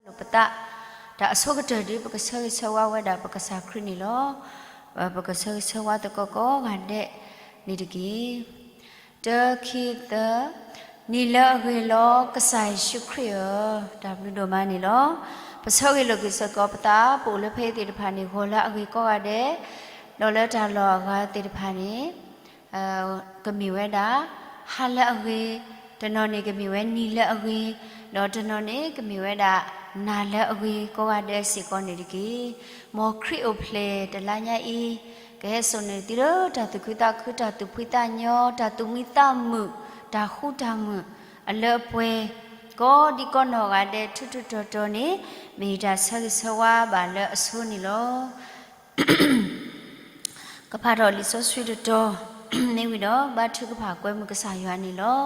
လိာ်ပသး, တၢ်အဆိကတၢၢ်ဒ်ပကဆၢဂ့ၤဆၢဝါဝဲဒၣ်ပကစၢ်ခရံာ်န့ၣ်လီၤ. ပကဆၢဂ့ၤဆၢဝါသကိးကိးဂၤဒဲးန့ၣ်တက့ၢ်. တၢ ခံ သၢ, နံၤလၢအဂ့ၤလီၤ ကစၢ်ယ့ၣ်ၡူးခရံာ်ဧၢ, တၢ်ဘျုးဒိၣ်မးန့ၣ်လီၤ. ပဆၢဂ့ၤလိာ်က့ၤစ့ၢ်ကီးပသး ပအိၣ်လၢဖဲအံၤသ့ၣ်တဖၣ်န့ၣ် ဂီၤလၢအဂ့ၤကိးဂၤဒဲး, ဒီးလၢတၢ်လီၢ်အဂၤသ့ၣ်တဖၣ်န့ၣ် ကမ့ၢ်ဝဲဒၣ် ဟါလၢအဂ့ၤ, တနီၤန့ၣ်ကမ့ၢ်ဝဲနံၤလၢအဂ့ၤ, ဒီးတနီၤန့ၣ်ကမ့ၢ်ဝဲဒၣ်နၤလၢအဂ့ၤကိးဂၤဒဲးစ့ၢ်ကီးန့ၣ်တက့ၢ်. မ်ခရံာ်အိၣ်ဖျဲၣ်တလါညါအံၤ ကဟဲစိာ်န့ၢ်သုလၢတၢ်သူၣ်ခုသးခု, တၢ်သူၣ်ဖှံသးညီ, တၢ်သူၣ်မံသးမုာ်, တၢ်ဃူတၢ်မုာ်အလၢအပှဲၤ ကိးဒံကိးနီၢ်ဂၤဒဲး ထူးထူးတီၤတီၤန့ၣ် မ့ၢ်ယတၢ်ဆၢဂ့ၤဆၢဝါဘၣ်လၢအဆိန့ၣ်လီၤ. ကဖးထီၣ်လံာ်စီဆှံတတီၤ မ့ၢ်ဝံၤဒီး ဘါထုကဖၣ်ကွဲမုာ်ကစၢ်ယွၤန့ၣ်လီၤ. လံာ်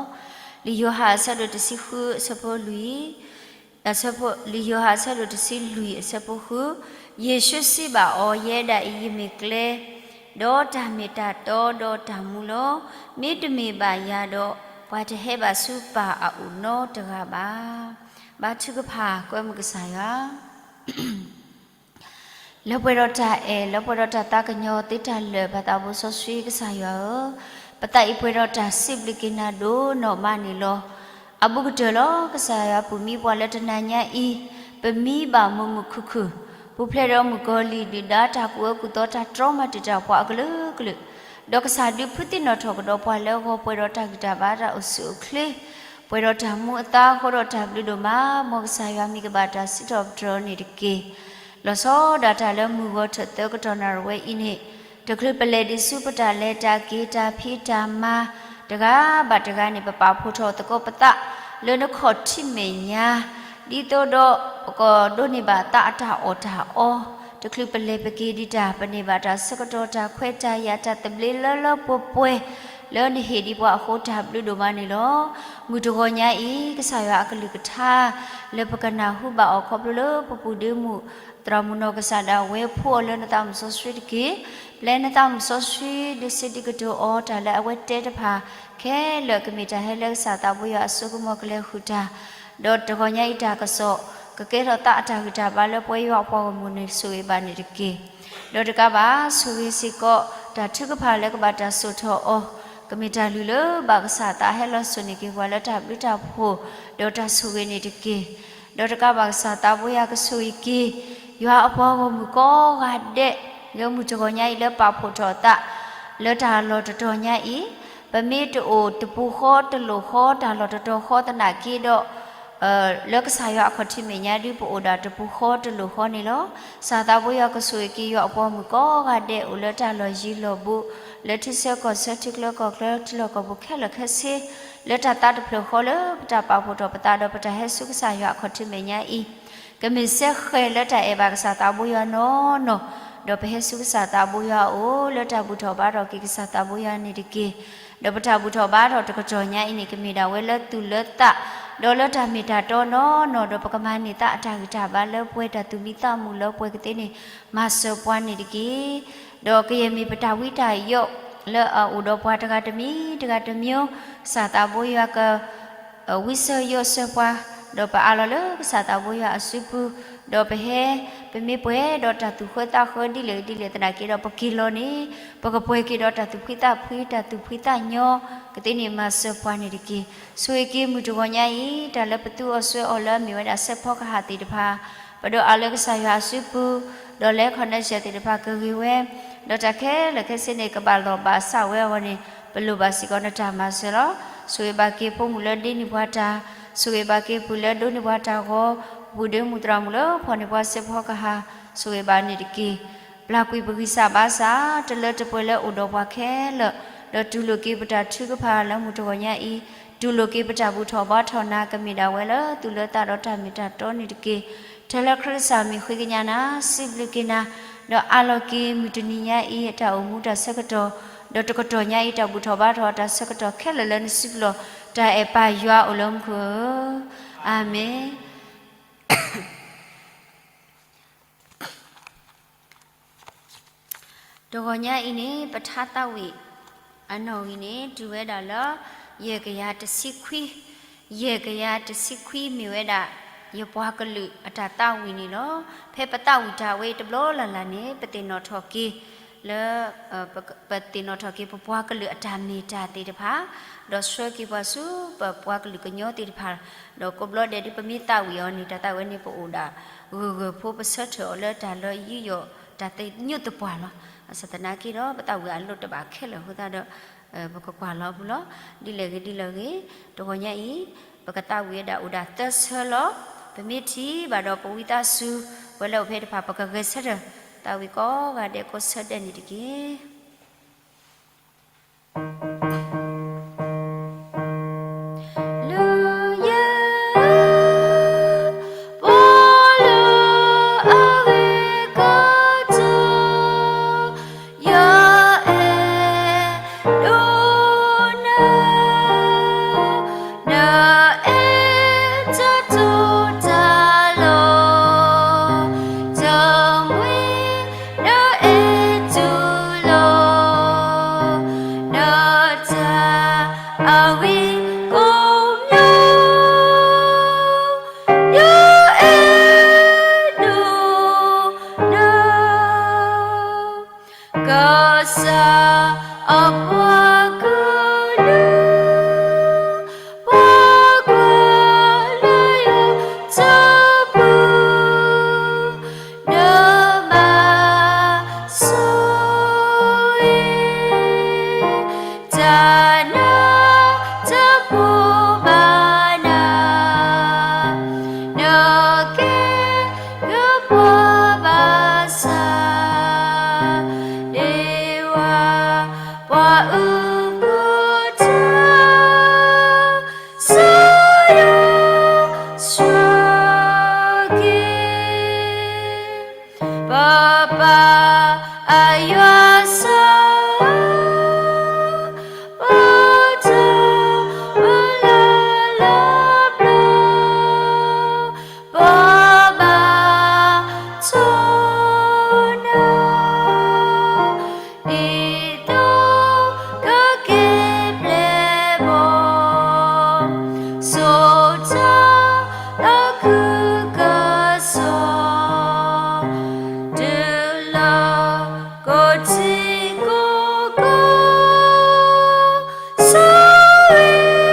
ယိၤဟၣ်အဆၢဒိၣ်တဆံဃုအဆၢဖိလွံၢ်, လံာ်ယိၤဟၣ်အဆၢဒိၣ်တဆံလွံၢ်အဆၢဖိဃု, ယ့ၣ်ၡူးစံးဘၣ်အီၤ, ယဲဒၣ်အံၤယမ့ၢ်ကျဲ, ဒီးတၢ်မ့ၢ်တၢ်တီဒီးတၢ်မူလီၤ. မ့တမ့ၢ်ဘၣ်ယၤဒီး ပှၤတဟဲဘၣ်ဆူပၢ်အအိၣ်နီတဂၤဘၣ်. ဘါထုကဖၣ်ကွဲမုာ်ကစၢ်ယွၤ လၢပှဲၤဒီးတၢ်အဲၣ်, လၢပှဲၤဒီးတၢ်သးကညီၤသ့တၢ်လၢာ် ပၢ်သးဘိစီဆှံကစၢ်ယွၤဧၢ, ပသးအံၤပှဲၤဒီးတၢ်စံးဘျုးက့ၤနၤဒိၣ်နီၢ်မးန့ၣ်လီၤ. အဘူးကတၢၢ်လီၤ ကစၢ်ယွၤပူၤမံပှၤလၢတနၤညါအံၤ, ပမံဘၣ်မုာ်မုာ်ခုၣ်ခုၣ်, ပူၤဖျဲးဒီးမုၣ်ကီၤလံၢ်ဒုၣ်ဒါတၢ်ကူၣ်အၢကူၣ်သီတၢ်တြီမၤတံာ်တာ်ပှၤအကလုာ်ကလုာ်, ဒီးကစၢ်ဒုးဖုးသ့ၣ်နီၣ်ထီၣ်ကဒီးပှၤလၢအဂီၤပှဲၤဒီးတၢ်ဂံၢ်တၢ်ဘါတၢ်အိၣ်ဆူၣ်အိၣ်ချ့ ပှဲၤဒီးတၢ်မူအသါအဃိဒီးတၢ်ဘျုးဒိၣ်မး, မ်ကစၢ်ယွၤမံၤကဘၣ်တၢ်စံးထီၣ်ပတြၢၤအီၤန့ၣ်တက့ၢ်. လီၤဆီဒၣ်တၢ်လၢမုၢ်ဂီၤထၢၣ်သၢကတီၢ်နၣ်ရံၣ်ဝဲအံၤန့ၣ်, တချုးပလဲၤဒံးဆူပတၢ်လဲၤတၢ်က့ၤတၢ်ဖံးတၢ်မၤတဂၤဘၣ်တဂၤန့ၣ် ပပာ်ဖှိၣ်ထီၣ်သကိးပသးလၢနခီၣ်ထံးမဲာ်ညါ, ဒ်သိးဒီးပကဒိးန့ၢ်ဘၣ်သးအတၢ်အီၣ်တၢ်အီ, တချုးပလဲၤပက့ၤဒံးတၢ် ပန့ၢ်ဘၣ်တၢ်ဆၢကတီၢ်တၢ်ခွဲးတၢ်ယာ်တၢ်သဘျ့လၢလၢပှဲၤပှဲၤ လၢနဟ့ၣ်ဒံးပှၤအဃိတၢ်ဘျုးဒိၣ်မးန့ၣ်လီၤ. မုၢ်တဂီၤညါအံၤ ကစၢ်ယွၤအကလုၢ်ကထါ လၢပကနၢ်ဟူဘၣ်အီၤခီဖျိလၢပပူၤဒ့မုၣ် သရၣ်မုၣ်နီၢ်ကစၢ်ဒၣ်ဝဲဖှူအီၤလၢနသးမုၢ်စီဆှံတက့ၢ်. ပျဲနသးမုၢ်စီဆှံဒုးစံးဒံးကတိၤအီၤ တၢ်လၢအဝဲတဲတဖၣ်ခဲလၢာ် ကမ့ၢ်တၢ်ဟဲလၢကစၢ်သးဘိယွၤအစိကမီၤကလဲၤဃုာ်တၢ်, ဒီးတဂီၤညါအံၤတၢ်ကစီၣ် ကကဲထီၣ်သးအတၢ်ဂံၢ်တၢ်ဘါလၢပဝဲယွၤအပှၤဂီၢ်မုၢ်န့ၣ် ဆိၣ်ဂ့ၤဘၣ်န့ၣ်တက့ၢ်. ဒီးတကးဘၣ် ဆိၣ်ဂ့ၤစ့ၢ်ကီး တၢ်ထုကဖၣ်လၢကဘၣ်တၢ်စိာ်ထီၣ်အီၤ, ကမ့ၢ်တၢ်လုၢ်လၢဘၣ်ကစၢ်သးဟဲလီၤစိာ်န့ၢ်က့ၤပှၤလၢတၢ်ဘျုးတၢ်ဖှိၣ် ဒီးတၢ်ဆိၣ်ဂ့ၤန့ၣ်တက့ၢ်. ဒီးတကးဘၣ်ကစၢ်သးဘိယွၤကဆိၣ်ဂ့ၤက့ၤ ယွၤအပှၤဂီၢ်မုၢ်ကိးဂၤဒဲး လၢမုၢ်တဂီၤညါအံၤလၢပာ်ဖှိၣ်ထီၣ်သး လၢတၢ်လီၢ်တတီၤညါအံၤ, ပမ့ၢ်တအိၣ်တပူၤဃီတလိၣ်ဃီတၢ်လီၢ်တတီၤဃီသနာ်က့ဒီး လၢကစၢ်ယွၤအခီၣ်ထံးမဲာ်ညါဒုး ပအိၣ်ဒၣ်တပူၤဃီတလိၣ်ဃီန့ၣ်လီၤ. ကစၢ်သးဘိယွၤကဆိၣ်ဂ့ၤက့ၤယွၤအပှၤဂီၢ်မုၢ်ကိးဂၤဒဲး အိၣ်လၢတၢ်လီၢ်ယံၤလီၢ်ဘူး, လၢထံဆၢကီၢ်ဆၢ ထံချၢကီၢ်ချၢ ထံလီၢ်ကီၢ်ပူၤခဲလၢာ်ခဲဆ့, လၢတၢ်သးတဖျၢၣ်ဃီလၢပတၢ်ပာ်ဖှိၣ်ထီၣ်ပသးဒီးပတၢ်ဟဲဆူကစၢ်ယွၤအခီၣ်ထံးမဲာ်ညါအံၤ ကမ့ၢ်စဲဃဲၤလၢတၢ်အဲၣ်ဘၣ်ကစၢ်သးဘိယွၤနီၢ်နီၢ်, ဒီးပဟဲဆူကစၢ်သးဘိယွၤအအိၣ် လၢတၢ်ဘူၣ်ထီၣ်ဘါထီၣ်က့ၤကစၢ်သးဘိယွၤန့ၣ်တက့ၢ်. ဒီးပတၢ်ဘူၣ်ထီၣ်ဘါထီၣ်တကတီၢ်ညါအံၤန့ၣ် ကမ့ၢ်ဒၣ်ဝဲလၢသူၣ်လၢသး, ဒီးလၢတၢ်မ့ၢ်တၢ်တီနီၢ်နီၢ်, ဒီးပကမၤန့ၢ်သးအတၢ်ဂံၢ်တၢ်ဘါလၢပှဲၤ တၢ်သူၣ်မံသးမုာ်လၢပှဲၤကသ့န့ၣ် မၤစၢၤပှၤန့ၣ်တက့ၢ်. ဒီးကယဲၢ်မ့ၢ်ပတၢ်ဝံတၢ်ယိး လၢအအိၣ်ဒီးပှၤတဂၤတမံၤတဂၤတမံၤ, ကစၢ်သးဘိယွၤက ဝံစၢၤယိးစၢၤပှၤ, ဒီးပအးလီၤလၢကစၢ်သးဘိယွၤအစုပူၤ, ဒီးပဟဲ ပမ့ၢ်ပှဲၤဒီးတၢ်သူၣ်ဃၢသးဃၢဒ်လဲၣ်ဒ်လဲၣ်သနာ်က့ဒီး ပက့ၤလီၤန့ၣ် ပကပှဲၤက့ၤဒီးတၢ်သူၣ်ဖှံသးဖှံ တၢ်သူၣ်ဖှံသးညီကသ့န့ၣ် မၤစၢၤပှၤန့ၣ်တက့ၢ်. ဆိၣ်ဂ့ၤက့ၤမုၢ်တဂီၤညါအံၤ တၢ်လၢပသူအီၤစွဲအီၤလၢအမ့ၢ်ဝဲဒၣ်စဲးဖီကဟၣ်သ့ၣ်တဖၣ် ပဒိးအးလၢကစၢ်ယွၤအစုပူၤ, ဒီးလၢ connection သ့ၣ်တဖၣ်ကဂ့ၤဝဲ, ဒီးတၢ်ခဲလၢာ်ခဲဆ့န့ၣ် ကဘၣ်လီၢ်ဘၣ်စးဝဲအဂီၢ်န့ၣ် ပလိၣ်ဘၣ်စ့ၢ်ကီးနတၢ်မၤစၢၤလီၤ. ဆိၣ်ဂ့ၤဘၣ်က့ၤဖိမုၣ်လၢဒ့န့ၢ်ပှၤတၢ်, ဆိၣ်ဂ့ၤဘၣ်က့ၤပုၢ်လၢဒိးန့ၢ်ပှၤတၢ်ဂီၤ, ပပုၢ်ဒ့မုၣ်သရၣ်မုၣ်လၢဖီၣ်န့ၢ်ပှၤစဲးဖီကဟၣ်, ဆိၣ်ဂ့ၤဘၣ်န့ၣ်တက့ၢ်. ပျၢ်ကွံာ်ပဂံၢ်စၢ်ဘါစၢ် တလၢတပှဲၤလၢအိၣ်ဒီးပှၤခဲလၢာ်, ဒီးတူၢ်လိာ်က့ၤပတၢ်ထုကဖၣ်လၢမုၢ်တဂီၤညါအံၤ, တူၢ်လိာ်က့ၤပတၢ်ဘူၣ်ထီၣ်ဘါထီၣ်နၤ ကမ့ၢ်ဒၣ်ဝဲလၢသူၣ်လၢသးဒီးတၢ်မ့ၢ်တၢ်တီန့ၣ်တက့ၢ်. ထဲလၢခရံာ်ကစၢ်မံၤဃ့ကညးနၤ, စံးဘျုးက့ၤနၤ, ဒီးအးလီၤက့ၤမုၢ်တနံၤညါအံၤ တၢ်အိၣ်မူတၢ်ဆၢကတီၢ်, ဒီးတကတီၢ်ညါအံၤ တၢ်ဘူၣ်ထီၣ်ဘါထီၣ်တၢ်ဆၢကတီၢ်ခဲလၢာ်လၢ နစုပူၤလီၢ်, တၢ်အဲၣ်ပၢ်ယွၤအိၣ်လၢမူခိၣ်ဧၢ, အၤမ့ၣ်. တဂီၤညါအံၤန့ၣ် ပထါသးဝံၣ်အနီၣ်ဂံၢ်န့ၣ် တုၤဝဲဒၣ်လၢ ယဲၢ်ကယၤတဆံခွံ, ယဲၢ်ကယၤတဆံခွံမ့ၢ်ဝဲဒၣ် ယပှၤကလုာ်အတၢ်သးဝံၣ်န့ၣ်လီၤ. ဖဲပသးဝံၣ်တၢ်ဝဲအံၤတဘျီလၢ်လၢ်န့ၣ် ပသ့ၣ်နီၣ်ထီၣ်က့ၤ လၢ ပ ပသ့ၣ်နီၣ်ထီၣ်က့ၤ ပပှၤကလုာ်အတၢ်မ့ၢ်တၢ်သ့ၣ်တဖၣ်, ဒီးဆှၢက့ၤပှၤဆူပပှၤကလုာ်ကညီသ့ၣ်တဖၣ်, ဒီးကိးဘျီဒဲးဒုး ပမ့ၢ်သးဝံၣ်အီၤန့ၣ် တၢ်သးဝံၣ်န့ၣ် ပအိၣ်ဒၣ်ဂၢၢ်ဂၢၢ်ဖိ ပဆၢထၢၣ်အီၤလၢတၢ်လၢယုၢ်ယီၣ် တၢ်သညူးသပှၢ်လီၤ. ဘၣ်ဆၣ်သနာ်က့ဒီး ပသးဝံၣ်အလိၣ်တဘၣ်ခဲလၢာ်အဃိသတးဒီး ပကကွၢ်လီၤအပူၤလီၤ. ဒ်လဲၣ်ဂ့ၤဒ်လဲၣ်ဂ့ၤ, တဂီၤညါအံၤ ပကသးဝံၣ်ဝဲဒၣ်အိၣ်ဒၣ်သၢဆၢလီၤ. ပမ့ၢ်ထံၣ်ဘၣ်ဒီးပဝံသးစူၤ ပှၤလၢအိၣ်ဖဲတဖၣ် ပကဂဲၤဆၢထၢၣ် သးဝံၣ်ကိးဂၤဒဲးကိးဆၢဒဲးန့ၣ်တက့ၢ်. လၢယ ပှၤလၢအဂ့ၤကတၢၢ် ယအဲၣ်ဒိးနၤ, နအဲၣ်တၢ်တီတၢ်လိၤ, တမှံၤနအဲၣ်တူၢ်လိာ် နတၢ်အဂ့ၤကိးမံၤ, ယအဲၣ်ဒိးနၤ. ကစၢ်အပှၤကလုာ်, ပှၤကွၢ်လၢယွၤတပူၤ, နမၤဆိၣ်ဂ့ၤ တၢ်နၢ်တပူၤဘၣ်နၤ, နကဲ ကပှၤဘၣ်ဆၣ်, ဒ့ဝၤပှၤအုၣ်ကီၤတၢ် စၢၤယွၤဆှၢက့ၤ ပပၢ်အယွၤဆၢ, ပတၢ်မုၢ်လၢ်လၢပျၢၤ, ပဘါထုနၤ, ဒ်သိးကက့ၤပျဲဘီ, စိာ်တၢ်လၢခုကစီၣ်, တုၤလၢကိးထံကိးကီၢ် ဆိၣ်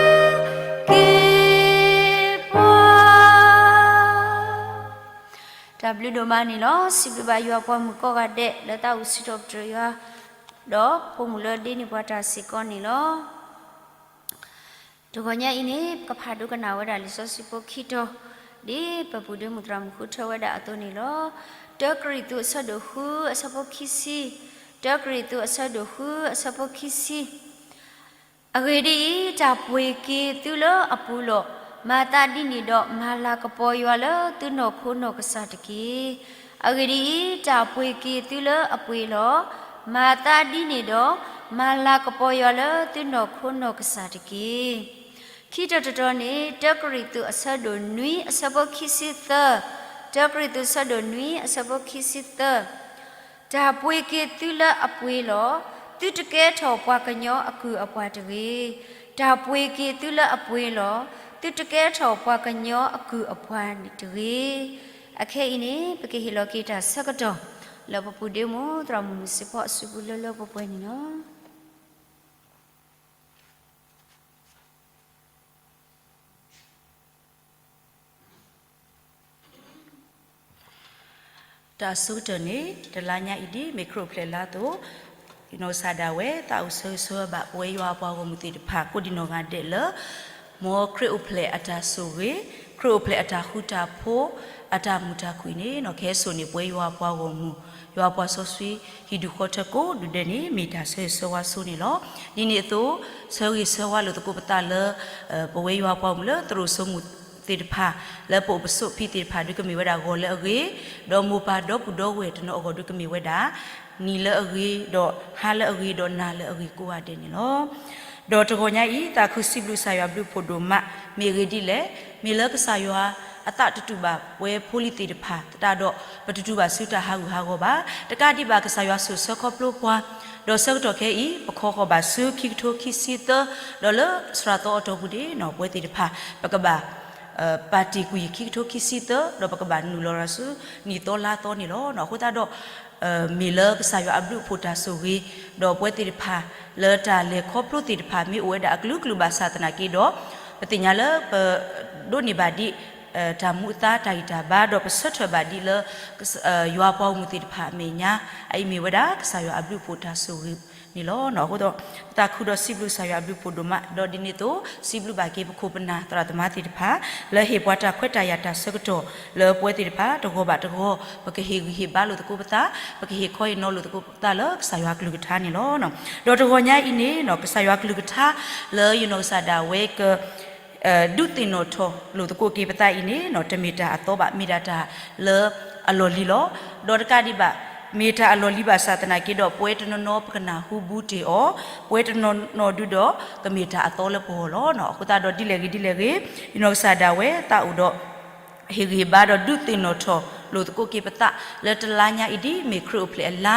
ဂ့ၤက့ၤပှၤ. တၢ်ဘျုးဒိၣ်မးန့ၣ်လီၤ. စံးဘျုးဘၣ်ယွၤပှၤမုၣ်ကိးဂၤဒဲး လၢသးအိၣ်စံးထီၣ်ပတြၢၤယွၤ, ဒီးဖိမုၣ်လၢဒ့န့ၢ်ပှၤတၢ်စ့ၢ်ကီးန့ၣ်လီၤ. တဂီၤညါအံၤန့ၣ် ပကဖးဒိကနၣ်ဝဲဒၣ်လံာ်စီဆှံဖိခံတီၤ, ဒ်ပပူၤဒ့မုၣ်သရၣ်မုၣ်ဃုထၢဝဲဒၣ်အသိးန့ၣ်လီၤ. တၢကရံၣ်သူးအဆၢဒိၣ်ဃုအဆၢဖိခံဆံ, တၢကရံၣ်သူးအဆၢဒိၣ်ဃုအဆၢဖိခံဆံ. အဂ့ၢ်ဒ်အံၤ, တၢ်ပှ့ၤက့ၤသုလၢအပှ့ၤလီၤ. မၤသးဒ်န့ၣ်ဒီး မၤလၤကပီၤယွၤလၢသုနီၢ်ခိနီၢ်ကစၢ်တက့ၢ်. အဂ့ၢ်ဒ်အံၤ, တၢ်ပှ့ၤက့ၤသုလၢအပှ့ၤလီၤ. မၤသးဒ်န့ၣ်ဒီး မၤလၤကပီၤယွၤလၢသုနီၢ်ခိနီၢ်ကစၢ်တက့ၢ်. ခံတီၤတတီၤန့ၣ် တၢကရံၣ်သူးအဆၢဒိၣ်နွံအဆၢဖိခံဆံသၢ, တၢကရံၣ်သူးအဆၢဒိၣ်နွံအဆၢဖိခံဆံသၢ. တၢ်ပှ့ၤက့ၤသုလၢအပှ့ၤလီၤ. သုတကဲထီၣ်ပှၤကညီအကုၢ်အပှၤတဂ့ၤ. တၢ်ပှ့ၤက့ၤသုလၢအပှ့ၤလီၤ. သုတကဲထီၣ်ပှၤကညီအကုၢ်အပှၤတဂ့ၤ. အခဲအံၤန့ၣ် ပကဟ့ၣ်လီၤက့ၤတၢ်ဆၢကတီၢ် လၢပပူၤဒ့မုၣ်သရၣ်မုၣ်မုၢ်စ့ၢ်ဖီအစုပူၤလၢလၢပှဲၤပှဲၤန့ၣ်လီၤ. တၢ်အဆိကတၢၢ်န့ၣ် တလါညါအံၤဒ် မ့ၢ်ခရံာ်အိၣ်ဖျဲၣ်လါအသိး, ယနီၢ်ကစၢ်ဒၣ်ဝဲ သးအိၣ်ဆၢဂ့ၤဆၢဝါဘၣ် ပဝဲယွၤအပှၤဂီၢ်မုၢ်သ့ၣ်တဖၣ် ကိးဒံးနီၢ်ဂၤဒဲးလၢ မ်ခရံာ်အိၣ်ဖျဲၣ်အတၢ်ဆိၣ်ဂ့ၤ, ခရံာ်အိၣ်ဖျဲၣ်အတၢ်ဃူတၢ်ဖိး, အတၢ်မုာ်တၢ်ခုၣ်အံၤန့ၣ် နီၢ်ကဟဲစိာ်န့ၢ် ပဝဲယွၤအပှၤဂီၢ်မုၢ်, ယွၤအပှၤစီဆှံ ဟံၣ်ဒူၣ်ဃီထၢကိးဒူၣ်ဒဲးန့ၣ် မ့ၢ်တၢ်ဆၢဂ့ၤဆၢဝါဆိန့ၣ်လီၤ. ဒ်န့ၣ်အသိး ဆၢဂ့ၤဆၢဝါလိာ်သကိးပသးလၢ ပဝဲယွၤအပှၤဂီၢ်မုၢ်လၢသရိာ်စိမိၣ်သ့ၣ်တဖၣ် လၢပအိၣ်ပဆိးပဖံသ့ၣ်တဖၣ် ဒုးကမ့ၢ်ဝဲဒၣ်ဂီၤလၢအဂ့ၤ, ဒီးမိၢ်ပၢ်ဒီပုၢ်ဒီဝဲၢ်တနီၤအဂီၢ် ဒုးကမ့ၢ်ဝဲဒၣ် နံၤလၢအဂ့ၤ, ဒီးဟါလၢအဂ့ၤ, ဒီးနၤလၢအဂ့ၤကိးဂၤဒဲးန့ၣ်လီၤ. ဒီးတဂီၤညါအံၤ သးခုစံးဘျုးကစၢ်ယွၤဘျုးဖှိၣ်ဒိၣ်မး, မ့ၢ်အဂ့ၢ်ဒ်လဲၣ်, မ့ၢ်လၢကစၢ်ယွၤအသးတတူၢ်ဘၣ်ပဝဲဖိလံၤသ့ၣ်တဖၣ်သတးဒီး ပတတူၢ်ဘၣ်ဆူတၢ်ဟးဂူာ်ဟးဂီၤဘၣ်. တကးဒံးဘၣ် ကစၢ်ယွၤဆိၣ်ဆၢခီဖျိပှၤ, ဒီးဆၢကတီၢ်ခဲအံၤ ပခီဃီၤဘၣ်ဆူခံကထိခံဆံသၢ, ဒီးလၢစှၤသီအတီၢ်ပူၤန့ၣ် ပဝဲသ့ၣ်တဖၣ် ပကဘၣ် ပၣ်တံၣ်ကွံာ်ခံကထိခံဆံသၢ ဒီးပကဘၣ်နုာ်လီၤရၤဆူနံၣ်သီလါသီန့ၣ်လီၤ. အဃိသတးဒီး မ့ၢ်လၢကစၢ်ယွၤအဘျုးအဖှိၣ်တၢ်ဆိၣ်ဂ့ၤ ဒီးပဝဲသ့ၣ်တဖၣ် လၢတၢ်လဲၤခီဖျိသ့ၣ်တဖၣ် မ့ၢ်အိၣ်ဝဲဒၣ်အကလုာ်ကလုာ်ဘၣ်ဆၣ်သနာ်က့ဒီး ပသ့ၣ်ညါလၢပ ဒိးန့ၢ်ဘၣ်ဒံး တၢ်မူအသါတၢ်ဂံၢ်တၢ်ဘါ ဒီးပဆၢထၢၣ်ဘၣ်ဒံးလၢ ယွၤပှၤဂီၢ်မုၢ်သ့ၣ်တဖၣ်အမဲာ်ညါ အအံၤမ့ၢ်ဝဲဒၣ်ကစၢ်ယွၤအဘျုးအဖှိၣ်တၢ်ဆိၣ်ဂ့ၤန့ၣ်လီၤ. အဃိဒီး ပသးခုဒီးစံးဘျုးကစၢ်ယွၤအဘျုးအဖှိၣ်ဒိၣ်မး ဒီးဒ်န့ၣ်အသိး စံးဘျုးဘၣ်က့ၤပခိၣ်ပနၢ်သရၣ်သမါသ့ၣ်တဖၣ် လၢဟ့ၣ်ပှၤတၢ်ခွဲးတၢ်ယာ်တၢ်ဆၢကတီၢ် လၢပဝဲသ့ၣ်တဖၣ် တဂီၤဘၣ်တဂီၤ ပကဟ့ၣ်ဂံၢ်ဟ့ၣ်ဘါလိာ်သကိးပသး ပကဟ့ၣ်ခီဟ့ၣ်နီၤလိာ်သကိးပသးလၢကစၢ်ယွၤအကလုၢ်ကထါန့ၣ်လီၤ. ဒီးတဂီၤညါအံၤန့ၣ် ကစၢ်ယွၤအကလုၢ်ကထါ လၢယနီၢ်ကစၢ်ဒၣ်ဝဲက ဒုးသ့ၣ်နီၣ်ထီၣ်လိာ်သကိးက့ၤပသးအံၤန့ၣ် တမ့ၢ်တၢ်အသီဘၣ် မ့ၢ်ဒၣ်တၢ်လၢအလီၢ်လံၤလီၤ. ဒီးတကးဒံးဘၣ် မ့ၢ်တၢ်အလီၢ်လံၤဘၣ်ဆၣ်သနာ်က့ဒီး ပဝဲတနီၤနီၤပကနၢ်ဟူဘူးတ့ၢ်အီၤ, ပဝဲတနီၤနီၤဒုဒီး ကမ့ၢ်တၢ်အသီလၢပဂီၢ်လီၤ. အဃိသတးဒီးဒ်လဲၣ်ဂ့ၤဒ်လဲၣ်ဂ့ၤ ယနီၢ်ကစၢ်ဒၣ်ဝဲသးအိၣ်ဒီး ဟ့ၣ်ဂံၢ်ဟ့ၣ်ဘါဒီးဒုးသ့ၣ်နီၣ်ထီၣ်လိာ်သကိးက့ၤပသး လၢတလါညါအံၤဒ်မ့ၢ်ခရံာ်အိၣ်ဖျဲၣ်အလါ,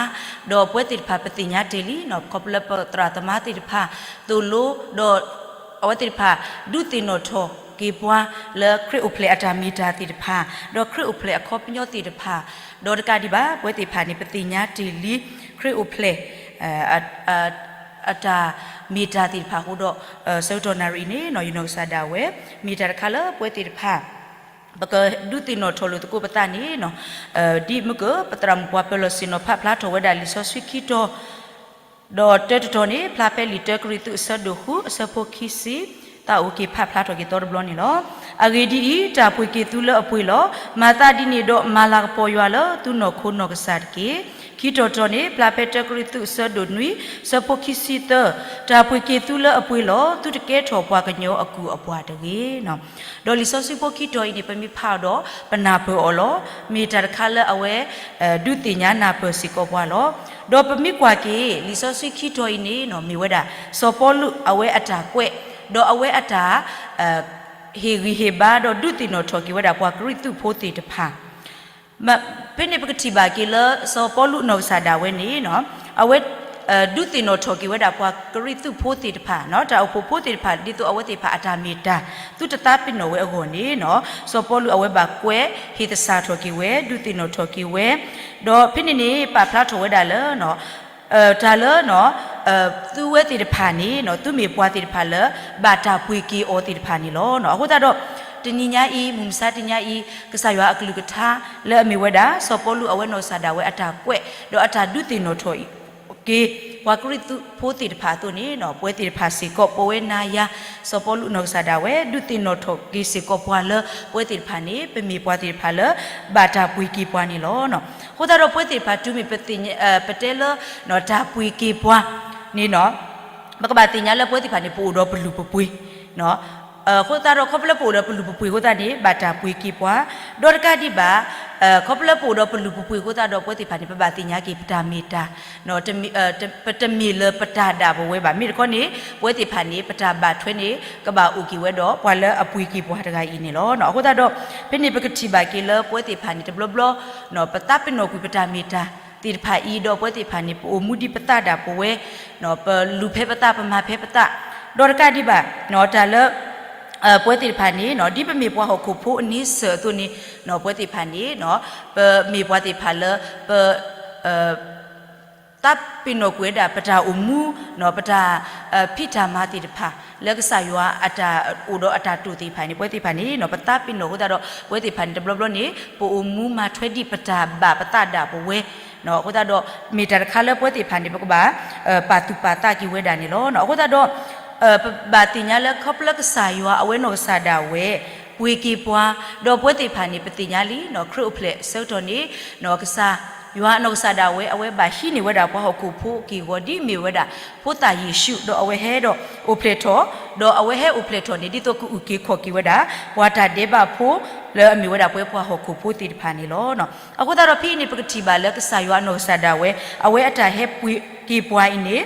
ဒီးပဝဲသ့ၣ်တဖၣ်ပသ့ၣ်ညါတ့ၢ်လံ ခီဖျိလၢပသရၣ်သမါသ့ၣ်တဖၣ် သိၣ်လိ ဒီးအဝဲသ့ၣ်တဖၣ် ဒုးသ့ၣ်နီၣ်ထီၣ်က့ၤပှၤ လၢခရံာ်အိၣ်ဖျဲၣ်အတၢ်မ့ၢ်တၢ်သ့ၣ်တဖၣ်, ဒီးခရံာ်အိၣ်ဖျဲၣ်အခီပညီသ့ၣ်တဖၣ်, ဒီးတကးဒံးဘၣ် ပဝဲသ့ၣ်တဖၣ်န့ၣ် ပသ့ၣ်ညါတ့ၢ်လံ ခရံာ်အိၣ်ဖျဲၣ် အတၢ်မ့ၢ်တၢ်သ့ၣ်တဖၣ်အဃိဒီး ဆၢကတီၢ်နၣ်ရံၣ်အံၤန့ၣ် ယနီၢ်ကစၢ်ဒၣ်ဝဲ မ့ၢ်တၢ်တခါလၢပဝဲသ့ၣ်တဖၣ် ပကဒုးသ့ၣ်နီၣ်ထီၣ်လိာ်သကိးပသးန့ၣ် ဒ်မ့ၢ်က ပသရၣ်မုၣ်ပှၤပၢၤလီၢ်ဆ့ၣ်နီၤဖးဖျါထီၣ်ဝဲဒၣ်လံာ်စီဆှံခံတီၤ ဒီးတၢတတီၤန့ၣ် ဖျါဖဲလံာ်တၢကရံၣ်သူးအဆၢဒိၣ်ဃု အဆၢဖိခံဆံ သးအိၣ်က့ၤဖးဖျါထီၣ်က့ၤသီတဘျီန့ၣ်လီၤ. အဂ့ၢ်ဒ်အံၤ, တၢ်ပှ့ၤက့ၤသုလၢအပှ့ၤလီၤ. မၤသးဒ်န့ၣ်ဒီးမၤလၤကပီၤယွၤလၢသုနီၢ်ခိနီၢ်ကစၢ်တက့ၢ်. ခံတီၤတီၤန့ၣ် ဖျါဖဲတၢကရံၣ်သူးအဆၢဒိၣ်နွံ အဆၢဖိခံဆံသၢ, တၢ်ပှ့ၤက့ၤသုလၢအပှ့ၤလီၤ. သုတကဲထီၣ်ပှၤကညီအကုၢ်အပှၤတဂ့ၤ. ဒီးလံာ်စီဆှံဖိခံတီၤအံၤန့ၣ် ပမ့ၢ်ဖးအီၤဒီး ပနၢ်ပၢၢ်အီၤလီၤ. မ့ၢ်တၢ်တခါလၢအဝဲ ဒုးသ့ၣ်ညါနၢ်ပၢၢ်စ့ၢ်ကီးပှၤလီၤ. ဒီးပမ့ၢ်ကွၢ်က့ၤ လံာ်စီဆှံခံတီၤအံၤန့ၣ် မ့ၢ်ဝဲဒၣ် စီၤပီလူးအဝဲအတၢ်ကွဲး, ဒီးအဝဲအတၢ် ဟ့ၣ်ဂံၢ်ဟ့ၣ်ဘါ ဒီးဒုးသ့ၣ်နီၣ်ထီၣ်က့ၤဝဲဒၣ်ပှၤကရံၣ်သူးဖိသ့ၣ်တဖၣ် ဖဲန့ၣ်ပကထံၣ်ဘၣ်က့ၤလၢ စီၤပီလူးအနီၢ်ကစၢ်ဒၣ်ဝဲန့ၣ် အဝဲ ဒုးသ့ၣ်နီၣ်ထီၣ်က့ၤဝဲဒၣ်ပှၤကရံၣ်သူးဖိသ့ၣ်တဖၣ် တၢ်အိၣ်ဖှိၣ်ဖိသ့ၣ်တဖၣ် ဒ်သိးအဝဲသ့ၣ်တဖၣ်အတၢ်မ့ၢ်တၢ် သုတသးပ့ၤနီၣ်ဝဲအဂီၢ်န့ၣ် စီၤပီလူးအဝဲဘၣ်ကွဲးဟ့ၣ်သဆၣ်ထီၣ်က့ၤဝဲ ဒုးသ့ၣ်နီၣ်ထီၣ်က့ၤဝဲ ဒီးဖဲန့ၣ်န့ၣ် ပာ်ဖျါထီၣ်ဝဲဒၣ်လၢ တၢ်လၢ သုဝဲသ့ၣ်တဖၣ်န့ၣ် သုမ့ၢ်ပှၤသ့ၣ်တဖၣ်လၢ ဘၣ်တၢ်ပှ့ၤက့ၤအီၤသ့ၣ်တဖၣ်န့ၣ်လီၤ. အဃိသတးဒီး တနံၤညါအံၤ မုၢ်မဆါတနံၤညါအံၤ ကစၢ်ယွၤအကလုၢ်ကထါ လၢအမ့ၢ်ဝဲဒၣ်စီၤပီလူးအဝဲနီၢ်ကစၢ်ဒၣ်ဝဲအတၢ်ကွဲး ဒီးအတၢ်ဒုးသ့ၣ်နီၣ်ထီၣ်က့ၤ ပှၤကရံၣ်သူးဖိသ့ၣ်တဖၣ်အသိးန့ၣ် ပဝဲသ့ၣ်တဖၣ်စ့ၢ်ကီး ပဝဲနၤယၤ စီၤပီလူးနီၢ်ကစၢ်ဒၣ်ဝဲ ဒုးသ့ၣ်နီၣ်ထီၣ်က့ၤစ့ၢ်ကီးပှၤလၢ ပဝဲသ့ၣ်တဖၣ်န့ၣ် ပမ့ၢ်ပှၤသ့ၣ်တဖၣ်လၢ ဘၣ်တၢ်ပှ့ၤက့ၤပှၤန့ၣ်လီၤ. အဃိသတးဒီးပဝဲသ့ၣ်တဖၣ်တုၤမ့ၢ်ပသ့ၣ်ညါ ပတဲလၢ တၢ်ပှ့ၤက့ၤပှၤန့ၣ် ပကဘၣ်သ့ၣ်ညါလၢပဝဲသ့ၣ်တဖၣ်န့ၣ် ပအိၣ်ဒီးပလုၢ်ပပှ့ၤ အဃိသတးဒီး ခီဖျိလၢပအိၣ်ဒီးပလုၢ်ပပှ့ၤအဃိသတးန့ၣ် ဘၣ်တၢ်ပှ့ၤက့ၤပှၤ, ဒီးတကးဒံးဘၣ် ခီဖျိလၢပအိၣ်ဒီးပလုၢ်ပပှ့ၤအဃိသတးဒီး ပဝဲသ့ၣ်တဖၣ်န့ၣ် ပဘၣ်သ့ၣ်ညါက့ၤပတၢ်မ့ၢ်တၢ် ပတမ့ၢ်လၢပတၢ်ဒၣ်ပဝဲဘၣ်. မ့ၢ်တခီန့ၣ် ပဝဲသ့ၣ်တဖၣ်န့ၣ် ပတၢ်ဘၣ်ထွဲန့ၣ် ကဘၣ်အိၣ်က့ၤဝဲဒီးပှၤလၢအပှ့ၤက့ၤပှၤတဂၤအံၤန့ၣ်လီၤ. အဃိသတးဒီး ဖဲန့ၣ်ပကထံၣ်ဘၣ်က့ၤလၢပဝဲသ့ၣ်တဖၣ်န့ၣ် တဘျီဘျီ ပသးပ့ၤနီၣ်ကွံာ်ပတၢ်မ့ၢ်တၢ်သ့ၣ်တဖၣ်အံၤ ဒီးပဝဲသ့ၣ်တဖၣ်န့ၣ် ပအိၣ်မူဒ်ပသးဒၣ်ပဝဲ ပလူၤဖဲပသး ပမၤဖဲပသး, ဒီးတကးဒံးဘၣ် တၢ်လၢ ပဝဲသ့ၣ်တဖၣ်န့ၣ် ဒ်ပမ့ၢ်ပှၤဟီၣ်ခိၣ်ဖိအန့ဆၢၣ်အသိးန့ၣ် ပဝဲသ့ၣ်တဖၣ်န့ၣ် ပမ့ၢ်ပှၤသ့ၣ်တဖၣ်လၢ ပ သးပ့ၤနီၣ်ကွံာ်ဝဲဒၣ် ပတၢ်အိၣ်မူ ပတၢ်ဖံးတၢ်မၤသ့ၣ်တဖၣ် လၢကစၢ်ယွၤအတၢ်အိၣ်ဒီးအတၢ်တိာ်သ့ၣ်တဖၣ်န့ၣ် ပဝဲသ့ၣ်တဖၣ်န့ၣ် ပသးပ့ၤနီၣ်အဃိသတးဒီး ပဝဲသ့ၣ်တဖၣ်န့ၣ် တဘျီဘျီန့ၣ် ပအိၣ်မူမၤထွဲဒ်ပတၢ်ဘၣ်ပသးဒၣ်ပဝဲ အဃိသတးဒီး မ့ၢ်တၢ်တခါလၢပဝဲသ့ၣ်တဖၣ်န့ၣ် ပကဘၣ် ပာ်သူၣ်ပာ်သးက့ၤဝဲဒၣ်န့ၣ်လီၤ. အဃိသတးဒီး ပဘၣ်သ့ၣ်ညါလၢခီဖျိလၢကစၢ်ယွၤအဝဲနီၢ်ကစၢ်ဒၣ်ဝဲ ပှ့ၤက့ၤပှၤ, ဒီးပဝဲသ့ၣ်တဖၣ်န့ၣ် ပသ့ၣ်ညါလံ ခရံာ်အိၣ်ဖျဲၣ်အဆၢကတီၢ်န့ၣ် ကစၢ်ယွၤအနီၢ်ကစၢ်ဒၣ်ဝဲ အဝဲဘၣ်ဟံးန့ၢ်ဝဲဒၣ်ပှၤဟီၣ်ခိၣ်ဖိအက့ၢ်အဂီၤ ဒ်မ့ၢ်ဝဲဒၣ် ဖိသၣ်ယ့ၣ်ၡူး ဒီးအဝဲဟဲဒီးအိၣ်ဖျဲၣ်ထီၣ်, ဒီးအဝဲဟဲအိၣ်ဖျဲၣ်ထီၣ်န့ၣ် ဒ်သိးကအုၣ်က့ၤခီၣ်က့ၤဝဲဒၣ် ပှၤတၢ်ဒဲးဘးဖိ လၢအမ့ၢ်ဝဲဒၣ်ပဝဲပှၤဟီၣ်ခိၣ်ဖိသ့ၣ်တဖၣ်န့ၣ်လီၤ. အဃိသတးဒီးဖဲအံၤန့ၣ် ပကထံၣ်ဘၣ်လၢကစၢ်ယွၤအနီၢ်ကစၢ်ဒၣ်ဝဲ အဝဲအတၢ်ဟဲပှ့ၤက့ၤပှၤအံၤန့ၣ်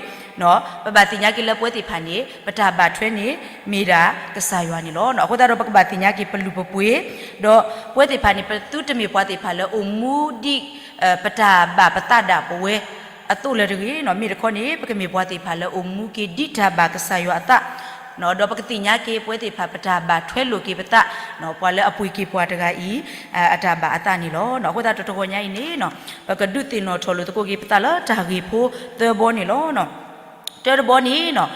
ပဘၣ်သ့ၣ်ညါက့ၤလၢပဝဲသ့ၣ်တဖၣ်န့ၣ် ပတၢ်ဘၣ်ထွဲန့ၣ် မ့ၢ်ဒၣ်ကစၢ်ယွၤန့ၣ်လီၤ. အဃိသတးဒီးပကဘၣ်သ့ၣ်ညါက့ၤပလုၢ်ပပှ့ၤ, ဒီးပဝဲသ့ၣ်တဖၣ်န့ၣ် ပသုတမ့ၢ်ပှၤသ့ၣ်တဖၣ်လၢအိၣ်မူဒ် ပတၢ်ဘၣ်ပသးဒၣ်ပဝဲအသိးလၢၤတဂ့ၤ. မ့ၢ်တခီန့ၣ် ပကမ့ၢ်ပှၤသ့ၣ်တဖၣ်လၢအိၣ်မူက့ၤဒ်တၢ်ဘၣ်ကစၢ်ယွၤအသး ဒီးပကသ့ၣ်ညါက့ၤပဝဲသ့ၣ်တဖၣ် ပတၢ်ဘၣ်ထွဲလိာ်က့ၤပသး ပှၤလၢအပှ့ၤက့ၤပှၤတဂၤအံၤ အတၢ်ဘၣ်အသးန့ၣ်လီၤ. အဃိသတးဒီးတဂီၤညါအံၤန့ၣ် ပကဒုးသ့ၣ်နီၣ်ထီၣ်လိာ်သကိးက့ၤပသးလၢတၢ်ဂ့ၢ်ဖိသၢဘီန့ၣ်လီၤ. တၢတဘီန့ၣ်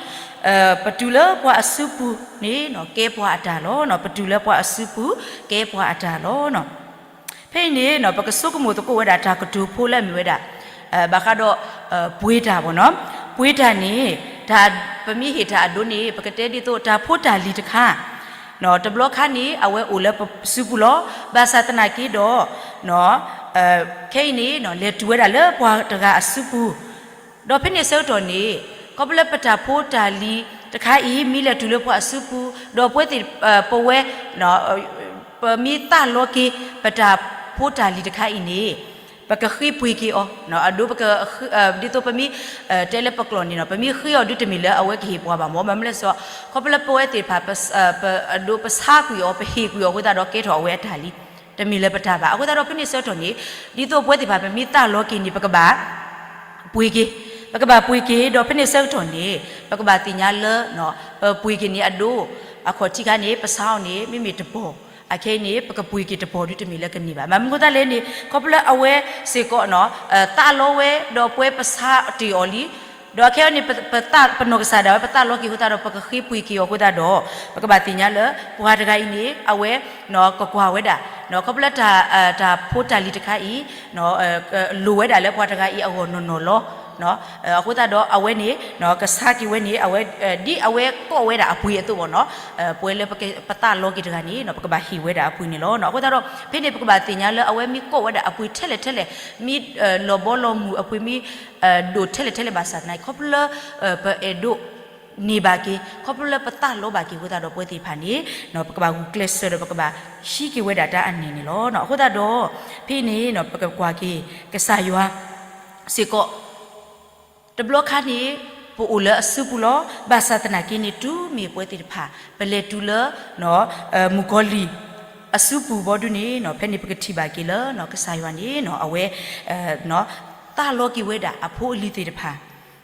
ပတုၤလၢပှၤအစုပူၤန့ၣ် ကဲပှၤအတၢ်လီၤ. ပတုၤလၢပှၤအစုပူၤ ကဲပှၤအတၢ်လီၤ. ဖဲအံၤန့ၣ် ပကဆိကမိၣ်သကိးဝဲဒၣ်တၢ်ကတိၤဖိလၢအမ့ၢ်ဝဲဒၣ် ဘၣ်ဃးဒီး ပှ့ၤတၢ်ဘၣ်နီၤ. ပှ့ၤတၢ်န့ၣ် တၢ်ပမ့ၢ်ဟ့ၣ်တၢ်အဒိန့ၣ် ပကတဲဒ်သိးတၢ်ဖိတၢ်လံၤတခါ တဘျီခါန့ၣ် အဝဲအိၣ်လၢပစုပူၤလီၤ. ဘၣ်ဆၣ်သနာ်က့ဒီး ခဲအံၤန့ၣ် လဲၤတုၤဝဲဒၣ်လၢပှၤတဂၤအစုပူၤ ဒီးဖဲန့ၣ်ဆၢကတီၢ်န့ၣ် ခီဖျိလၢပတၢ်ဖိတၢ်လံၤတခါအံၤ မ့ၢ်လဲၤတုၤလၢပှၤအစုပူၤ ဒီးပဝဲသ့ၣ် ပဝဲ ပမ့ၢ်သးလီက့ၤ ပတၢ်ဖိတၢ်လံၤတခါအံၤန့ၣ် ပကဃ့ပှ့ၤက့ၤအီၤ အဒိ ဒ်သိးပမ့ၢ် တဲလၢပကျိာ်န့ၣ်နီၤ ပမ့ၢ်ဃ့အီၤဒုးတမ့ၢ်လၢအဝဲကဟ့ၣ်ပှၤဘၣ်မၢ်. မ့ၢ်မနုၤလဲၣ်စ့ၢ် ခီဖျိလၢပဝဲသ့ၣ်တဖၣ် အဒိ ပဆါကွံာ်အီၤ ပဟ့ၣ်ကွံာ်အီၤအဃိသတးဒီး ကဲထီၣ်အဝဲအတၢ်လံ တမ့ၢ်လၢပတၢ်ဘၣ်. အဃိသတးဒီး ဖဲန့ၣ်ဆၢကတီၢ်န့ၣ် ဒ်သိးပဝဲသ့ၣ်တဖၣ် ပမ့ၢ်သးလီက့ၤန့ၣ် ပကဘၣ် ပှ့ၤက့ၤ, ပကဘၣ်ပှ့ၤက့ၤ ဒီးဖဲန့ၣ်ဆၢကတီၢ်န့ၣ် ပကဘၣ်သ့ၣ်ညါလၢ ပပှ့ၤက့ၤန့ၣ်အဒိ အခီၣ်ထံးခါန့ၣ် ပဆါအီၤန့ၣ် မ့မ့ၢ်တပီၢ်, အခဲအံၤန့ၣ် ပကပှ့ၤက့ၤတပီၢ်ဒုးတမ့ၢ်လၢကန့ၢ်ဘၣ်. မ့ၢ်မနုၤအဃိသတးလဲၣ်န့ၣ် ခီဖျိလၢအဝဲစ့ၢ်ကီး သးလီဝဲ ဒီးပဝဲပဆါတ့ၢ်အီၤလံ ဒီးခဲအံၤန့ၣ် ပနီၢ်ကစၢ်ဒၣ်ဝဲ ပသးလီက့ၤအဃိသတးဒီး ပကဃ့ပှ့ၤက့ၤအီၤအဃိသတးဒီး ပကဘၣ်သ့ၣ်ညါလၢ ပှၤတဂၤအံၤန့ၣ် အဝဲ ကကွၢ်ဝဲဒၣ် ခီဖျိလၢ တၢ်ဖိတၢ်လံၤတခါအံၤ လိၣ်ဝဲဒၣ်လၢပှၤတဂၤအံၤအဂီၢ်နီၢ်နီၢ်လီၤ. အဃိသတးဒီးအဝဲန့ၣ် ကဆါက့ၤဝဲန့ၣ် အဝဲ ဒ်အဝဲကိးဝဲဒၣ်အပှ့ၤအသိးဘၣ်နီၤ ပဝဲလၢပသးလီက့ၤတဂၤန့ၣ် ပကဘၣ်ဟ့ၣ်ဝဲဒၣ်အပှ့ၤန့ၣ်လီၤ. အဃိသတးဒီး ဖဲန့ၣ်ပကဘၣ်သ့ၣ်ညါလၢအဝဲမ့ၢ်ကိးဝဲဒၣ်အပှ့ၤထဲလဲၣ်ထဲလဲၣ် မ့ၢ်လီၤဘီလီၤမုၢ်အပှ့ၤမ့ၢ် ဒိၣ်ထဲလဲၣ်ထဲလဲၣ်ဘၣ်ဆၣ်သနာ်က့ ခီဖျိလၢ ပအဲၣ်ဒိး န့ၢ်ဘၣ်က့ၤ ခီဖျိလၢပသးလီဘၣ်က့ၤအဃိသတးဒီး ပဝဲသ့ၣ်တဖၣ်န့ၣ် ပကဘၣ်ဂုာ်ကျဲးစၢးဒီး ပကဘၣ်ဟံးက့ၤဝဲဒၣ်တၢ်အနၢ်န့ၣ်လီၤ. အဃိသတးဒီး ဖဲအံၤန့ၣ် ပကကွၢ်က့ၤ ကစၢ်ယွၤစ့ၢ်ကီး တဘျီခါန့ၣ် ပအိၣ်လၢအစုပူၤလီၤ. ဘၣ်ဆၣ်သနာ်က့န့ၣ် တုၤမ့ၢ်ပဝဲသ့ၣ်တဖၣ် ပလဲၤတုၤလၢ မုၣ်ကီၤလံၢ် အစုပူၤဘီဒုန့ၣ် ဖဲန့ၣ်ပကထံၣ်ဘၣ်က့ၤလၢ ကစၢ်ယွၤန့ၣ် အဝဲ သးလီက့ၤဝဲဒၣ်အဖိအလံၤသ့ၣ်တဖၣ်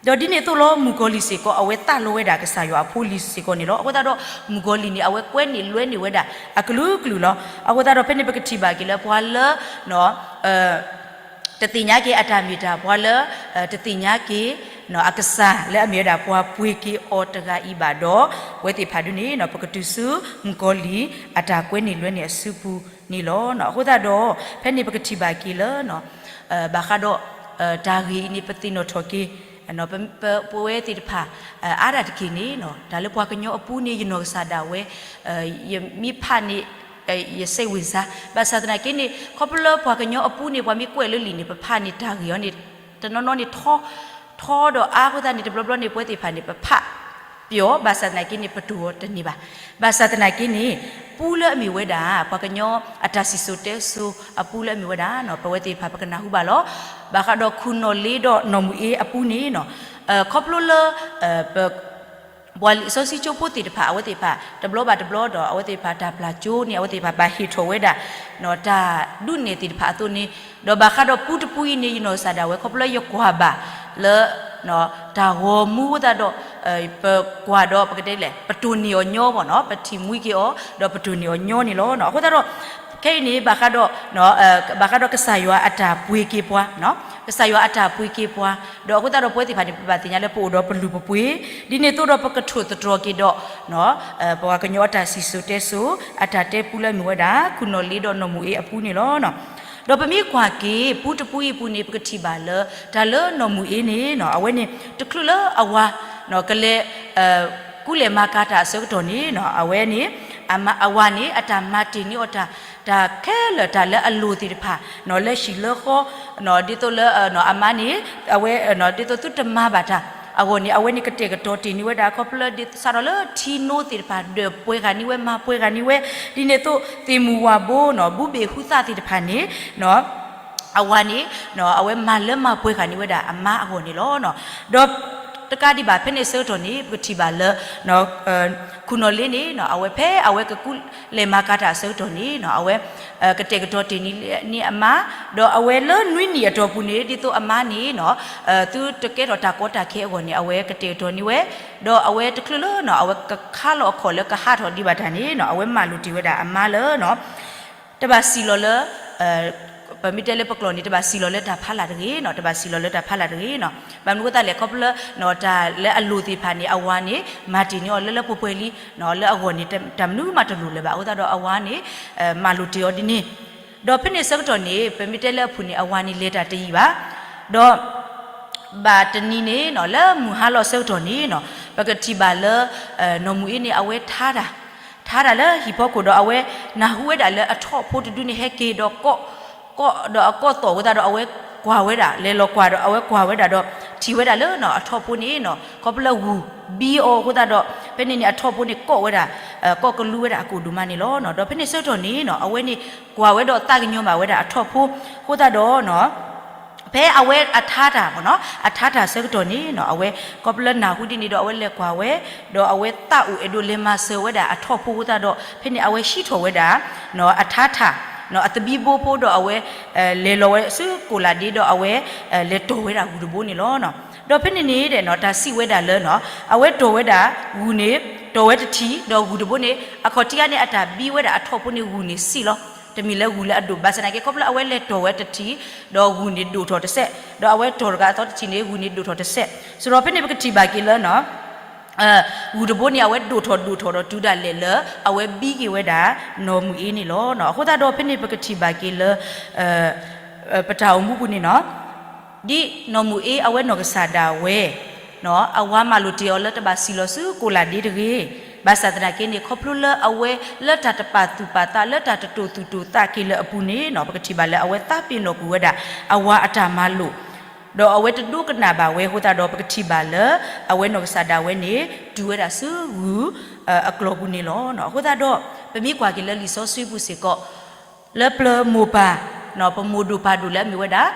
ဒီးဒ်န့ၣ်အသိးလီၤ မုၣ်ကီၤလံၢ်စ့ၢ်ကီး အဝဲသးလီဝဲဒၣ်ကစၢ်ယွၤအဖိအလံၤစ့ၢ်ကီးန့ၣ်လီၤ. အဃိသတးဒီး မုၣ်ကီၤလံၢ်န့ၣ် အဝဲကွဲန့ၢ်လွဲန့ၢ်ဝဲဒၣ် အကလုာ်ကလုာ်လီၤ. အဃိသတးဒီး ဖဲန့ၣ်ပကထံၣ်ဘၣ်က့ၤလၢပှၤလၢ တသ့ၣ်ညါက့ၤအတၢ်မ့ၢ်တၢ် ပှၤလၢ တသ့ၣ်ညါက့ၤ အကစၢ်လၢအမ့ၢ်ဝဲဒၣ်ပှၤပှ့ၤက့ၤအီၤတဂၤအံၤဘၣ်ဒီး ပဝဲသ့ၣ်တဖၣ်ဒုန့ၣ် ပကတုၤဆူ မုၣ်ကီၤလံၢ် အတၢ်ကွဲန့ၢ်လွဲန့ၢ်အစုပူၤန့ၣ်လီၤ. အဃိသတးဒီး ဖဲန့ၣ်ပကထံၣ်ဘၣ်က့ၤလၢ ဘၣ်ဃးဒီး တၢ်ဂ့ၢ်အံၤန့ၣ် ပသ့ၣ်နီၣ်ထီၣ်က့ၤ ပဝဲသ့ၣ်တဖၣ် အါဒၣ်တက့ၢ်န့ၣ် တၢ်လၢပှၤကညီအပူၤန့ၣ် ယနီၢ်ကစၢ်ဒၣ်ဝဲ ယမ့ၢ်ဖးန့ၣ် ယစဲးဝ့ၤစါ ဘၣ်ဆၣ်သနာ်က့န့ၣ် ခီဖျိလၢပှၤကညီအပူၤန့ၣ် ပှၤမ့ၢ်ကွဲးလၢလံာ်န့ၣ် ပဖးန့ၣ်တၢ်ဂ့ၢ်အီၤန့ၣ် တနီၤနီၤန့ၣ် ထီ ထီဒီးအါအဃိသတးန့ၣ် တဘျီဘျီန့ၣ် ပဝဲသ့ၣ်တဖၣ်န့ၣ် ပဖးပျီ ဘၣ်ဆၣ်သနာ်က့န့ၣ် ပတိၢ်အီၤတန့ၢ်ဘၣ်. ဘၣ်ဆၣ်သနာ်က့န့ၣ် ပူလၢအမ့ၢ်ဝဲဒၣ် ပှၤကညီအတၢ်စံၣ်စိၤတဲစိၤအပူလၢအမ့ၢ်ဝဲဒၣ် ပဝဲသ့ၣ်တဖၣ်ပကနၢ်ဟူဘၣ်လီၤ. ဘၣ်ဃးဒီးခူၣ်နီၣ်လ့ဒီးနီၢ်မုၢ်အ့အပူန့ၣ် ခီဖျိလၢ ပ ပှၤလံာ်စီဆှံကၠိဖိသ့ၣ်တဖၣ် အဝဲသ့ၣ်တဖၣ် တဘျီဘၣ်တဘျီဒီး အဝဲသ့ၣ်တဖၣ်တၢ်ပျၢ်ကၠိန့ၣ် အဝဲသ့ၣ်တဖၣ်ဘၣ်ဟ့ၣ်ထီၣ်ဝဲဒၣ် တၢ်ဒုးနဲၣ်သ့ၣ်တဖၣ်အသိးန့ၣ် ဒီးဘၣ်ဃးဒီးပူတပူအံၤန့ၣ် ယနီၢ်ကစၢ်ဒၣ်ဝဲ ခီဖျိလၢယကွၢ်ဘၣ်လၢ တၢ်ဂီၤမူအဃိသတးဒီး ပကွၢ်ဒီးပကတဲလဲၣ် ပတိၢ်န့ၢ်အီၤညီဘၣ်နီၤ ပထံၣ်မှံက့ၤအီၤ ဒီးပတိၢ်န့ၢ်အီၤညီန့ၣ်လီၤ. အဃိသတးဒီး ခဲအံၤန့ၣ် ဘၣ်ဃးဒီး ဘၣ်ဃးဒီးကစၢ်ယွၤအတၢ်ပှ့ၤက့ၤပှၤ ကစၢ်ယွၤအတၢ်ပှ့ၤက့ၤပှၤ ဒီးအဃိသတးဒီးပဝဲသ့ၣ်တဖၣ်န့ၣ် ပဘၣ်သ့ၣ်ညါလၢပအိၣ်ဒီးပလုၢ်ပပှ့ၤ ဒ်န့ၣ်အသိးဒီးပကထိၣ်သတြီၤက့ၤဒီး ပှၤကညီအတၢ်စံၣ်စိၤတဲစိၤ အတၢ်တဲပူလၢအမ့ၢ်ဝဲဒၣ် ခူၣ်နီၣ်လ့ဒီးနီၢ်မုၢ်အ့အပူန့ၣ်လီၤ. ဒီးပမ့ၢ်ကွၢ်က့ၤ ပူတပူအံၤအပူန့ၣ် ပကထံၣ်ဘၣ်လၢ တၢ်လၢနီၢ်မုၢ်အ့န့ၣ် အဝဲန့ၣ် တချုးလၢအဝၤ ကလဲၤ ကူလဲၤမၤကၤတၢ်အဆၢကတီၢ်န့ၣ် အဝဲန့ၣ် အဝၤန့ၣ် အတၢ်မၤတ့ၢ်န့ၢ်အီၤတၢ် တၢ်ခဲလၢာ်တၢ်လၢအလိၣ်သ့ၣ်တဖၣ် လၢဟံၣ်လၢဃီ ဒ်သိးလၢ အမါန့ၣ် အဝဲ ဒ်သိးသုတမၤဘၣ်တၢ်အဂီၢ်န့ၣ် အဝဲန့ၣ်ကတဲာ်ကတီၤတ့ၢ်န့ၢ်ဝဲဒၣ် ခီဖျိလၢဒ်စးထီၣ်လၢထံနိသ့ၣ်တဖၣ် ဒၢးပှဲၤဃာ်န့ၢ်ဝဲ မၤပှဲၤဃာ်န့ၢ်ဝဲ ဒ်န့ၣ်အသိး သ့ၣ်မုၢ်ဝၣ်ဘိနီၤ ဘူဘ့ၣ်ဟူသၣ်သ့ၣ်တဖၣ်န့ၣ် အဝၤန့ၣ် အဝဲမၤလၢမၤပှဲၤဃာ်န့ၢ်ဝဲဒၣ်အမါအဂီၢ်န့ၣ်လီၤ. ဒီး တကးဒံးဘၣ် ဖဲန့ၣ်အဆၢကတီၢ်န့ၣ် ပကထံၣ်ဘၣ်လၢ ခူၣ်နီၣ်လ့န့ၣ် အဝဲဖဲအဝဲကကူးလဲၤမၤကၤတၢ်အဆၢကတီၢ်န့ၣ် အဝဲ ကတဲာ်ကတီၤတ့ၢ်န့ၢ်အမါ, ဒီးအဝဲလၢနွံနံၣ်အတီၢ်ပူၤန့ၣ် ဒ်သိးအမါန့ၣ် သုတကဲထီၣ်တၢ်ကီတၢ်ခဲအဂီၢ်န့ၣ် အဝဲကတဲာ်ကတီၤန့ၢ်ဝဲ, ဒီးအဝဲတချုးလၢ အဝဲကခါလီၤအခီၣ်လၢကဟးထီၣ်ဒံးဘၣ်တၢ်န့ၣ် အဝဲမၤလိာ်တ့ၢ်ဝဲဒၣ်အမါလၢ တဘၣ်စံၣ်လီၤလၢ ပမ့ၢ်တဲလၢပကျိာ်န့ၣ် တဘၣ်စံၣ်လီၤလၢတၢ်ဖးလၢ်တဂ့ၤ, တဘၣ်စံၣ်လီၤလၢတၢ်ဖးလၢ်တဂ့ၤ. ဘၣ်မနုၤအဃိသတးလဲၣ်, ခီဖျိလၢ တၢ်လၢအလိၣ်သ့ၣ်တဖၣ်န့ၣ် အဝၤန့ၣ် မၤတ့ၢ်န့ၢ်အီၤလၢလၢပှဲၤပှဲၤလံ, လၢအဂီၢ်န့ၣ် တၢ်မနုၤမးတလိၣ်လၢၤဘၣ်. အဃိသတးဒီးအဝၤန့ၣ် မၤလိာ်တ့ၢ်အီၤဒ်န့ၣ်, ဒီးဖဲန့ၣ်ဆၢကတီၢ်န့ၣ် ပမ့ၢ်တဲလၢအဖုၣ်န့ၣ် အဝၤန့ၣ်လဲၤတၢ်တယံာ်ဘၣ်, ဒီး ဘၣ်တနံၤန့ၣ် လၢမုၢ်ဟါလီၤဆၢကတီၢ်န့ၣ် ပကထံၣ်ဘၣ်လၢ နီၢ်မုၢ်အ့န့ၣ် အဝဲထါတၢ်, ထါတၢ်လၢဟံၣ်ဖီခိၣ်ဒီး အဝဲနၢ်ဟူဝဲဒၣ်လၢအထီၣ်ဖိတဒုန့ၣ် ဟဲက့ၤဒီး ကီးဒီးအကီးသီၣ်အဃိသတးဒီး အဝဲကွၢ်ဝဲဒၣ် လဲၤလီၤကွၢ်ဒီး အဝဲကွၢ်ဝဲဒၣ်ဒီး ထံၣ်ဝဲဒၣ်လၢအထီၣ်ဖိန့ၣ် ခီဖျိလၢဂုၢ်ဘံအီၤအဃိသတးဒီး ဖဲန့ၣ်န့ၣ် အထီၣ်ဖိန့ၣ် ကီးဝဲဒၣ် ကီးကလူဝဲဒၣ်အကိၣ်ဒိၣ်မးန့ၣ်လီၤ. ဒီးဖဲန့ၣ်ဆၢကတီၢ်န့ၣ် အဝဲန့ၣ် ကွၢ်ဝဲဒီးသးကညီၤဘၣ်ဝဲဒၣ်အထီၣ်ဖိအဃိသတးဒီး ဖဲအဝဲအထါတၢ်မ့ၢ်နီၤ အထါတၢ်ဆၢကတီၢ်န့ၣ် အဝဲခီဖျိလၢနၢ်ဟူဒ်န့ၣ်ဒီး အဝဲလဲၤကွၢ်ဝဲ, ဒီးအဝဲသးအိၣ်အဲၣ်ဒိးလဲၤမၤစၢၤဝဲဒၣ်အထီၣ်ဖိအဃိသတးဒီး ဖဲန့ၣ်အဝဲဟံးထီၣ်ဝဲဒၣ် အထါတၢ် အသဘံဘိဖိဒီးအဝဲ လဲၤလီၤဝဲဆူကိၣ်လးဒ့ဒီးအဝဲ လဲၤတီၢ်ဝဲဒၣ်ဂုၢ်တဘိန့ၣ်လီၤ. ဒီးဖဲန့ၣ်န့ၣ်ဒီး တၢ်စံးဝဲဒၣ်လၢ အဝဲတီၢ်ဝဲဒၣ်ဂုၢ်န့ၣ် တီၢ်ဝဲတထံၣ် ဒီးဂုၢ်တဘိန့ၣ် အခီၣ်ထံးခါန့ၣ် အတၢ်ဘံဝဲဒၣ်အထီၣ်ဖိန့ၣ်ဂုၢ်န့ၣ်ဆံးလီၤ. တမ့ၢ်လၢဂုၢ်လၢအဒိၣ် ဘၣ်ဆၣ်သနာ်က့ ခီဖျိလၢအဝဲလဲၤတီၢ်ဝဲတထံၣ် ဒီးဂုၢ်န့ၣ်ဒိၣ်ထီၣ်တစဲး, ဒီးအဝဲတီၢ်တဂၤအသီတထံၣ်န့ၣ် ဂုၢ်န့ၣ်ဒိၣ်ထီၣ်တစဲး, စရီဖဲန့ၣ်ပကထံၣ်ဘၣ်က့ၤလၢ ဂုၢ်တဘိန့ၣ် အဝဲဒိၣ်ထီၣ်ဒိၣ်ထီၣ်ဒီးတုၤဒၣ်လဲာ်လၢ အဝဲဘံက့ၤဝဲဒၣ် နီၢ်မုၢ်အ့န့ၣ်လီၤ. အဃိသတးဒီးဖဲန့ၣ်ပကထံၣ်ဘၣ်က့ၤလၢ ပတၢ်အိၣ်မူပူၤန့ၣ်နီၤ ဒ်နီၢ်မုၢ်အ့အဝဲနီၢ်ကစၢ်ဒၣ်ဝဲ အဝၤမၤလိာ်တ့ၢ်အီၤလၢတဘၣ်စံၣ်လီၤဆူကိၣ်လးဒ့တဂ့ၤ. ဘၣ်ဆၣ်သနာ်က့န့ၣ် ခီဖျိလၢအဝဲလၢတၢ်တပာ်သူၣ်ပာ်သး လၢတၢ်တတိာ်သူၣ်တိာ်သးက့ၤလၢအပူၤန့ၣ်နီၤ ပကထံၣ်ဘၣ်လၢအဝဲသးပ့ၤနီၣ်ကွံာ်ဝဲဒၣ် အဝၤအတၢ်မၤလိာ် ဒီးအဝဲတဒိကနၣ်ဘၣ်ဝဲအဃိသတးဒီး ပကထံၣ်ဘၣ်လၢ အဝဲနီၢ်ကစၢ်ဒၣ်ဝဲန့ၣ် တုၤဝဲဒၣ်ဆူဂုၢ်အကျီၢ်ပူၤန့ၣ်လီၤ. အဃိသတးဒီး ပမ့ၢ်ကွၢ်က့ၤလၢလံာ်စီဆှံပူၤစ့ၢ်ကီး လၢပျၢၤမိၢ်ပၢ် ပမိၢ်ဒိၣ်ပၢ်ဒိၣ်လၢအမ့ၢ်ဝဲဒၣ်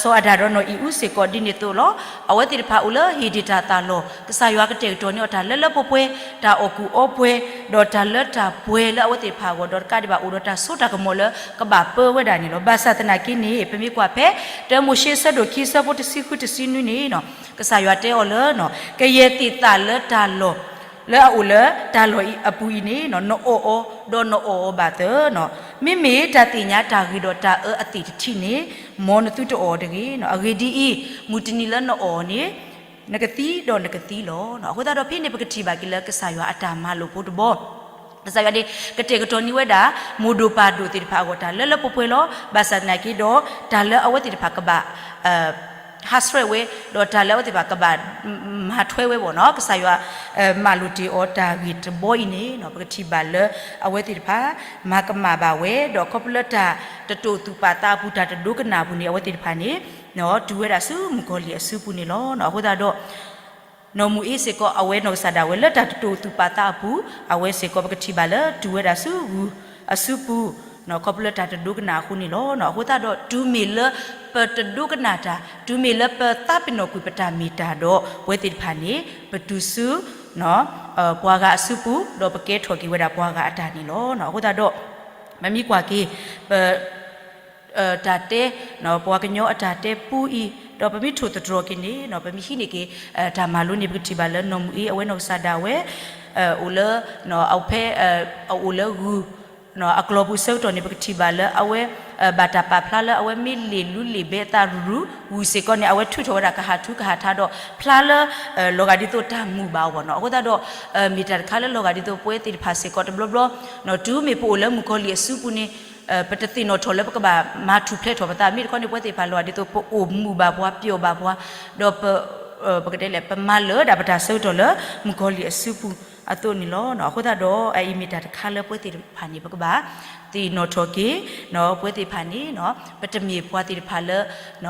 စီၤအၤဒၣ်ဒီးနီၢ်အံၤအူစ့ၢ်ကီးဒ်န့ၣ်အသိးလီၤ. အဝဲသ့ၣ်တဖၣ်အိၣ်လၢဟ့ၣ်ဒ့ၣ်တၢ်သၣ်လီၢ် ကစၢ်ယွၤကတဲာ်ကတီၤန့ၢ်အီၤတၢ်လၢလၢပှဲၤပှဲၤ တၢ်အီၣ်ကူၣ်အီပှဲၤ ဒီးတၢ်လၢတၢ်ပှဲၤလၢအဝဲသ့ၣ်တဖၣ်အဂီၢ် ဒီးတကးဒံးဘၣ်အိၣ်ဒီးတၢ်စိတၢ်ကမီၤလၢကဘၣ်ပၢဝဲဒၣ်န့ၣ်လီၤ. ဘၣ်ဆၣ်သနာ်က့န့ၣ် ပမ့ၢ်ကွၢ်ဖဲ တၢမိၤၡ့ဆၢဒိၣ်ခံဆၢဖိတဆံဃုတဆံနွံန့ၣ် ကစၢ်ယွၤတဲအီၤလၢ ကယဲၢ်သ့ၣ်သၣ်လၢတၢ်လီၢ် လၢအအိၣ်လၢတၢ်လီၢ်အပူၤအံၤန့ၣ် နအီၣ်အီၤ ဒီးနအီၣ်အီၤဘၣ်သၢနီၤ. မ့မ့ၢ်တၢ်သ့ၣ်ညါတၢ်ဂ့ၤဒီးတၢ်အၢအသ့ၣ်တထံးန့ၣ် မ်နသုတအီၣ်အီၤတဂ့ၤ. အဂ့ၢ်ဒ်အံၤ, မုၢ်တနံၤလၢနအီၣ်အီၤန့ၣ် နကသံဒီးနကသံလီၤ. အဃိသတးဒီးဖဲန့ၣ် ပကထံၣ်ဘၣ်က့ၤလၢကစၢ်ယွၤအတၢ်မၤလိာ်ဖိတဘီ ကစၢ်ယွၤန့ၣ် ကတဲာ်ကတီၤန့ၢ်ဝဲဒၣ် မိၢ်ဒိၣ်ပၢ်ဒိၣ်သ့ၣ်တဖၣ်အဂီၢ်တၢ်လၢလၢပှဲၤပှဲၤလီၤ. ဘၣ်ဆၣ်သနာ်က့ဒီး တၢ်လၢအဝဲသ့ၣ်တဖၣ်ကဘၣ် ဟးဆှဲးဝဲ ဒီးတၢ်လၢအဝဲသ့ၣ်တဖၣ်ကဘၣ် မၤထွဲဝဲဘၣ်နီၤ ကစၢ်ယွၤ မၤလိာ်တ့ၢ်အီၤတၢ်ဂ့ၢ်တဘီအံၤန့ၣ် ပကထံၣ်ဘၣ်လၢ အဝဲသ့ၣ်တဖၣ် မၤကမၣ်ဘၣ်ဝဲ ဒီးခီဖျိလၢတၢ်တတိာ်သူၣ်ပာ်သးအပူၤ တၢ်တဒိကနၣ်အပူၤန့ၣ် အဝဲသ့ၣ်တဖၣ်န့ၣ် တုၤဝဲဒၣ်ဆူမုၣ်ကီၤလံၢ်အစုပူၤန့ၣ်လီၤ. အဃိသတးဒီး နီၢ်မုၢ်အ့စ့ၢ်ကီး အဝဲနီၢ်ကစၢ်ဒၣ်ဝဲလၢတၢ်တတိာ်သူၣ်ပာ်သးအပူၤ အဝဲစ့ၢ်ကီးပကထံၣ်ဘၣ်လၢတုၤဝဲဒၣ်ဆူဂုၢ်အစုပူၤ ခီဖျိလၢတၢ်တဒိကနၣ်အဃိန့ၣ်လီၤ. အဃိသတးဒီး တုၤမ့ၢ်လၢပတဒိကနၣ်တၢ် တုၤမ့ၢ်လၢပသးပ့ၤနီၣ်ကွံာ်ပတၢ်မ့ၢ်တၢ်ဒီး ပဝဲသ့ၣ်တဖၣ်န့ၣ် ပတုၤဆူ ပှၤဂၤအစုပူၤ ဒီးပကဲထီၣ်က့ၤဝဲဒၣ်ပှၤဂၤအတၢ်န့ၣ်လီၤ. အဃိသတးဒီး ပမ့ၢ်ကွၢ်က့ၤ ပ တၢ်တဲ ပှၤကညီအတၢ်တဲပူအံၤ ဒီးပမ့ၢ်ထိၣ်သတြီၤက့ၤန့ၣ် ပမ့ၢ်ဟံးန့ၢ်က့ၤ တၢ်မၤလိန့ၣ် ပကထံၣ်ဘၣ်လၢနီၢ်မုၢ်အ့ အဝဲနီၢ်ကစၢ်ဒၣ်ဝဲ အိၣ်လၢ ဖဲ အအိၣ်လၢဂုၢ် အကျီၢ်ပူၤဆၢကတီၢ်န့ၣ် ပကထံၣ်ဘၣ်လၢအဝဲ ဘၣ်တၢ်ပာ်ဖျါလၢအဝဲမ့ၢ်လ့ၣ်လူလ့ၣ်ဘဲအသးရူၤရူၤ ဂုၢ်စ့ၢ်ကီးန့ၣ် အဝဲထုးထီၣ်ဝဲဒၣ်ကဟးထူကဟးထါဒီး ဖျါလၢ လီၤဂာ်ဒ်သိးတၢ်မုာ်ဘၣ်အဂီၢ်နီၤ. အဃိသတးဒီး မ့ၢ်တၢ်တခါလၢလီၤဂာ်ဒ်သိးပဝဲသ့ၣ်တဖၣ်စ့ၢ်ကီးတဘျီဘျီ တုၤမ့ၢ်ပအိၣ်လၢမုၣ်ကီၤလံၢ်အစုပူၤန့ၣ် ပတသ့ၣ်နီၣ်ထီၣ်လၢပကဘၣ်မၤထူၣ်ဖျဲးထီၣ်ပသး မ့ၢ်တခီန့ၣ် ပဝဲသ့ၣ်တဖၣ်လီၤဂာ်ဒ်သိးပအိၣ်မုာ်ဘၣ်ပှၤ ပျီၣ်ဘၣ်ပှၤ ဒီးပ ပကတဲလဲၣ် ပမၤလၢာ်ဒၣ်ပတၢ်ဆၢကတီၢ်လၢမုၣ်ကီၤလံၢ်အစုပူၤအသိးန့ၣ်လီၤ. အဃိသတးဒီး အအံၤမ့ၢ်တၢ်တခါလၢပဝဲသ့ၣ်တဖၣ်န့ၣ် ပကဘၣ်သ့ၣ်နီၣ်ထီၣ်က့ၤ ပဝဲသ့ၣ်တဖၣ်န့ၣ် ပတမ့ၢ်ပှၤသ့ၣ်တဖၣ်လၢ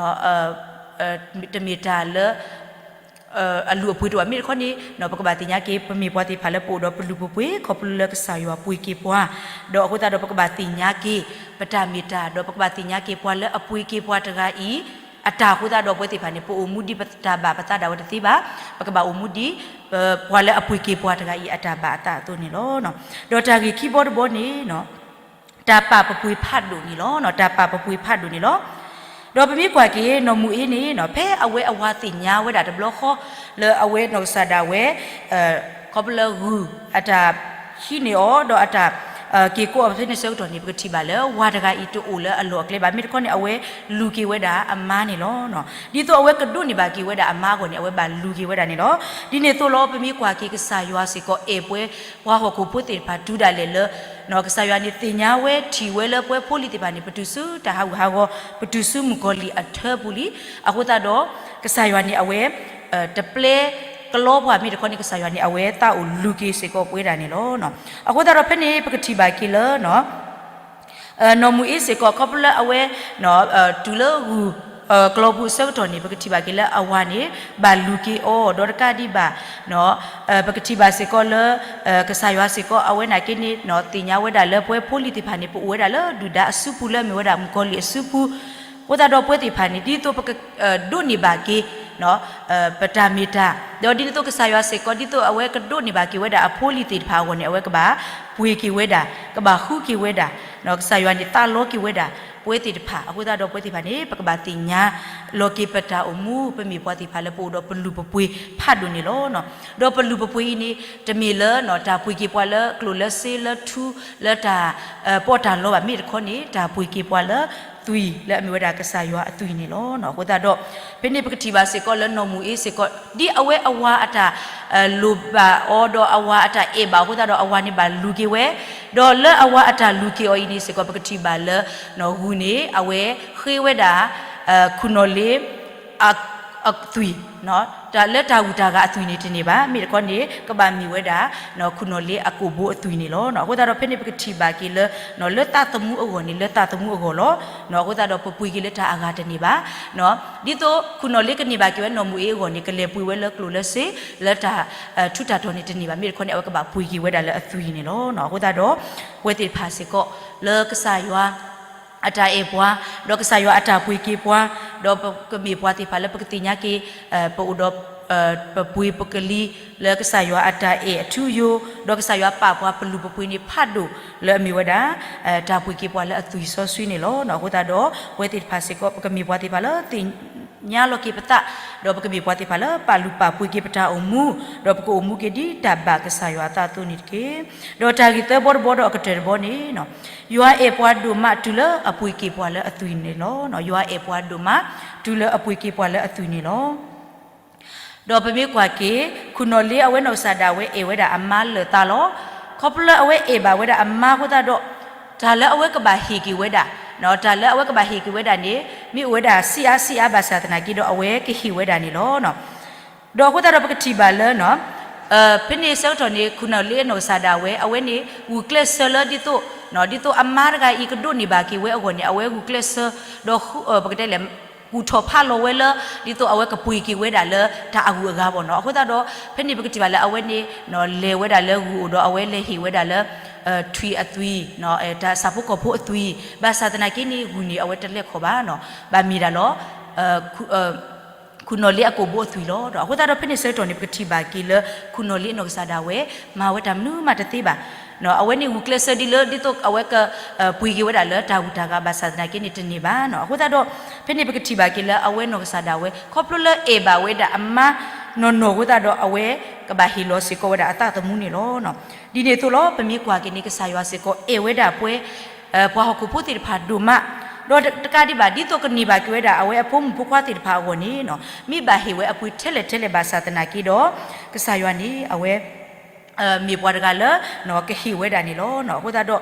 တမ့ၢ်တၢ်လၢ အလုၢ်အပှ့ၤတအိၣ်ဘၣ် မ့ၢ်တခီန့ၣ် ပကဘၣ်သ့ၣ်ညါက့ၤ ပမ့ၢ်ပှၤသ့ၣ်တဖၣ်လၢပအိၣ်ဒီးပလုၢ်ပပှ့ၤ ခီဖျိလၢကစၢ်ယွၤပှ့ၤက့ၤပှၤ ဒီးအဃိသတးဒီးပကဘၣ်သ့ၣ်ညါက့ၤ ပတၢ်မ့ၢ်တၢ် ဒီးပကဘၣ်သ့ၣ်ညါက့ၤပှၤလၢအပှ့ၤက့ၤပှၤတဂၤအံၤ အတၢ်အဃိသတးဒီး ပဝဲသ့ၣ်တဖၣ်န့ၣ် ပအိၣ်မူဒ်ပတၢ်ဘၣ်ပသးဒၣ်ဝဲတသ့ဘၣ်, ပကဘၣ်အိၣ်မူဒ် ပှၤလၢအပှ့ၤက့ၤပှၤတဂၤအံၤအတၢ်ဘၣ်အသးအသိးန့ၣ်လီၤ. ဒီးတၢ်ဂ့ၢ်ခံဘီတဘီန့ၣ် တၢ်ပာ်ပပှ့ၤဖးဒိၣ်န့ၣ်လီၤ. တၢ်ပာ်ပပှ့ၤဖးဒိၣ်န့ၣ်လီၤ. ဒီးပမ့ၢ်ကွၢ်က့ၤ နီၢ်မူၤအ့န့ၣ် ဖဲအဝဲအဝၤသ့ၣ်ညါဝဲဒၣ်တဘျီဃီ လၢအဝဲနီၢ်ကစၢ်ဒၣ်ဝဲ ခီဖျိလၢဂုၢ်အတၢ်ဟံးန့ၢ်အီၤ ဒီးအတၢ်က့ၤကိးအီၤဖဲန့ၣ်ဆၢကတီၢ်န့ၣ် ပကထံၣ်ဘၣ်လၢ ဝၤတဂၤအံၤတအိၣ်လၢအလီၢ်အကျဲဘၣ်. မ့ၢ်တခီန့ၣ် အဝဲလူၤက့ၤဝဲဒၣ်အမါန့ၣ်လီၤ. ဒ်သိးအဝဲကဒိးန့ၢ်ဘၣ်က့ၤဝဲဒၣ်အမါအဂီၢ်န့ၣ် အဝဲဘၣ်လူၤက့ၤဝဲဒၣ်န့ၣ်လီၤ. ဒ်န့ၣ်အသိးလီၤ ပမ့ၢ်ကွၢ်က့ၤကစၢ်ယွၤစ့ၢ်ကီး အဲၣ်ပှၤဟီၣ်ခိၣ်ဖိသ့ၣ်တဖၣ်တုၤဒၣ်လဲာ်လၢ ကစၢ်ယွၤန့ၣ်သ့ၣ်ညါဝဲထံၣ်ဝဲလၢပဝဲဖိလံၤသ့ၣ်တဖၣ်န့ၣ် ပတုၤဆူတၢ်ဟးဂူာ်ဟးဂီၤ ပတုၤဆူမုၣ်ကီၤလံၢ်အထၢပူၤလံ. အဃိသတးဒီး ကစၢ်ယွၤန့ၣ်အဝဲ တပျဲကလီပှၤမ့ၢ်တခီန့ၣ် ကစၢ်ယွၤန့ၣ် အဝဲသးအိၣ်လူၤက့ၤစ့ၢ်ကီးပဝဲဒၣ်န့ၣ်လီၤ. အဃိသတးဒီးဖဲန့ၣ် ပကထံၣ်ဘၣ်က့ၤလၢ နီၢ်မူၤအ့စ့ၢ်ကီး ခီဖျိလၢအဝဲ တုၤလၢဂုၢ် ကျီပူၤအဆၢကတီၢ်န့ၣ် ပကထံၣ်ဘၣ်က့ၤလၢအဝၤန့ၣ် ဘၣ်လူၤက့ၤအီၤ ဒီးတကးဒံးဘၣ် ပကထံၣ်ဘၣ်စ့ၢ်ကီးလၢ ကစၢ်ယွၤစ့ၢ်ကီး အဝဲနာ်က့န့ၣ် သ့ၣ်ညါဝဲဒၣ်လၢပဝဲဖိလံၤသ့ၣ်တဖၣ်န့ၣ် ပအိၣ်ဝဲဒၣ်လၢဒုၣ်ဒါအစုပူၤ လၢအမ့ၢ်ဝဲဒၣ်မုၣ်ကီၤလံၢ်အစုပူၤ အဃိသတးဒီးပဝဲသ့ၣ်တဖၣ်န့ၣ် ဒ်သိးပက ဒိးန့ၢ်ဘၣ်က့ၤ ပတၢ်မ့ၢ်တၢ် ဒီးဒ်သိးကစၢ်ယွၤစ့ၢ်ကီး ဒ်သိးအဝဲကဒိးန့ၢ်ဘၣ်က့ၤဝဲဒၣ်အဖိလံၤသ့ၣ်တဖၣ်အဂီၢ်န့ၣ် အဝဲကဘၣ်ပှ့ၤက့ၤဝဲဒၣ် ကဘၣ်ဃုက့ၤဝဲဒၣ် ကစၢ်ယွၤန့ၣ်သးလီက့ၤဝဲဒၣ် ပဝဲသ့ၣ်တဖၣ် အဃိသတးဒီးပဝဲသ့ၣ်တဖၣ်န့ၣ် ပကဘၣ်သ့ၣ်ညါလီၤက့ၤပတၢ်အိၣ်မူ ပမ့ၢ်ပှၤသ့ၣ်တဖၣ်လၢပအိၣ်ဒီးပလုၢ်ပပှ့ၤဖးဒိၣ်န့ၣ်လီၤ. ဒီးပလုၢ်ပပှ့ၤအံၤန့ၣ် တမ့ၢ်လၢ တၢ်ပှ့ၤက့ၤပှၤလၢကျိၣ်လၢစ့လၢထူ လၢတၢ် ပီးတၢ်လီဘၣ် မ့ၢ်တခီန့ၣ် တၢ်ပှ့ၤက့ၤပှၤလၢသွံၣ် လၢအမ့ၢ်ဝဲဒၣ်ကစၢ်ယွၤအသွံၣ်န့ၣ်လီၤ. အဃိသတးဒီး ဖဲန့ၣ်ပကထံၣ်ဘၣ်စ့ၢ်ကီးလၢနီၢ်မူၤအ့စ့ၢ်ကီး ဒ်အဝဲအဝၤအတၢ် လိၣ်ဘၣ်အီၤ ဒီးအဝၤအတၢ်အဲၣ်ဘၣ်အဃိသတးဒီး အဝၤန့ၣ်ဘၣ်လူၤက့ၤဝဲ ဒီးလၢအဝၤအတၢ်လူၤက့ၤအီၤအံၤန့ၣ်စ့ၢ်ကီး ပကထံၣ်ဘၣ်လၢ နီၢ်ဂုၢ်န့ၣ် အဝဲဃ့ဝဲဒၣ် ခိၣ်နီၣ်လ့ အသွံၣ် လၢတၢ်ဂုၤတၢ်ဂၤအသွံၣ်န့ၣ်တန့ၢ်ဘၣ်. မ့ၢ်တခီန့ၣ် ကဘၣ်မ့ၢ်ဝဲဒၣ် ခိၣ်နီၣ်လ့အကိာ်ဘိအသွံၣ်န့ၣ်လီၤ. အဃိသတးဒီးဖဲန့ၣ်ပကထံၣ်ဘၣ်က့ၤလၢ လၢသးသမူအဂီၢ်န့ၣ် လၢသးသမူအဂီၢ်လီၤ. အဃိသတးဒီးပပှ့ၤက့ၤလၢတၢ်အဂၤတန့ၢ်ဘၣ်. ဒ်သိးခိၣ်နီၣ်လ့ကန့ၢ်ဘၣ်က့ၤဝဲနီၢ်မူၤအ့အဂီၢ်န့ၣ် ကလဲၤပှ့ၤဝဲလၢကျိၣ်လၢစ့ လၢတၢ်ထူးတၢ်တီၤန့ၣ်တန့ၢ်ဘၣ်. မ့ၢ်တခီန့ၣ် အဝဲကဘၣ်ပှ့ၤက့ၤဝဲဒၣ်လၢအသွံၣ်န့ၣ်လီၤ. အဃိသတးဒီး ပဝဲသ့ၣ်တဖၣ်စ့ၢ်ကီး လၢကစၢ်ယွၤ အတၢ်အဲၣ်ပှၤ ဒီးကစၢ်ယွၤအတၢ်ပှ့ၤက့ၤပှၤ ဒီးပကမ့ၢ်ပှၤသ့ၣ်တဖၣ်လၢပကသ့ၣ်ညါက့ၤ ပအိၣ်ဒီး ပပှ့ၤပကလံၤ လၢကစၢ်ယွၤအတၢ်အဲၣ်အထူအယိာ် ဒီးကစၢ်ယွၤပာ်ပှၤပလုၢ်ပပှ့ၤန့ၣ်ဖးဒိၣ် လၢအမ့ၢ်ဝဲဒၣ် တၢ်ပှ့ၤက့ၤပှၤလၢအသွံၣ်စီဆှံန့ၣ်လီၤ. အဃိသတးဒီး ပဝဲသ့ၣ်တဖၣ်စ့ၢ်ကီး ပကမ့ၢ်ပှၤသ့ၣ်တဖၣ်လၢသ့ၣ်ညါလီၤက့ၤပသး ဒီးပကမ့ၢ်ပှၤသ့ၣ်တဖၣ်လၢပာ်လုၢ်ပာ်ပှ့ၤက့ၤပတၢ်အိၣ်မူ ဒီးပကအိၣ်မူက့ၤဒ်တၢ်ဘၣ်ကစၢ်ယွၤအသးအသိးန့ၣ်တက့ၢ်. ဒီးတၢ်ဂ့ၢ်သၢဘီတဘီဒီးအကတၢၢ်တဘီန့ၣ် ယွၤအဲၣ်ပှၤဒိၣ်မးတုၤလၢအပှ့ၤက့ၤပှၤလၢအသွံၣ်န့ၣ်လီၤ. ယွၤအဲၣ်ပှၤဒိၣ်မး တုၤလၢအပှ့ၤက့ၤပှၤလၢအသွံၣ်န့ၣ်လီၤ. ဒီးပမ့ၢ်ကွၢ်က့ၤ ခိၣ်နီၣ်လ့အဝဲနီၢ်ကစၢ်ဒၣ်ဝဲအဲၣ်ဝဲဒၣ်အမါလၢာ်သးလီၤ. ခီဖျိလၢအဝဲအဲၣ်ဘၣ်ဝဲဒၣ်အမါအဃိသတးဒီး တၢ်လၢအဝဲကဘၣ်ဟ့ၣ်က့ၤဝဲဒၣ် တၢ်လၢအဝဲကဘၣ်ဟ့ၣ်က့ၤဝဲဒၣ်န့ၣ် မ့ၢ်အိၣ်ဝဲဒၣ်ဆံးအါဆံးအါဘၣ်ဆၣ်သနာ်က့ဒီး အဝဲကဟ့ၣ်ဝဲဒၣ်န့ၣ်လီၤ. ဒီးအဃိသတးဒီးပကထံၣ်ဘၣ်လၢ ဖဲန့ၣ်ဆၢကတီၢ်န့ၣ် ခိၣ်နီၣ်လ့အနီၢ်ကစၢ်ဒၣ်ဝဲ အဝဲန့ၣ် ဂုာ်ကျဲးစၢးလၢဒ်သိး ဒ်သိးအမါတဂၤအံၤကဒိးန့ၢ်ဘၣ်က့ၤဝဲအဂီၢ်န့ၣ် အဝဲဂုာ်ကျဲးစၢး ဒီး ပကတဲလဲၣ် ကူၣ်ထီၣ်ဖးလီၤဝဲလၢ ဒ်သိးအဝဲကပှ့ၤက့ၤဝဲဒၣ်လၢတၢ်အဂုၤအဂၤဘၣ်နီၤ. အဃိသတးဒီး ဖဲန့ၣ်ပကထံၣ်ဘၣ်လၢအဝဲန့ၣ် လဲၤဝဲဒၣ်လၢဂုၢ်အိၣ်ဒီးအဝဲလဲၤဟ့ၣ်ဝဲဒၣ်လၢ ထွံၣ်အသွံၣ် တၢ်ဆၣ်ဖိကီၢ်ဖိအသွံၣ် ဘၣ်ဆၣ်သနာ်က့န့ၣ် ဂုၢ်န့ၣ်အဝဲတလဲၤခီၣ်ဘၣ်နီၤ ဘၣ်မ့ၢ်ဒၣ်လီၤ ခိၣ်နီၣ်လ့အကိာ်ဘိအသွံၣ်လီၤ. အဃိသတးဒီးဖဲန့ၣ်ဆၢကတီၢ်န့ၣ် ပကထံၣ်ဘၣ်က့ၤလၢ ခိၣ်နီၣ်လ့အနီၢ်ကစၢ်ဒၣ်ဝဲ မၤဝဲတၢ်မနုၤမးတသ့ဘၣ်. အဝဲန့ၣ်ဂုာ်ကျဲးစၢးဒ်လၢ ဒ်သိးအဝဲက ပှ့ၤက့ၤဝဲဒၣ်လၢတၢ်ဂုၤတၢ်ဂၤ ဘၣ်ဆၣ်သနာ်က့န့ၣ်တန့ၢ်ဘၣ်နီၤ. အဃိသတးဒီး ဖဲန့ၣ်ပကထံၣ်ဘၣ်က့ၤလၢအဝဲနီၢ်ကစၢ်ဒၣ်ဝဲ ခီဖျိလၢအဲၣ်ဘၣ်ဝဲဒၣ်အမါနီၢ်နီၢ်အဃိသတးဒီး အဝဲကဘၣ်ဟ့ၣ်လီၤစ့ၢ်ကီးဝဲဒၣ်အသးသမူန့ၣ်လီၤ. ဒ်န့ၣ်အသိးလီၤ ပမ့ၢ်ကွၢ်က့ၤန့ၣ် ကစၢ်ယွၤစ့ၢ်ကီးအဲၣ်ဝဲဒၣ်ပှၤ ပှၤဟီၣ်ခိၣ်ဖိသ့ၣ်တဖၣ်ဒိၣ်မး, ဒီးတကးဒံးဘၣ် ဒ်သိးကန့ၢ်ဘၣ်က့ၤဝဲဒၣ် အဝဲအဖိမုၣ်ဖိခွါသ့ၣ်တဖၣ်အဂီၢ်န့ၣ် မ့ၢ်ဘၣ်ဟ့ၣ်ဝဲအပှ့ၤထဲလဲၣ်ထဲလဲၣ်ဘၣ်ဆၣ်သနာ်က့ဒီး ကစၢ်ယွၤန့ၣ် အဝဲ မ့ၢ်ပှၤတဂၤလၢ ကဟ့ၣ်ဝဲဒၣ်န့ၣ်လီၤ. အဃိသတးဒီး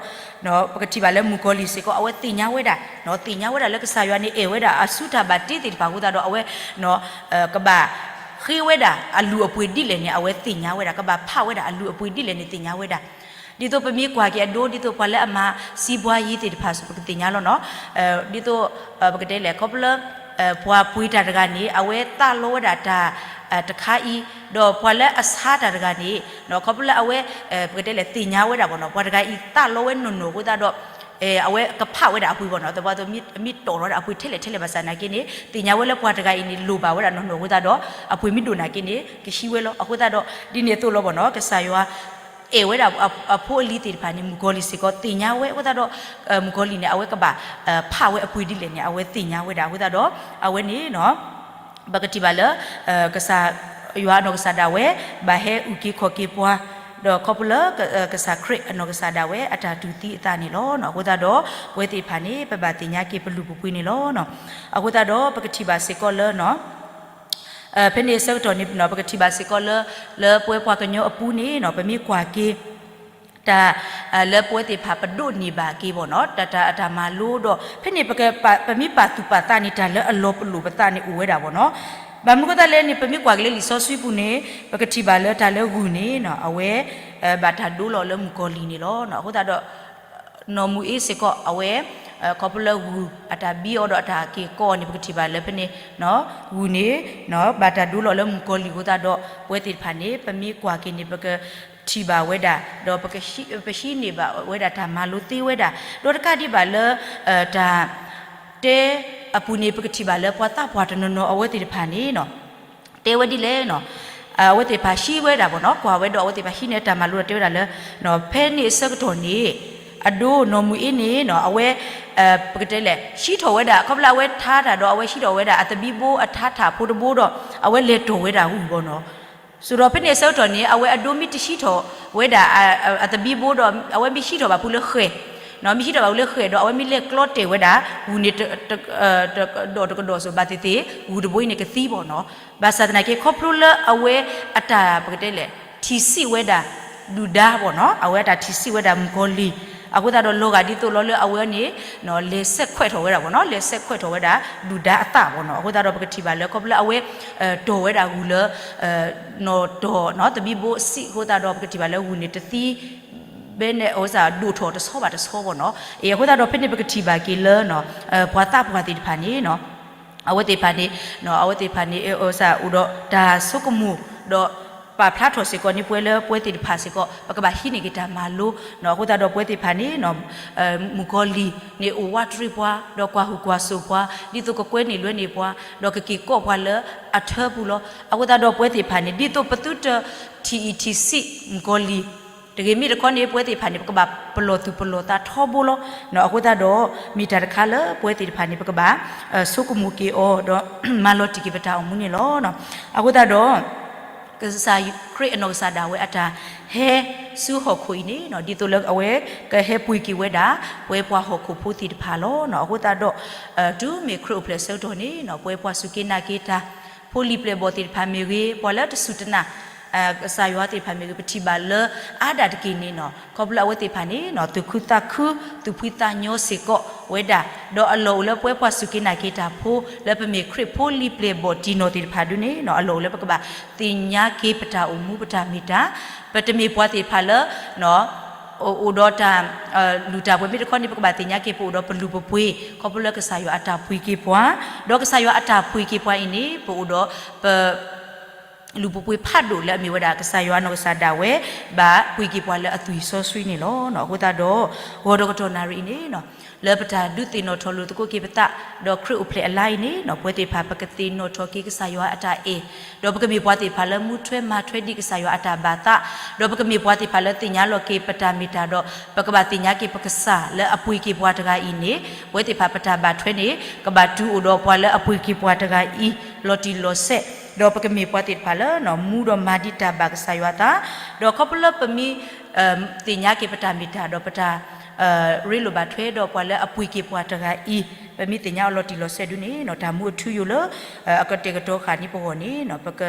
ပကထံၣ်ဘၣ်လၢမုၣ်ကီၤလံၢ်စ့ၢ်ကီး အဝဲသ့ၣ်ညါဝဲဒၣ်, သ့ၣ်ညါဝဲဒၣ်လၢကစၢ်ယွၤန့ၣ် အဲၣ်ဝဲဒၣ်အစုတၢ်ဘၣ်တ့သ့ၣ်တဖၣ်အဃိသတးဒီး အဝဲ ကဘၣ်ဃ့ဝဲဒၣ်အလုၢ်အပှ့ၤဒ်လဲၣ်န့ၣ် အဝဲသ့ၣ်ညါဝဲဒၣ်, ကဘၣ်ဖးဝဲဒၣ်အလုၢ်အပှ့ၤဒ်လဲၣ်န့ၣ်သ့ၣ်ညါဝဲဒၣ်. ဒ်သိးပမ့ၢ်ကွၢ်က့ၤအဒိ ဒ်သိးပှၤလၢအမၤစံးဘှါယံၤသ့ၣ်တဖၣ် ပကသ့ၣ်ညါလီၤနီၤ. ဒ်သိး ပကတဲလဲၣ် ခီဖျိလၢ ပှၤပှ့ၤတၢ်တဂၤန့ၣ် အဝဲသးလီဝဲဒၣ်တၢ်တခါအံၤ, ဒီးပှၤလၢအဆါတၢ်တဂၤန့ၣ် ခီဖျိလၢအဝဲ ပကတဲလဲၣ် သ့ၣ်ညါဝဲဒၣ်ဘၣ်နီၤ, ပှၤတဂၤအံၤသးလီဝဲနီၢ်နီၢ်အဃိသတးဒီး အဝဲကဖးဝဲဒၣ်အပှ့ၤဘၣ်နီၤ, သပှၢ်သိးမ့ၢ်တီၣ်ထီၣ်ဝဲဒၣ်အပှ့ၤထဲလဲၣ်ထဲလဲၣ်ဘၣ်ဆၣ်သနာ်က့န့ၣ် သ့ၣ်ညါဝဲလၢပှၤတဂၤအံၤန့ၣ် လိၣ်ဘၣ်ဝဲဒၣ်နီၢ်နီၢ်အဃိသတးဒီး အပှ့ၤမ့ၢ်ဒိၣ်နာ်က့န့ၣ် ကဟံးဝဲလီၤ. အဃိသတးဒီး ဒ်န့ၣ်အသိးလီၤဘၣ်နီၤ, ကစၢ်ယွၤ အဲၣ်ဝဲဒၣ်အဖိအလံၤသ့ၣ်တဖၣ်န့ၣ် မုၣ်ကီၤလံၢ်စ့ၢ်ကီးသ့ၣ်ညါဝဲအဃိသတးဒီး မုၣ်ကီၤလံၢ်န့ၣ် အဝဲကဘၣ် ဖးဝဲအပှ့ၤဒ်လဲၣ်န့ၣ် အဝဲသ့ၣ်ညါဝဲဒၣ်အဃိသတးဒီး အဝဲန့ၣ် ပကထံၣ်ဘၣ်လၢ ကစၢ်ယွၤအနီၢ်ကစၢ်ဒၣ်ဝဲ ဘၣ်ဟဲအုၣ်က့ၤခီၣ်က့ၤပှၤ, ဒီးခီဖျိလၢ ကစၢ်ခရံာ်အနီၢ်ကစၢ်ဒၣ်ဝဲအတၢ်တူၢ်သံအသးန့ၣ်လီၤ. အဃိသတးဒီး ပဝဲသ့ၣ်တဖၣ်န့ၣ် ပဘၣ်သ့ၣ်ညါက့ၤပလုၢ်ပပှ့ၤန့ၣ်လီၤ. အဃိသတးဒီး ပကထံၣ်ဘၣ်စ့ၢ်ကီးလၢ ဖဲန့ၣ်အဆၢကတီၢ်န့ၣ် ပကထံၣ်ဘၣ်စ့ၢ်ကီးလၢ လၢပဝဲပှၤကညီအပူၤန့ၣ် ပမ့ၢ်ကွၢ်က့ၤ တၢ် လၢပဝဲသ့ၣ်တဖၣ်ပဒိးန့ၢ်ဘၣ်က့ၤဘၣ်နီၤ, တၢ် တၢ် တၢ်မၤလိဒီး ဖဲန့ၣ် ပမ့ၢ်ပာ်သူၣ်ပာ်သးန့ၣ် တၢ်လၢအလီၤပလိာ်ပသးန့ၣ်အိၣ်ဝဲဒၣ်ဘၣ်နီၤ. ဘၣ်မနုၤအဃိသတးလဲၣ်န့ၣ် ပမ့ၢ်ကွၢ်က့ၤလၢလံာ်စီဆှံပူၤန့ၣ် ပကထံၣ်ဘၣ်လၢတၢ်လၢဂုၢ်န့ၣ် အဝဲ ဘၣ်တၢ်ဒိလီၤလၢမုၣ်ကီၤလံၢ်န့ၣ်လီၤ. အဃိသတးဒီး နီၢ်မူၤအ့စ့ၢ်ကီး အဝဲ ခီဖျိလၢဂုၢ်အတၢ်ဘံအီၤဒီးအတၢ်က့ၤကိးအီၤန့ၣ် ပကထံၣ်ဘၣ်လၢဖဲန့ၣ် ဂုၢ်န့ၣ် ဘၣ်တၢ်ဒိလီၤလၢမုၣ်ကီၤလံၢ်အဃိသတးဒီး ပဝဲသ့ၣ်တဖၣ်န့ၣ် ပမ့ၢ်ကွၢ်က့ၤန့ၣ် ပကထံၣ်ဘၣ်ဝဲဒၣ် ဒီး ပဟံးန့ၢ်ဘၣ်ဝဲဒၣ်တၢ်မၤလိသ့ဝဲဒၣ် ဒီးတကးဒံးဘၣ်လၢ တၢ် တဲအပူၤန့ၣ် ပကထံၣ်ဘၣ်လၢ ပှၤသးပှၢ်တနီၤနီၤအဝဲသ့ၣ်တဖၣ်န့ၣ် တဲဝဲဒ်လဲၣ် အဝဲသ့ၣ်တဖၣ်ဟံးဝဲဒၣ်ဘၣ်နီၤ, ကွၢ်ဝဲဒီးအဝဲသ့ၣ်တဖၣ်ဟံးန့ၢ်တၢ်မၤလိဒီးတဲဝဲဒၣ်လၢ ဖဲန့ၣ်အဆၢကတီၢ်န့ၣ် အဒိနီၢ်မူၤအ့န့ၣ် အဝဲ ပကတဲလဲၣ် ဟံးထီၣ်ဝဲဒၣ် ခီဖျိလၢအဝဲထါတၢ်ဒီး အဝဲဟံးထီၣ်ဝဲဒၣ်အသဘံဘိအထါထၣ်ဖိတဘိဒီး အဝဲလဲၤတီၢ်ဝဲဒၣ်ဂုၢ်ဘၣ်နီၤ. စိၤဒီးဖဲန့ၣ်အဆၢကတီၢ်န့ၣ် အဝဲအဒိမ့ၢ်တဟံးထီၣ်ဝဲဒၣ် အသဘံဘိဒီး အဝဲမ့ၢ်ဟံးထီၣ်ဘၣ်ဖုလၢဃဲၣ် မ့ၢ်ဟံးထီၣ်ဘၣ်ဖုလၢဃဲၣ်ဒီး အဝဲမ့ၢ်လဲၤကျီတဲာ်ဝဲဒၣ် ဂုၢ်န့ၣ် တကဒီးတကဒီးစိၤဘၣ်သ့ၣ်သ့ၣ် ဂုၢ်တဘိအံၤန့ၣ်ကသံဘၣ်နီၤ. ဘၣ်ဆၣ်သနာ်က့ ခီဖျိလၢအဝဲအတၢ် ပကတဲလဲၣ် ထံၣ်ဆံးဝဲဒၣ် ဒုၣ်ဒါဘၣ်နီၤ, အဝဲအတၢ်ထံၣ်ဆံးဝဲဒၣ်မုၣ်ကီၤလံၢ် အဃိသတးဒီးလီၤဂာ်ဒ်သိးလီၤလၢအဝဲန့ၣ် လဲၤဆဲးခွဲးထီၣ်ဝဲဒၣ်ဘၣ်နီၤ, လဲၤဆဲးခွဲးထီၣ်ဝဲဒၣ် ဒုၣ်ဒါအသးဘၣ်နီၤ. အဃိသတးဒီးပကထံၣ်ဘၣ်လၢ ခီဖျိလၢအဝဲ တီၢ်ဝဲဒၣ်ဂုၢ်လၢ နီၢ်တီၢ် သဘံဘိဆံးအဃိသတးဒီး ပကထံၣ်ဘၣ်လၢဂုၢ်န့ၣ်တသံ ဘဲန့ၣ် ဒိၣ်ထီၣ်တဆီဘၣ်တဆီဘၣ်နီၤ. အဃိသတးဒီးဖဲန့ၣ် ပကထံၣ်ဘၣ်က့ၤလၢ ပှၤသးပှၢ်သ့ၣ်တဖၣ်န့ၣ် အဝဲသ့ၣ်တဖၣ်န့ၣ် အဝဲသ့ၣ်တဖၣ်န့ၣ် အိၣ်ဒီးတၢ်ဆိကမိၣ် ဒီးပာ်ဖျါထီၣ်စ့ၢ်ကီးန့ၢ်ပှၤလၢပဝဲသ့ၣ်တဖၣ်စ့ၢ်ကီး ပကဘၣ်ဟံးန့ၢ်က့ၤတၢ်မၤလိ အဃိသတးဒီးပဝဲသ့ၣ်တဖၣ်န့ၣ် မုၣ်ကီၤလံၢ်န့ၣ်အိၣ်ဝးတရံးပှၤ ဒီးကွၢ်ဟုၣ်ကွၢ်စိာ်ပှၤ ဒ်သိးကကွဲန့ၢ်လွဲန့ၢ်ပှၤ ဒီးကက့ၤကိးပှၤလၢအထၢပူၤလီၤ. အဃိသတးဒီးပဝဲသ့ၣ်တဖၣ်န့ၣ် ဒ်သိးပသုတထံၣ်အံၤထံၣ်ဆံးမုၣ်ကီၤလံၢ် တဂ့ၤမ့ၢ်တခီန့ၣ် ပဝဲသ့ၣ်တဖၣ်န့ၣ် ပကဘၣ်ပလီၢ်သူၣ်ပလီၢ်သးထီဘိလီၤ. အဃိသတးဒီး မ့ၢ်တၢ်တခါလၢပဝဲသ့ၣ်တဖၣ်န့ၣ် ပကဘၣ် ဆိကမိၣ်က့ၤအီၤ ဒီးမၤလီၤတံၢ်က့ၤပတၢ်အိၣ်မူန့ၣ်လီၤ. အဃိသတးဒီး ကစၢ်ခရံာ်အနီၢ်ကစၢ်ဒၣ်ဝဲအတၢ်ဟဲဆူဟီၣ်ခိၣ်အံၤန့ၣ် ဒ်သိးလၢအဝဲကဟဲပှ့ၤက့ၤဝဲဒၣ် ပဝဲပှၤဟီၣ်ခိၣ်ဖိသ့ၣ်တဖၣ်လီၤ. အဃိသတးဒီး တုၤမ့ၢ်ခရံာ်အိၣ်ဖျဲၣ်အဆၢကတီၢ်န့ၣ် ပဝဲပှၤစူၢ်က့ၤနာ်က့ၤတၢ် ဖိလံၤပျဲၢ်ဘီၣ်သ့ၣ်တဖၣ်မ့ၢ်ဂ့ၤ ပှၤလၢတစူၢ်တနာ် ကစၢ်ယွၤသ့ၣ်တဖၣ်မ့ၢ်ဂ့ၤ ပထံၣ်ဘၣ်လၢအါဒၣ်တက့ၢ်န့ၣ်နီၤ ခီဖျိလၢအဝဲသ့ၣ်တဖၣ်န့ၣ် သူၣ်ခုသးခု သူၣ်ဖှံသးညီစ့ၢ်ကီးဝဲဒၣ် ဒီးအလီၢ်အိၣ်လၢပဝဲပှၤစူၢ်က့ၤနာ်က့ၤတၢ်ဖိ လၢပမ့ၢ်ခရံာ်ဖိလံၤပျဲၢ်ဘီၣ်တံၢ်နီၢ်သ့ၣ်တဖၣ်ဒုန့ၣ် အလီၢ်အိၣ်လၢပကဘၣ်သ့ၣ်ညါက့ၤပတၢ်အိၣ်မူပတၢ်မ့ၢ်တၢ် ပတမ့ၢ်ပှၤသ့ၣ်တဖၣ်လၢ အိၣ်ဒီးတၢ် လုၢ်တၢ်ပှ့ၤမ့ၢ်တခီန့ၣ် ပကဘၣ်သ့ၣ်ညါက့ၤပအိၣ်ဒီးပလုၢ်ပပှ့ၤ ခီဖျိလၢကစၢ်ယွၤအတၢ်ပှ့ၤက့ၤပှၤ ဒီးကစၢ်ယွၤအတၢ်ပှ့ၤက့ၤပှၤအံၤန့ၣ် ပအိၣ်ဒီးပ လုၢ်ပပှ့ၤဖးဒိၣ်လၢအမ့ၢ်ဝဲဒၣ်ကစၢ်ယွၤအနီၢ်ကစၢ်ဒၣ်ဝဲ ဘၣ်ပှ့ၤက့ၤပှၤလၢအသွံၣ်စီဆှံန့ၣ်လီၤ. အဃိသတးဒီး ဂီၤဒီးကတီၢ်နၣ်ရံၣ်အံၤန့ၣ် လၢပတၢ်ဒုးသ့ၣ်နီၣ်ထီၣ်လိာ်သကိးက့ၤပသး ဒီးခရံာ်အိၣ်ဖျဲၣ်အလါအံၤန့ၣ် ပဝဲသ့ၣ်တဖၣ်ပကသ့ၣ်နီၣ်ထီၣ်က့ၤကစၢ်ယွၤအတၢ်အဲၣ် ဒီးပကမ့ၢ်ပှၤသ့ၣ်တဖၣ်လၢမူထွဲမၤထွဲဒံးကစၢ်ယွၤအတၢ်ဘၣ်သး ဒီးပကမ့ၢ်ပှၤသ့ၣ်တဖၣ်လၢသ့ၣ်ညါလီၤက့ၤပတၢ်မ့ၢ်တၢ်ဒီး ပကဘၣ်သ့ၣ်ညါက့ၤပကစၢ်လၢအပှ့ၤက့ၤပှၤတဂၤအံၤန့ၣ် ပဝဲသ့ၣ်တဖၣ်ပတၢ်ဘၣ်ထွဲန့ၣ် ကဘၣ်တုၤအိၣ်ဒီးပှၤလၢအပှ့ၤက့ၤပှၤတဂၤအံၤ လီၤတံၢ်လီၤဆဲး ဒီးပကမ့ၢ်ပှၤသ့ၣ်တဖၣ်လၢ မူဒီးမၤဒံးတၢ်ဘၣ်ကစၢ်ယွၤအသး ဒီးခီဖျိလၢပမ့ၢ် သ့ၣ်ညါက့ၤပတၢ်မ့ၢ်တၢ်ဒီးပတၢ် ရ့လိာ်ဘၣ်ထွဲဒီးပှၤလၢအပှ့ၤက့ၤပှၤတဂၤအံၤ ပမ့ၢ်သ့ၣ်ညါအီၤလီၤတံၢ်လီၤဆဲးဒုန့ၣ် တၢ်မူအထူအယိာ်လၢ အကတဲာ်ကတီၤဃာ်န့ၢ်ပဂီၢ်န့ၣ် ပက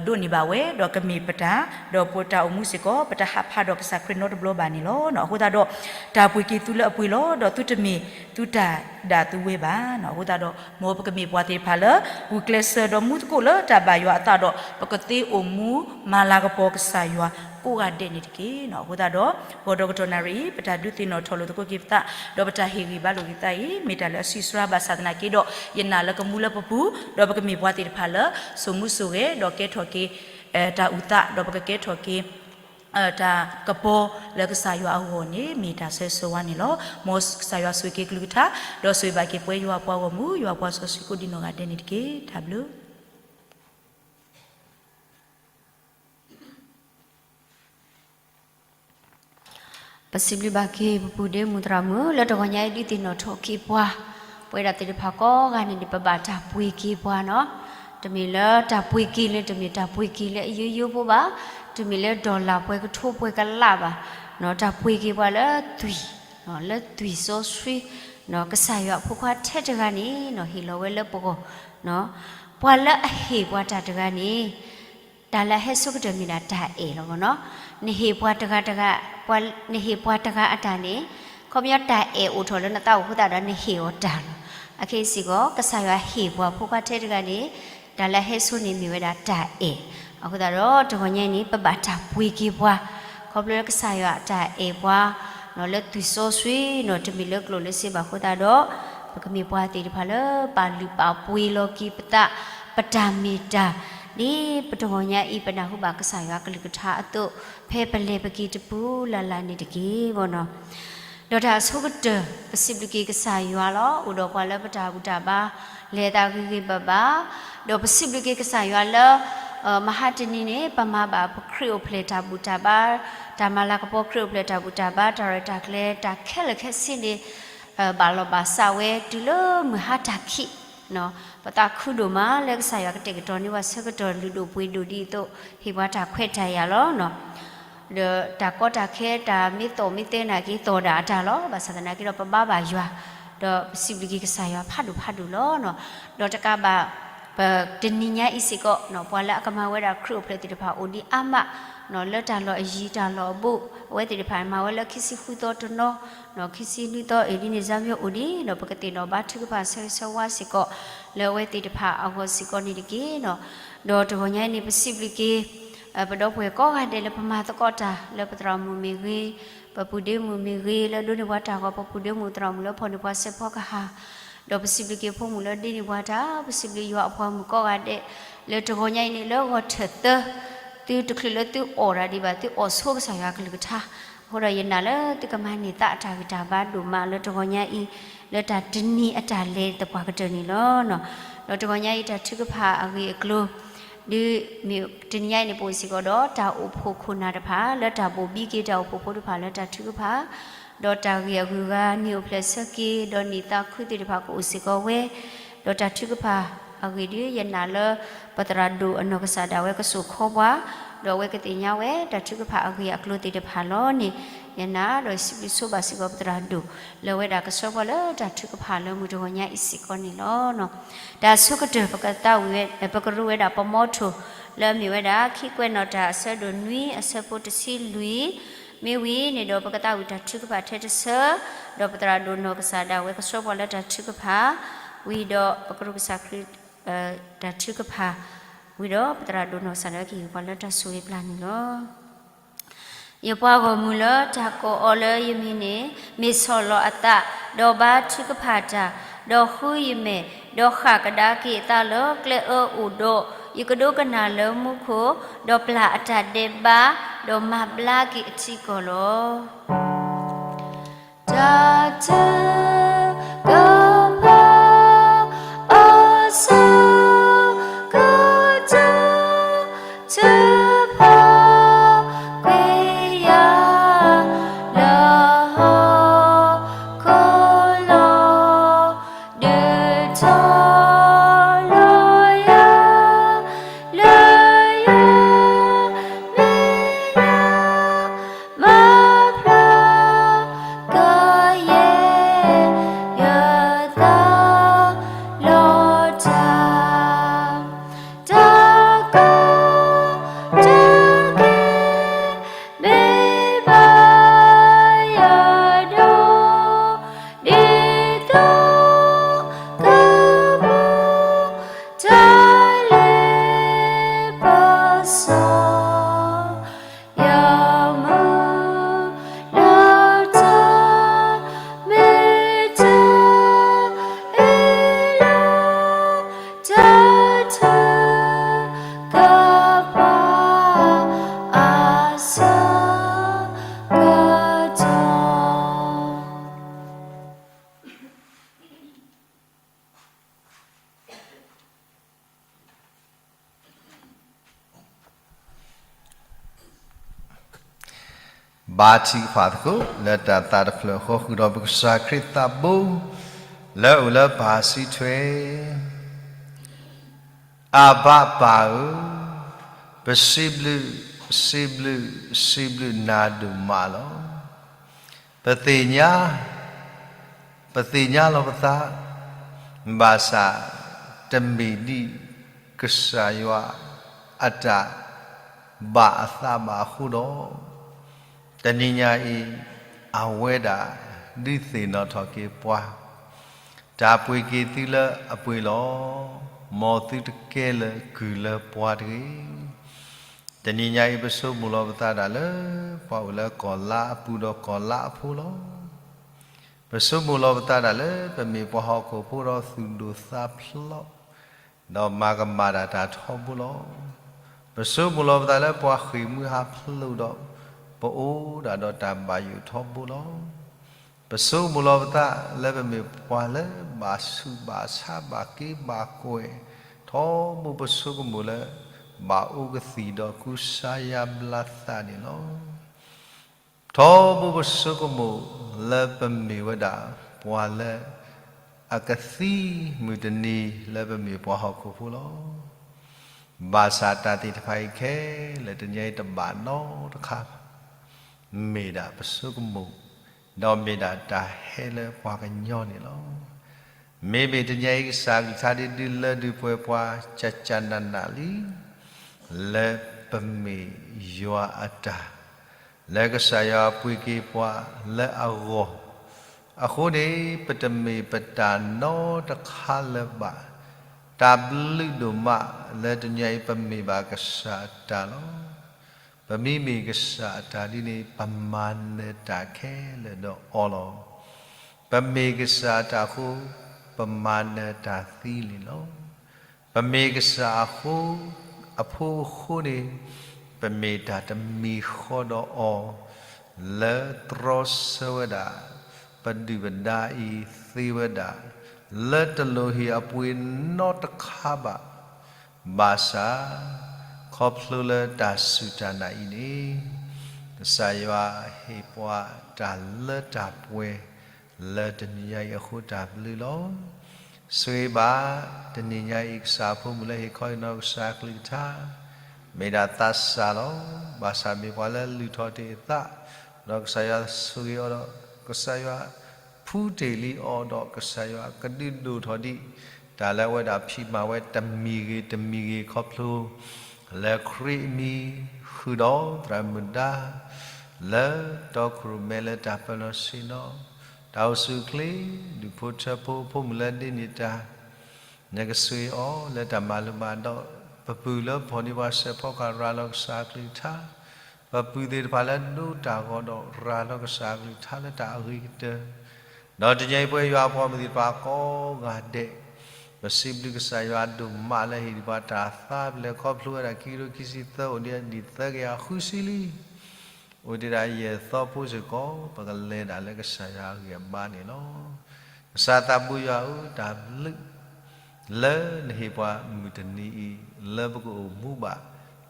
ဒိးန့ၢ်ဘၣ်ဝဲ ဒီးကမ့ၢ်ပတၢ် ဒီးပတၢ်အိၣ်မူစ့ၢ်ကီး ပတဟးဖးဒီးကစၢ်ခရံာ်နီတဘျီဘၣ်န့ၣ်လီၤ. အဃိသတးဒီး တၢ်ပှ့ၤက့ၤသုလၢအပှ့ၤလီၤ ဒီးသုတမ့ၢ်သုတၢ်ဒၣ်သုဝဲဘၣ်. အဃိသတးဒီး မ်ပကမ့ၢ်ပှၤသ့ၣ်တဖၣ်လၢ ဂုာ်ကျဲးစၢးဒီးမူသကိးလၢတၢ်ဘၣ်ယွၤအသးဒီး ပကသ့အိၣ်မူမၤလၤကပီၤကစၢ်ယွၤကိးဂၤဒဲးန့ၣ်တက့ၢ်. အဃိသတးဒီး ဂီၤဒီးကတီၢ်နၣ်ရံၣ်အံၤ ပတၢ်ဒုးသ့ၣ်နီၣ်ထီၣ်လိာ်သကိးက့ၤပသး ဒီးပတၢ်ဟ့ၣ်ဂံၢ်ဘါလိာ်က့ၤသးအံၤ မ့ၢ်တၢ်လၢအဆံးစှၤဘၣ်ဆၣ်သနာ်က့ဒီး ယနာ်လၢကမူလၢပပူၤ ဒီးပကမ့ၢ်ပှၤသ့ၣ်တဖၣ်လၢ စိာ်မူစိာ်ဂဲၤ ဒီးကဲထီၣ်က့ၤ တၢ်အုၣ်သး ဒီးပကကဲထီၣ်က့ၤ တၢ်ကပီၤလၢကစၢ်ယွၤအဂီၢ်န့ၣ် မ့ၢ်တၢ်ဆၢဂ့ၤဆၢဝါန့ၣ်လီၤ. မ်ကစၢ်ယွၤဆိၣ်ဂ့ၤက့ၤကလုၢ်ကထါ, ဒီးဆိၣ်ဂ့ၤဘၣ်က့ၤပဝဲယွၤအပှၤဂီၢ်မုၢ်, ယွၤအပှၤစီဆှံကိးဒံနီၢ်ဂၤဒဲးန့ၣ်တက့ၢ်. တၢ်ဘျုး ပစံးဘျုးဘၣ်က့ၤ ပပုၢ်ဒ့မုၣ်သရၣ်မုၣ် လၢတဂီၤညါအံၤဒုးသ့ၣ်နီၣ်ထီၣ်က့ၤပှၤ, ပဝဲဒၣ်သ့ၣ်တဖၣ်ကိးဂၤန့ၣ်န့ၣ် ပဘၣ်တၢ်ပှ့ၤက့ၤပှၤနီၤ. တမ့ၢ်လၢတၢ်ပှ့ၤက့ၤလၢ တမ့ၢ်တၢ်ပှ့ၤက့ၤလၢအယိယိဖိဘၣ်, တမ့ၢ်လၢ dollar ပှဲၤကထိပှဲၤကလးဘၣ်, တၢ်ပှ့ၤက့ၤပှၤလၢသွံၣ်, လၢသွံၣ်စီဆှံ, ကစၢ်ယွၤအဖိခွါထဲတဂၤန့ၣ်နီၤ ဟ့ၣ်လီၤဝဲလၢပဂီၢ်, ပှၤလၢအဟ့ၣ်ပှၤတၢ်တဂၤန့ၣ် တၢ်လၢအဟဲဆိကတၢၢ်မ့ၢ်ဒၣ်တၢ်အဲၣ်လီၤနီၤ. နဟ့ၣ်ပှၤတဂၤတဂၤ, နဟ့ၣ်ပှၤတဂၤအတၢ်န့ၣ်, ခီပညီတၢ်အဲၣ်အိၣ်ထီၣ်လၢနသးအိၣ်အဃိသတးဒီး နဟ့ၣ်အီၤတၢ်လီၤ. အခဲအံၤစ့ၢ်ကီး ကစၢ်ယွၤဟ့ၣ်ပှၤဖိခွါထဲတဂၤန့ၣ် တၢ်လၢအဟဲဆိန့ၣ်မ့ၢ်ဝဲဒၣ်တၢ်အဲၣ်. အဃိသတးဒီး တဂီၤညါအံၤန့ၣ် ပဘၣ်တၢ်ပှ့ၤက့ၤပှၤ, ခီဖျိလၢကစၢ်ယွၤအတၢ်အဲၣ်ပှၤ လၢသွံၣ်စီဆှံနီၤ တမ့ၢ်လၢကျိၣ်လၢစ့ဘၣ်အဃိသတးဒီး ပကမ့ၢ်ပှၤသ့ၣ်တဖၣ်လၢပာ်လုၢ်ပာ်ပှ့ၤလီၤက့ၤပသး ပတၢ်မ့ၢ်တၢ် ဒ်ပတဂီၤညါအံၤ ပနၢ်ဟူဘၣ်ကစၢ်ယွၤကလုၢ်ကထါအသိး ဖဲပလဲၤပက့ၤတပူၤလၢ်လၢ်န့ၣ်တက့ၢ်. ဒီးတၢ်အဆိကတၢၢ် ပစံးဘျုးက့ၤကစၢ်ယွၤလီၤ. အိၣ်ဒီးပှၤလၢပတၢ်ဘူၣ်တၢ်ဘါ လဲၤသးဂ့ၤဂ့ၤဘၣ်ဘၣ်, ဒီးပစံးဘျုးက့ၤကစၢ်ယွၤလၢ မဟါတနံၤန့ၣ် ပမၤဘၣ်ပခရံာ်အိၣ်ဖျဲၣ်တၢ်ဘူၣ်တၢ်ဘါ, တၢ်မၤလၤကပီၤခရံာ်အိၣ်ဖျဲၣ်တၢ်ဘူၣ်တၢ်ဘါ တၢ်ရဲၣ်တၢ်ကျဲၤ တၢ်ခဲလၢာ်ခဲဆ့န့ၣ် ဘၣ်လီၤဘၣ်စးဝဲတုၤလၢမုၢ်ဟါတၢ်ခံး, ပသးခုဒိၣ်မးလၢကစၢ်ယွၤကတဲာ်ကတီၤန့ၢ်ပှၤဆၢကတီၢ်လုၢ်ဒိၣ်ပှ့ၤဒိၣ်ဒ်သိး ဟ့ၣ်ပှၤတၢ်ခွဲးတၢ်ယာ်လီၤ. ဒီးတၢ်ကီတၢ်ခဲ တၢ်မ့ၢ်သီၣ်မ့ၢ်သဲနာ်က့ သီၣ်ဒၣ်အတၢ်လီၤ. ဘၣ်ဆၣ်သနာ်က့ဒီး ပဘါဘၣ်ယွၤ, ဒီးပစံးဘျုးက့ၤကစၢ်ယွၤဖးဒိၣ်ဖးဒိၣ်လီၤ. ဒီးတကးဘၣ် ပတနံၤညါအံၤစ့ၢ်ကီး ပှၤလၢအကမၤဝဲဒၣ်ခရံာ်အိၣ်ဖျဲၣ်သ့ၣ်တဖၣ်အိၣ်ဒံးအါမး, လၢတၢ်လီၢ်အယံၤတၢ်လီၢ်အဘူး, အဝဲသ့ၣ်တဖၣ်မၤဝဲလၢခံဆံဃုသီတနီၤ, ခံဆံနွံသီအံၤဒ်န့ၣ် စၢ်မၠိအိၣ်ဒံး, ဒီးပကသ့ၣ်နီၣ်ဘါထုကဖၣ်ဆၢဂ့ၤဆၢဝါစ့ၢ်ကီး လၢအဝဲသ့ၣ်တဖၣ်အဂီၢ်စ့ၢ်ကီးန့ၣ်တက့ၢ်. ဒီးတဂီၤညါအံၤန့ၣ် ပစံးဘျုးက့ၤ ပဒီပုၢ်ဝဲၢ်ကိးဂၤဒဲးလၢပမၤသကိးတၢ် လၢပသရၣ်မုၣ်မ့ၢ်ဂ့ၤ, ပပုၢ်ဒ့မုၣ်မ့ၢ်ဂ့ၤ, လၢဒိးန့ၢ်ပှၤတၢ်ဂီၤ ပပုၢ်ဒ့မုၣ်သရၣ်မုၣ်လၢဖီၣ်န့ၢ်ပှၤစဲးဖီကဟၣ်, ဒီးပစံးဘျုးက့ၤဖိမုၣ်လၢဒ့န့ၢ်ပှၤတၢ်, ပစံးဘျုးယွၤအပှၤမုၣ်ကိးဂၤဒဲး လၢတဂီၤညါအံၤန့ၣ် လၢဂီၤထၢၣ်သၢ သုတချုးလၢသုအီၣ်တၢ်ဒံးဘၣ် သုအီၣ်ဆိကစၢ်ယွၤကလုၢ်ကထါ, အဃိဒီးယနာ်လၢသုကမၤန့ၢ်သးအတၢ်ဂံၢ်တၢ်ဘါဒိၣ်မးလၢတဂီၤညါအံၤ, လၢတၢ်တနံၤအတၢ်လဲၤသပှၢ်ကတၢၢ်န့ၣ်လီၤ. ဒီးတဂီၤညါအံၤတၢ်ထုကဖၣ်အဂ့ၢ်အကျိၤ ဒ်မ့ၢ်တနံၤညါအံၤန့ၣ် ပအိၣ်စ့ၢ်ကီးဒီး တၢ်အိၣ်ဖှိၣ်ခိၣ်နၢ်တဖၣ် လၢတၢ်ဘိၣ်ဘံက့ၤတၢ်အိၣ်ဖှိၣ်ဖိတဖၣ်လၢတၢ်ထုကဖၣ်, ဒီးတၢ်ဂ့ၢ်အဂုၤအဂၤ န့ၢ်အိၣ်ဖျဲၣ်ဆၢက့ၤ ဒီးန့ၢ်သးခုသ့ၣ်တဖၣ်ကအိၣ်စ့ၢ်ကီးဝဲ, ဒီးတၢ်ထုကဖၣ်အဂ့ၢ်ဒ် ယနာ်လၢ ပသရၣ်ဒိၣ်အနီၢ်ကစၢ်ဒၣ်ဝဲကစိာ်ခီပှၤ, ဒီးအဝဲကသ့ၣ်ညါဝဲ တၢ်ထုကဖၣ်အဂ့ၢ်အကျိၤသ့ၣ်တဖၣ်လီၤန့ၣ်, ယနာ်ဒီးစံးဘျုးဆိဘၣ်စ့ၢ်ကီးပသရၣ်ဒိၣ် လၢအဝဲဒၣ်ကဆှၢပှၤလၢတၢ်ထုကဖၣ်လၢမုၢ်တဂီၤညါအံၤစ့ၢ်ကီးန့ၣ်လီၤ. တၢ်အဆိကတၢၢ် ပကသးဝံၣ်ဝဲ ပကရူဝဲဒၣ်ပမီထိၣ် လၢအမ့ၢ်ဝဲဒၣ် ခံကွဲးနီၣ်တၢ်အဆၢဒိၣ်နွံ အဆၢဖိတဆံလွံၢ်, မ့ၢ်ဝံၤန့ၣ်ဒီး ပကသးဝံၣ်တၢ်ထုကဖၣ်ထဲတဆၢ, ဒီးပသရၣ်ဒိၣ်နီၢ်ကစၢ်ဒၣ်ဝဲကဆှၢပှၤလၢတၢ်ထုကဖၣ်, ဝံၤဒီးပကရူၢ်ကစၢ်ခရံာ် တၢ်ထုကဖၣ်, ဝံၤဒီးပသရၣ်ဒိၣ်နီၢ်ကစၢ်ဒၣ်ဝဲကဟ့ၣ်ပှၤလၢတၢ်ဆိၣ်ဂ့ၤပျၢ်န့ၣ်လီၤ. ယပှၤဂီၢ်မုၢ်လၢတၢ်ကိးအီၤလၢယမံၤန့ၣ် မ့ၢ်ဆီၣ်လီၤအသး, ဒီးဘါထုကဖၣ်တၢ်, ဒီးဃုယမဲာ်, ဒီးဃၣ်ကဒါက့ၤအသးလၢကျဲအၢအိၣ်ဒီး, ယကဒိကနၣ်လၢမူခိၣ်, ဒီးပျၢ်အတၢ်ဒဲးဘး, ဒီးမၤဘျါက့ၤအထံကီၢ်လီၤ. တၢ်ထုကဖၣ် အဆၢကတီၢ် ထုကဖၣ်ကွံာ်ယၤ လၢဟီၣ်ခိၣ်လီၤ, ဒုးထီၣ်လီၤယၤ လၢယမဲာ်ညါ မၤဖျါကယဲၢ် ဘါထုကဖၣ်သကိး လၢတၢ်သးတဖျၢၣ်ဃီ ဃုာ်ဒီးပကစၢ်ခရံာ်သးဘိ လၢအအိၣ်လၢပၢ်စုထွဲ, အဘၣ်ပၢ်ဧၢ, ပစံးဘျုး, စံးဘျုး, စံးဘျုးနၤဒိၣ်မးလီၤ. ပသ့ၣ်ညါ, ပသ့ၣ်ညါလီၤပသး, ဘၣ်ဆၣ်တမ့ၢ်ဒ်ကစၢ်ယွၤအတၢ်ဘၣ်အသးဘၣ်အဃိဒီး, တနံၤညါအံၤ အဝဲဒၣ်ဒုးသ့ၣ်နီၣ်ထီၣ်က့ၤပှၤ, တၢ်ပှ့ၤက့ၤသုလၢအပှ့ၤလီၤ. မ်သုတကဲလၢာ်ကုၢ်လၢပှၤတဂ့ၤ. တနံၤညါအံၤ ပဆိကမိၣ်လီၤပသးဒၣ်လၢ ပှၤအိၣ်လၢကီၢ်လါအပူၤဒီးကီၢ်လါအဖိလီၤ. ပဆိကမိၣ်လီၤပသးဒၣ်လၢ ပမ့ၢ်ပှၤဟီၣ်ခိၣ်ဖိဒီးသူၣ်ဒိၣ်သးဖျိး, ဒီးမၤကမၣ်ဒၣ်တၢ်ထီဘိလီၤ. ပဆိကမိၣ်လီၤပသးလၢပှၤဃ့ၢ်မှံဟးဖျိးဒီး ပအိၣ်ဒၣ်ဒီးတၢ်ဘၣ်ယိၣ်ထီဘိလီၤ. ပဆိကမိၣ်လီၤပသးလၢပမ့ၢ်ပှၤလၢဘၣ်ဆူးဘၣ်ဆါဘၣ်က့ဘၣ်ကွဲၢ်ထီဘိ, ပဆိကမိၣ်လၢ ဘၣ်အိၣ်ကသံၣ်ဒီးကူစါယါဘျါသးန့ၣ်လီၤ. ထီဘိပဆိကမိၣ်လၢပမ့ၢ်ဝဲဒၣ် ပှၤလၢအကသံမုၢ်တနံၤလၢပမ့ၢ်ပှၤဟီၣ်ခိၣ်ဖိလီၤ. ဘၣ်ဆၣ်တၢ်သ့ၣ်တဖၣ်အံၤခဲလၢာ် တနံၤအံၤတဘၣ်နီတခါဘၣ်, မ့ၢ်ဒၣ်ပဆိကမိၣ်, ဒီးမ့ၢ်ဒၣ်တၢ်ဟဲလၢပှၤကညီန့ၣ်လီၤ. မ့မ့ၢ်တနံၤအံၤ ကစၢ်အကလုၢ်ကထါဒုးလၢဒုးပှဲၤပှၤ ကၢ်ကၢ်နးနးလံ လၢပမ့ၢ်ယွၤအတၢ်, လၢကစၢ်ယွၤပှ့ၤက့ၤပှၤလၢအဂီၢ်, အဃိန့ၣ် ပတမ့ၢ်ပတၢ်နီတခါလၢၤဘၣ်. တၢ်ဘျုးဒိၣ်မးလၢတနံၤအံၤ ပမ့ၢ်ဘၣ်ကစၢ်အတၢ်လီၤ. ပမ့မ့ၢ်ကစၢ်အတၢ်ဒ်န့ၣ် ပမၤနၢၤတၢ်ခဲလၢာ်ဒီးအီၤလီၤ. ပမ့ၢ်ကစၢ်အတၢ်အဃိ ပမၤနၢၤတၢ်သံန့ၣ်လီၤ. ပမ့ၢ်ကစၢ်အဃိ အဖိအဃိန့ၣ် ပမ့ၢ်တၢ်တမံၤဃီဒီးအီၤ, လၢတြီဆၢဝဲဒၣ် ပဒုၣ်ပဒါအံၤသ့ဝဲဒၣ် လၢတလိၣ်ဟ့ၣ်အပှ့ၤနီတခါဘၣ်. ဘၣ်ဆၣ် ခီဖျိလၢတၢ်စူၢ်တၢ်နာ်အံၤန့ၣ် ကစၢ်ယွၤဟ့ၣ်ပှၤတၢ်လၢတၢ်ပှဲၤ လၢတနံၤညါအံၤအဃိတၢ်ဘျုးလီၤ. ဆိၣ်ဂ့ၤဘၣ် တနံၤညါအံၤ ကစၢ်အဖိမုၣ်လၢဟ့ၣ်ခီဟ့ၣ်နီၤကစၢ်အကလုၢ်ကထါ, မ့ၢ်ဒၣ်သးစၢ်လီၤ. ဘၣ်ဆၣ်မ့ၢ်ပှၤလၢလုၢ်ထီၣ်တ့ၢ်အသး, ဒီးကစၢ်ယွၤဆိၣ်ဂ့ၤအီၤဒီး ကစၢ်ယွၤဖူတ့ၢ်လံအီၤဒီး ကစၢ်ယွၤကဒုးဒိၣ်ထီၣ်ဒံး တၢ်လၢအဝဲဒၣ်ဖံးမၤဝဲတမံၤဂ့ၤတမံၤဂ့ၤခီဖျိ လၢခရံာ်အမံၤ ဃုာ်ဒီးသရၣ်မုၣ်ဒါ လၢတီခိၣ်ရိၣ်မဲလၢတၢ်ပၢလီၤဆ့ၣ်နီၤ, တၢ်အိၣ်ဆူၣ်အိၣ်ချ့, ဒူၣ်ဖိထၢဖိ ဖိမုၣ်လၢဒ့န့ၢ်တၢ်, နကဆိၣ်ဂ့ၤအီၤလၢတၢ်မၤလိဘၣ်ဒီး ပပုၢ်လၢဖီၣ်န့ၢ်ပှၤစဲးဖီကဟၣ်ရၤလီၤကစၢ်အကလုၢ်ကထါ, ပပုၢ်သ့ၣ်တဖၣ်လၢဒိတၢ်ဂီၤဒီးရၤလီၤကစၢ်အကလုၢ်ကထါလၢတၢ်အဂ့ၤကတၢၢ်, ဒီးတနံၤအံၤပဝဲယွၤအပှၤမုၣ်သ့ၣ်တဖၣ်ကိးဂၤဒဲး, ပစံးဘျုးကစၢ်ယွၤဒိၣ်မးလၢဟ့ၣ်ဒံးပှၤတၢ်သးပလဲၤခီဖျိဝဲဒၣ်ခံကထိခံဆံသၢ အိၣ်ဒံးအနံၣ်သၢကယၤဃုဆံလံ. အိၣ်ဒံးဒၣ်ယဲၢ်သီဖိစ့ၢ်ကီး ပကလဲၤဒၣ်လၢကစၢ်ယွၤအဂံၢ်အဘါန့ၣ်လီၤ. ကစၢ်သးဘိယွၤဧၢ, တၢ်ဘျုး လၢနဟ့ၣ်ပှၤမုၢ်တနံၤအံၤ လၢပကအိၣ်မူဘၣ်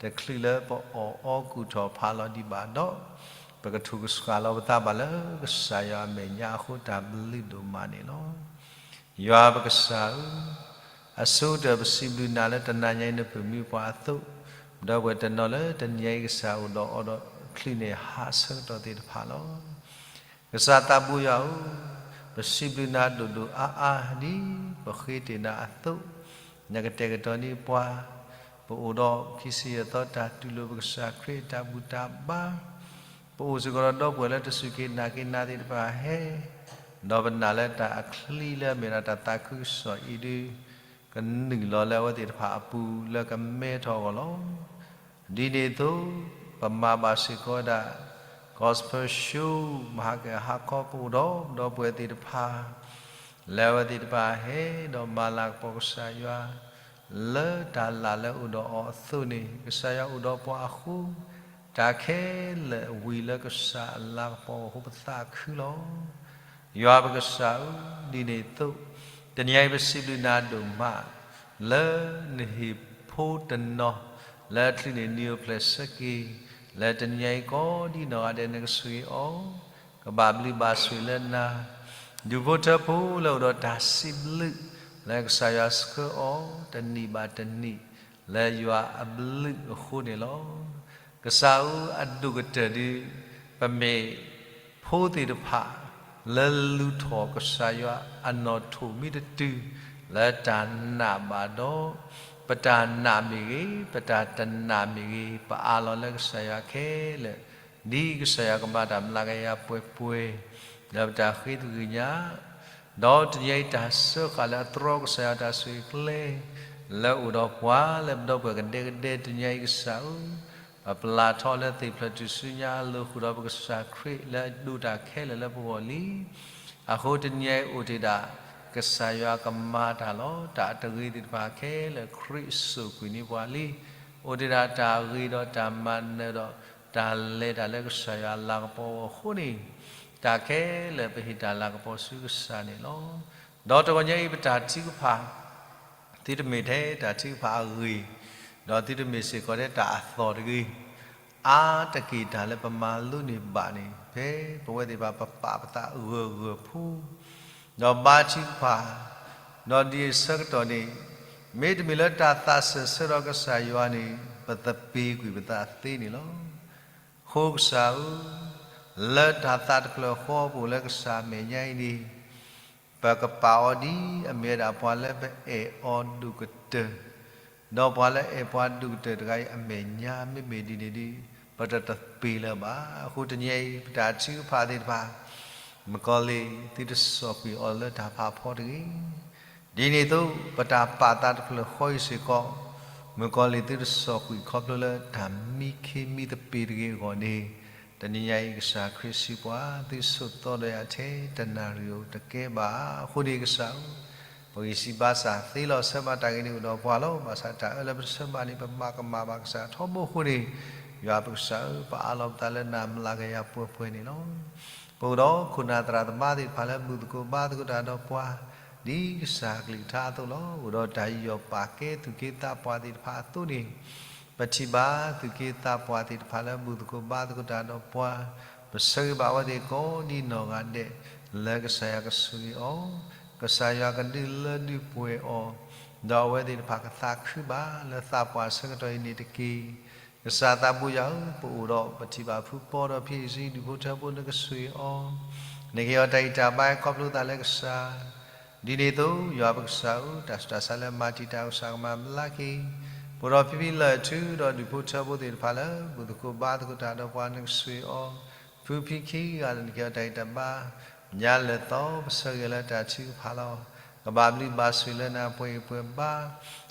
တချုးလၢပအီၣ်အီကူၣ်ထီၣ်ဖးလီၤဒံးဘၣ်ဒီး, ပကထူၣ်ကဆှီလီၤပသးဘၣ်လၢကစၢ်ယွၤအမဲာ်ညါအဃိ တၢ်ဘျုးဒိၣ်မးန့ၣ်လီၤ. ယွၤပကစၢ်ဧၢ, အဆိကတၢၢ်ပစံးဘျုးနၤလၢတနံၤညါအံၤ နပၢၢ်မူပှၤအသိး, ဒီပုၢ်ဝဲၢ်တနီၤလၢတနံၤညါအံၤ ကစၢ်အိၣ်ဒီးအီၤဒီးအချံးန့ၣ် ဟးဆၢကတီၢ်သ့ၣ်တဖၣ်လီၤ. ကစၢ်သးဘိယွၤဧၢ, ပစံးဘျုးနၤဒိၣ်ဒိၣ်အါအါဒ်ပဃ့တ့ၢ်နၤအသိး, နကတဲာ်ကတီၤန့ၢ်ပှၤ, ပအိၣ်ဒီးခံဆံယဲၢ်သီတၢ်တူၢ်လိာ် ပကစၢ်ခရံာ်အတၢ်ဘူၣ်တၢ်ဘါ, ပအိၣ်စ့ၢ်ကီးဒီးဒီပုၢ်ဝဲၢ်လၢတစူၢ်က့ၤနာ်က့ၤနၤသ့ၣ်တဖၣ်ဟဲ, ဒီးပနာ်လၢတၢ်အချံလၢအမ့ၢ်ဒၣ်တၢ်သးခုကစီၣ်အံၤဒုး ကနုာ်လီၤလၢအဝဲသ့ၣ်တဖၣ်အပူၤလၢကမဲထီၣ်အဂီၢ်လီၤ. ဒ်န့ၣ်အသိး, ပမၤဘၣ်စ့ၢ်ကီးဝဲဒၣ် Gospel Show မဟါကဟါခီ ပအိၣ်ဒီးဒီပုၢ်ဝဲၢ်သ့ၣ်တဖၣ်, လၢအဝဲသ့ၣ်တဖၣ်ဟဲဒီးမၤလၤကပီၤကစၢ်ယွၤ လၢတၢ်လၢ်လၢအိၣ်ဒီးအီၤအသိးန့ၣ်, ကစၢ်ယွၤအိၣ်ဒီးပှၤအဃိ, တၢ်ခဲလၢာ်ဝံၤလၢကစၢ်အလၤကပီၤအဃိ ပသးခုလီၤ. ယွၤပကစၢ်ဧၢ, ဒ်န့ၣ်အသိး, တနံၤအံၤပစံးဘျုးနၤဒိၣ်မး လၢနဟ့ၣ်ဖိတနီၤ လၢအချံးန့ၣ် နံၤအိၣ်ဖျဲၣ်ဆၢက့ၤ လၢတနံၤအံၤကိးဒံနီၢ်ဂၤဒဲး နကဆိၣ်ဂ့ၤအီၤ, ကဘၣ်ဘျုးဘၣ်ဆိၣ်လၢနၤ, ဒူၣ်ဖိထၢဖိလၢအိၣ်ဒီးတၢ်စံးဘျုး, လၢကစၢ်ယွၤဆှၢအီၤ တနံၣ်ဘၣ်တနံၣ် လၢယွၤအဘျုးအဃိန့ၣ်လီၤ. ကစၢ်ဧၢ, အဒိၣ်ကတၢၢ်ဒုး ပမ့ၢ် ဖိသ့ၣ်တဖၣ် လၢလူၤထီၣ်ကစၢ်ယွၤအနီၣ်ထိၣ်မ့ၢ်တတုၤ လၢတၢ်နာ်ဘၣ်ဒီး, ပတၢ်နာ်မ့ၢ်ဂ့ၤ, ပတၢ်တနာ်မ့ၢ်ဂ့ၤ, ပအးလီၤလၢကစၢ်ယွၤခဲလၢာ်, ဒ်ကစၢ်ယွၤကမၤတၢ်မျးကယၤပှဲၤပှဲၤ လၢပတၢ်ဃ့တဂ့ၤညါ ဒီးတနံၤအံၤတၢ်စၢဃာ်လၢအတြီကစၢ်ယွၤတၢ်ဆိၣ်ဂ့ၤကျဲ လၢအိၣ်ဒီးပှၤလၢပဒီပုၢ်ဝဲၢ်ကဒဲကဒဲတနံၤအံၤကစၢ်ဧၢ, ပပျၢ်ထီၣ်လၢသ့ၣ်ဖျၢၣ်ထူၣ်စုညါအလိၤဃုာ်ဒီးပကစၢ်ခရံာ်လၢအဒိးတၢ်ခဲလၢာ်လၢပဂီၢ်လံ. အဃိတနံၤအံၤအိၣ်တ့ၢ်ဒၣ် ကစၢ်ယွၤကမၤတၢ်လီၤ. တၢ်အတဂ့ၤသ့ၣ်တဖၣ်ခဲလၢာ်ခရံာ်စိာ်ကွံာ်န့ၢ်ပှၤလံ. အိၣ်တ့ၢ်ဒၣ်တၢ်ဂ့ၤဒီးတၢ်မၤနၢၤဒီး တၢ်လဲၤတၢ်လၢကစၢ်ယွၤလၤကပီၤအဂီၢ်အဃိန့ၣ်, တၢ်ခဲလၢာ်ပဟ့ၣ်တၢ်လၤကပီၤဆူကစၢ်န့ၣ်လီၤ. ဒီးတဂီၤညါအံၤပတၢ်ထုကဖၣ် သုတမ့ၢ်ထဲတၢ်ထုကဖၣ်အဂ့ၢ်, ဒီးသုတမ့ၢ်စ့ၢ်ကီးထဲတၢ်အသီၣ်တဂ့ၤ, အါတက့ၢ်တၢ်လၢပမၤလိန့ၢ်ဘၣ်န့ၣ် ဖဲပဝဲသ့ၣ်တဖၣ်ပပာ်ပသးဂၢၢ်ဂၢၢ်ဖိ, ဒီးဘါထုကဖၣ်, ဒီးဒ်အံၤဆၢကတီၢ်န့ၣ်, မ့တမ့ၢ်လၢတၢ်သးစၢၢ်ဆၢဒီးကစၢ်ယွၤန့ၣ် ပသပ့ၤကွံာ်ပသးသ့န့ၣ်လီၤ. အဃိကစၢ်ဧၢ, လၢတၢ်သးတဖျၢၣ်ဃီပအိၣ်လၢကစၢ်အမဲာ်ညါအံၤန့ၣ် ပကပာ်အီၤဒ်အမ့ၢ်ဝဲဒၣ်ပှၤလၢပအဲၣ်အီၤဒိၣ်ကတၢၢ်, ဒီးပှၤလၢအအဲၣ်ပှၤဒိၣ်ကတၢၢ်တဂၤအံၤအမဲာ်ညါ မ့မ့ၢ်ဒ်န့ၣ်ဒီး ပတသပ့ၤလၢၤဘၣ်. အဃိတနံၤအံၤ ပတၢ်ထုကဖၣ်သ့ၣ်တဖၣ် မုၣ်ကီၤလံၢ်သုတစီၣ်ကွံာ်အီၤလၢတၢ်ဖးဖီတဂ့ၤ. ဒ်န့ၣ်အသိး ပတၢ်ပာ်သးတဖျၢၣ်ဃီအံၤစ့ၢ်ကီး မုၣ်ကီၤလံၢ်သုတစီၣ်ကွံာ်ခီဖျိလၢတၢ်မံခ့မံသပ့ၤတဂ့ၤအဂီၢ်န့ၣ်, တနံၤညါအံၤကစၢ်ခရံာ်စံးပှၤ သုဆိးသီဒီးယၤထဲတနၣ်ရံၣ်ဧိၤတကဲဘၣ်. အဃိန့ၣ်ကစၢ်ဧၢ, ပဂံၢ်စၢ်ဘါစၢ်သ့လီၤဆၢဘၣ်တၢ်ဂ့ၤန့ၣ်အိၣ်ဒီးပှၤလီၤ. ဘၣ်ဆၣ်တၢ်အၢလၢပတဆၢဘၣ်န့ၣ် ပမၤကမၣ်ဘၣ်ကစၢ်ထီဘိအဃိန့ၣ်, ယွၤပကစၢ်ဧၢ, ပအးလီၤပသးလၢနၤမျးကယၤပှဲၤပှဲၤန့ၣ်လီၤ. ပအိၣ်ဒီးခိၣ်နၢ်သရၣ်သမါသ့ၣ်တဖၣ်လၢဘူၣ်သကိးဘါသကိးတၢ်ဒီးပှၤ ဒ်ကစၢ်အကလုၢ်ကထါအသိးလီၤ. အိၣ်ဒီးတၢ်ယူးယီၣ်ပာ်ကဲသူၣ်က့သးပှၢ်သ့ၣ်တဖၣ်အသိးန့ၣ်, ပထံၣ်ဘၣ်သူၣ်က့သးပှၢ်သ့ၣ်တဖၣ်လၢဘူၣ်သကိးဘါသကိးတၢ်ဒီးပှၤ, ပဆၢဂ့ၤဘၣ်အဝဲသ့ၣ်ကိးဒံနီၢ်ဂၤဒဲး လၢကစၢ်ယွၤကဆိၣ်ဂ့ၤအီၤ, ကစၢ်ယွၤကဒုးလၢဒုးပှဲၤအီၤ, ဒီးအဝဲသ့ၣ်တဖၣ်ကသးခုဘၣ်လၢသးပှၢ်ဆၢကတီၢ်အံၤန့ၣ်တက့ၢ်. ကစၢ်သးဘိယွၤဧၢ, ပအိၣ်ဒီးပထံၣ်ဘၣ်ဖုပီဒီးဖံအံၤစံဒူၣ်ဖိထၢဖိနကဆိၣ်ဂ့ၤအီၤ, နကဟ့ၣ်အီၤတၢ်ဂံၢ်တၢ်ဘါခီဖျိသးလၢကစၢ် ဒ်န့ၣ်အသိး ယွၤပကစၢ်ဧၢ, တၢ်ဆူးတၢ်ဆါလၢမၤတံာ်တာ်ကစၢ်ကမၤဘျါက့ၤ, ပအိၣ်ဒီးဖံဖံလၢၢ်ထူဒီးဒူၣ်ဖိထၢဖိသ့ၣ်တဖၣ်လၢ ဘူၣ်သကိးဘါသကိးတၢ်ဒီးပှၤနကဆိၣ်ဂ့ၤအီၤ, ဖုဖံခံဂၤလၢနကဟ့ၣ်အီၤတၢ်ဂံၢ်တၢ်ဘါ, ညါလၢာ်သီပဆၢဂ့ၤလၢတၢ်ထုကဖၣ်လီၤ. ကဘၣ်ဘျုးဘၣ်ဆိၣ်လၢနၤပှဲၤဂံၢ်ပှဲၤဘါ,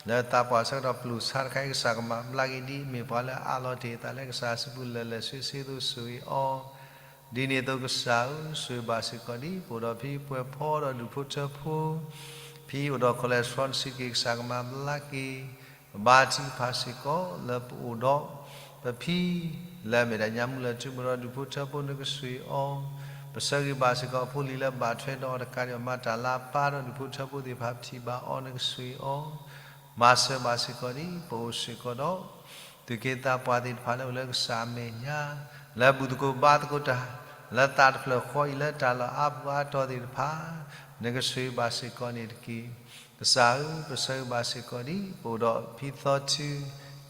လၢသးပှၢ်ဆၢကတီၢ်ပျိၢ်ဆါတခါအံၤ ကစၢ်ကမၤဘျါက့ၤဒ်အမ့ၢ်ပှၤလၢအအးလီၤတ့ၢ်အသးလၢကစၢ်စုပူၤလၢာ်လၢာ်ဆ့ဆ့သိးဆိၣ်ဂ့ၤအီၤ ဒ်န့ၣ်အသိးကစၢ်ဧၢ, ဆိၣ်ဂ့ၤဘၣ်စ့ၢ်ကီးဒ်ပအိၣ်ဒီးဖံပှဲၤဖီဒီးဒူၣ်ဖိထၢဖိ, ဖံအိၣ်ဒီး cholesterol စံးက့ၤ ကစၢ်ကမၤဘျါက့ၤ, ပဘါထုကဖၣ်စ့ၢ်ကီးလၢပအိၣ်ဒီး ပဖံ လၢအမ့ၢ်ဒၣ်ညါမူလၢထူမူဒီးဒူၣ်ဖိထၢဖိနကဆိၣ်ဂ့ၤအီၤ, ပဆၢဂ့ၤဘၣ်စ့ၢ်ကီးအဖိလံၤလၢဘၣ်ထွဲဒီးအီၤတကးဒံးဘၣ် မၤတၢ်လၢအပၢ်ဒီးဒူၣ်ဖိထၢဖိသ့ၣ်တဖၣ်ပထံၣ်ဘၣ်အီၤနကဆိၣ်ဂ့ၤအီၤ မၤစၢၤဘၣ်စ့ၢ်ကီးဒ် ပအိၣ်စ့ၢ်ကီးဒီး သူၣ်က့သးပှၢ်သ့ၣ်တဖၣ်လၢအိၣ်လၢကစၢ်အမဲာ်ညါ, လၢဘူၣ်သကိးဘါသကိးတၢ်, လၢသးတဖျၢၣ်ဃီအံၤလၢတၢ်လီၢ်အါပူၤအါတီၤသ့ၣ်တဖၣ်, နကဆိၣ်ဂ့ၤဘၣ်စ့ၢ်ကီးန့ၣ်တက့ၢ်. ကစၢ်ဧၢ, ပဆၢဂ့ၤဘၣ်စ့ၢ်ကီးဒ် ပအိၣ်ဒီးဖံသီထု,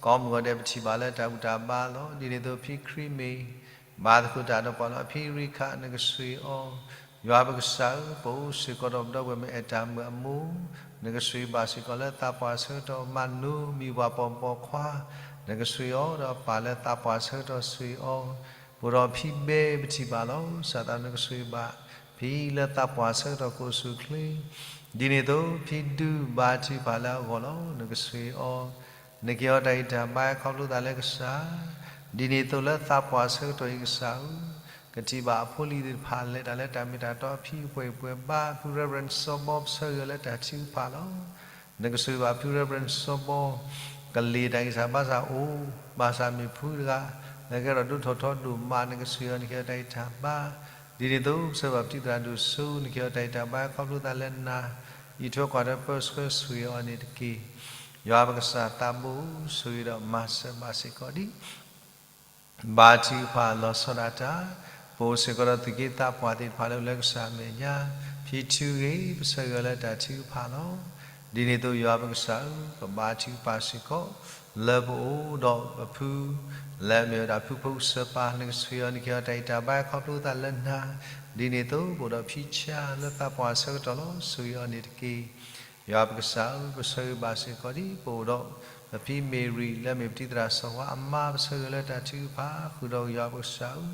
ကိးမုၢ်ဂီၤဒဲးပထံၣ်ဘၣ်လၢတၢ်ဘူၣ်တၢ်ဘါလီၤ. ဒ်န့ၣ်အသိးဖံခရံာ်မ့ၢ် ဘါသကိးတၢ်ဒီးပှၤလီၤ. ဖံရံခး နကဆိၣ်ဂ့ၤအီၤ, ယွၤပကစၢ်ဧၢ, ပအိၣ်စ့ၢ်ကီးဒီးပဒီပုၢ်ဝဲၢ်မ့ၢ်အဲၣ်တၢ်မုာ်အမိၢ်, နကဆိၣ်ဂ့ၤဘၣ်စ့ၢ်ကီးလၢသးပှၢ်ဆၢကတီၢ်မၤနၢၤ မံၤပှၢ်ပိာ်မုၣ်ပိာ်ခွါ, နကဆိၣ်ဂ့ၤအီၤဒီးအပၢ်လၢသးပှၢ်ဆၢကတီၢ်ဆိၣ်ဂ့ၤအီၤ, ပအိၣ်ဒီးဖံဘဲပထံၣ်ဘၣ်လီၤ. ကစၢ်သးနကဆိၣ်ဂ့ၤဘၣ် ဖံလၢသးပှၢ်ဆၢကတီၢ်ကိးဆူၣ်ချ့, ဒ်န့ၣ်အသိးဖံဒူဘါထုကဖၣ်လၢအဂီၢ်လီၤ. နကဆိၣ်ဂ့ၤအီၤ, နကဟ့ၣ်အီၤတၢ်ဂံၢ်တၢ်ဘါခီဖျိသးလၢကစၢ်, ဒ်န့ၣ်အသိးလၢသးပှၢ်ဆၢကတီၢ်အံၤကစၢ်ဧၢ, ကထံၣ်ဘၣ်အဖိလံၤသ့ၣ်တဖၣ်လဲၤတၢ်လၢတၢ်မ့ၢ်တၢ်တီ ဖံပှဲၤပှဲၤဘါ ဖု Reverend စီၤဘီ ပဆၢဂ့ၤအီၤလၢတၢ်ထုကဖၣ်လီၤ. နကဆိၣ်ဂ့ၤဘၣ်ဖု Reverend စီၤဘီ ကလံၤတၢ်ဂံၢ်စၢ်ဘါစၢ်အိၣ်, ဘၣ်ဆၣ်မ့ၢ်ဖုတဂၤ လၢကဲထီၣ်ဒိၣ်ထီၣ်ထီဒိၣ်မး နကဆိၣ်ဂ့ၤအီၤ နကဟ့ၣ်အီၤတၢ်ဂံၢ်တၢ်ဘါ, ဒ်န့ၣ်အသိး ပဆၢဂ့ၤဘၣ်ပတံၤသရၣ်ဒိၣ်ဆူ နကဟ့ၣ်အီၤတၢ်ဂံၢ်တၢ်ဘါခီဖျိသးလၢနၤ, အံးထွဲကွၢ်ထွဲပၢဆှၢဆိၣ်ဂ့ၤအီၤန့ၣ်တက့ၢ်. ယွၤပကစၢ်သးဘိ ဆိၣ်ဂ့ၤဒီးမၤစၢၤဘၣ်စ့ၢ်ကီးဒ် ဘါထုကဖၣ်လီၤဆီဒၣ်တၢ်, ပအိၣ်စ့ၢ်ကီးဒီးသုးက့သးပှၢ်သ့ၣ်တဖၣ်လၢပျၢၤကစၢ်အမဲာ်ညါ, ဖံထုဂ့ၤ ပဆၢဂ့ၤအီၤလၢတၢ်ထုကဖၣ်လီၤ. ဒ်န့ၣ်အသိး ယွၤပကစၢ်ဧၢ, ပဘါထုကဖၣ်စ့ၢ်ကီး လၢပအိၣ်ဒီးပဖု လၢအမ့ၢ်ဝဲဒၣ်ဖုဖိကစၢ်ပၢ် နကဆိၣ်ဂ့ၤအီၤ နကဟ့ၣ်အီၤတၢ်ဂံၢ်တၢ်ဘါ ခီဖျိသးလၢနၤ, ဒ်န့ၣ်အသိး ပအိၣ်ဒီးဖံဆါလၢသးပှၢ်အဆၢကတီၢ်လီၤ, ဆိၣ်ဂ့ၤအီၤန့ၣ်တက့ၢ်. ယွၤပကစၢ်ဧၢ, ပဆၢဂ့ၤဘၣ်စ့ၢ်ကီးဒ်ပအိၣ်ဒီး ပဖံမ့ၤရံ လၢအမ့ၢ်ပတံၤသရၣ်စီၤဝါအမါ ပဆၢဂ့ၤလၢတၢ်ထုကဖၣ် ဃုာ်ဒီးယွၤပကစၢ်ဧၢ,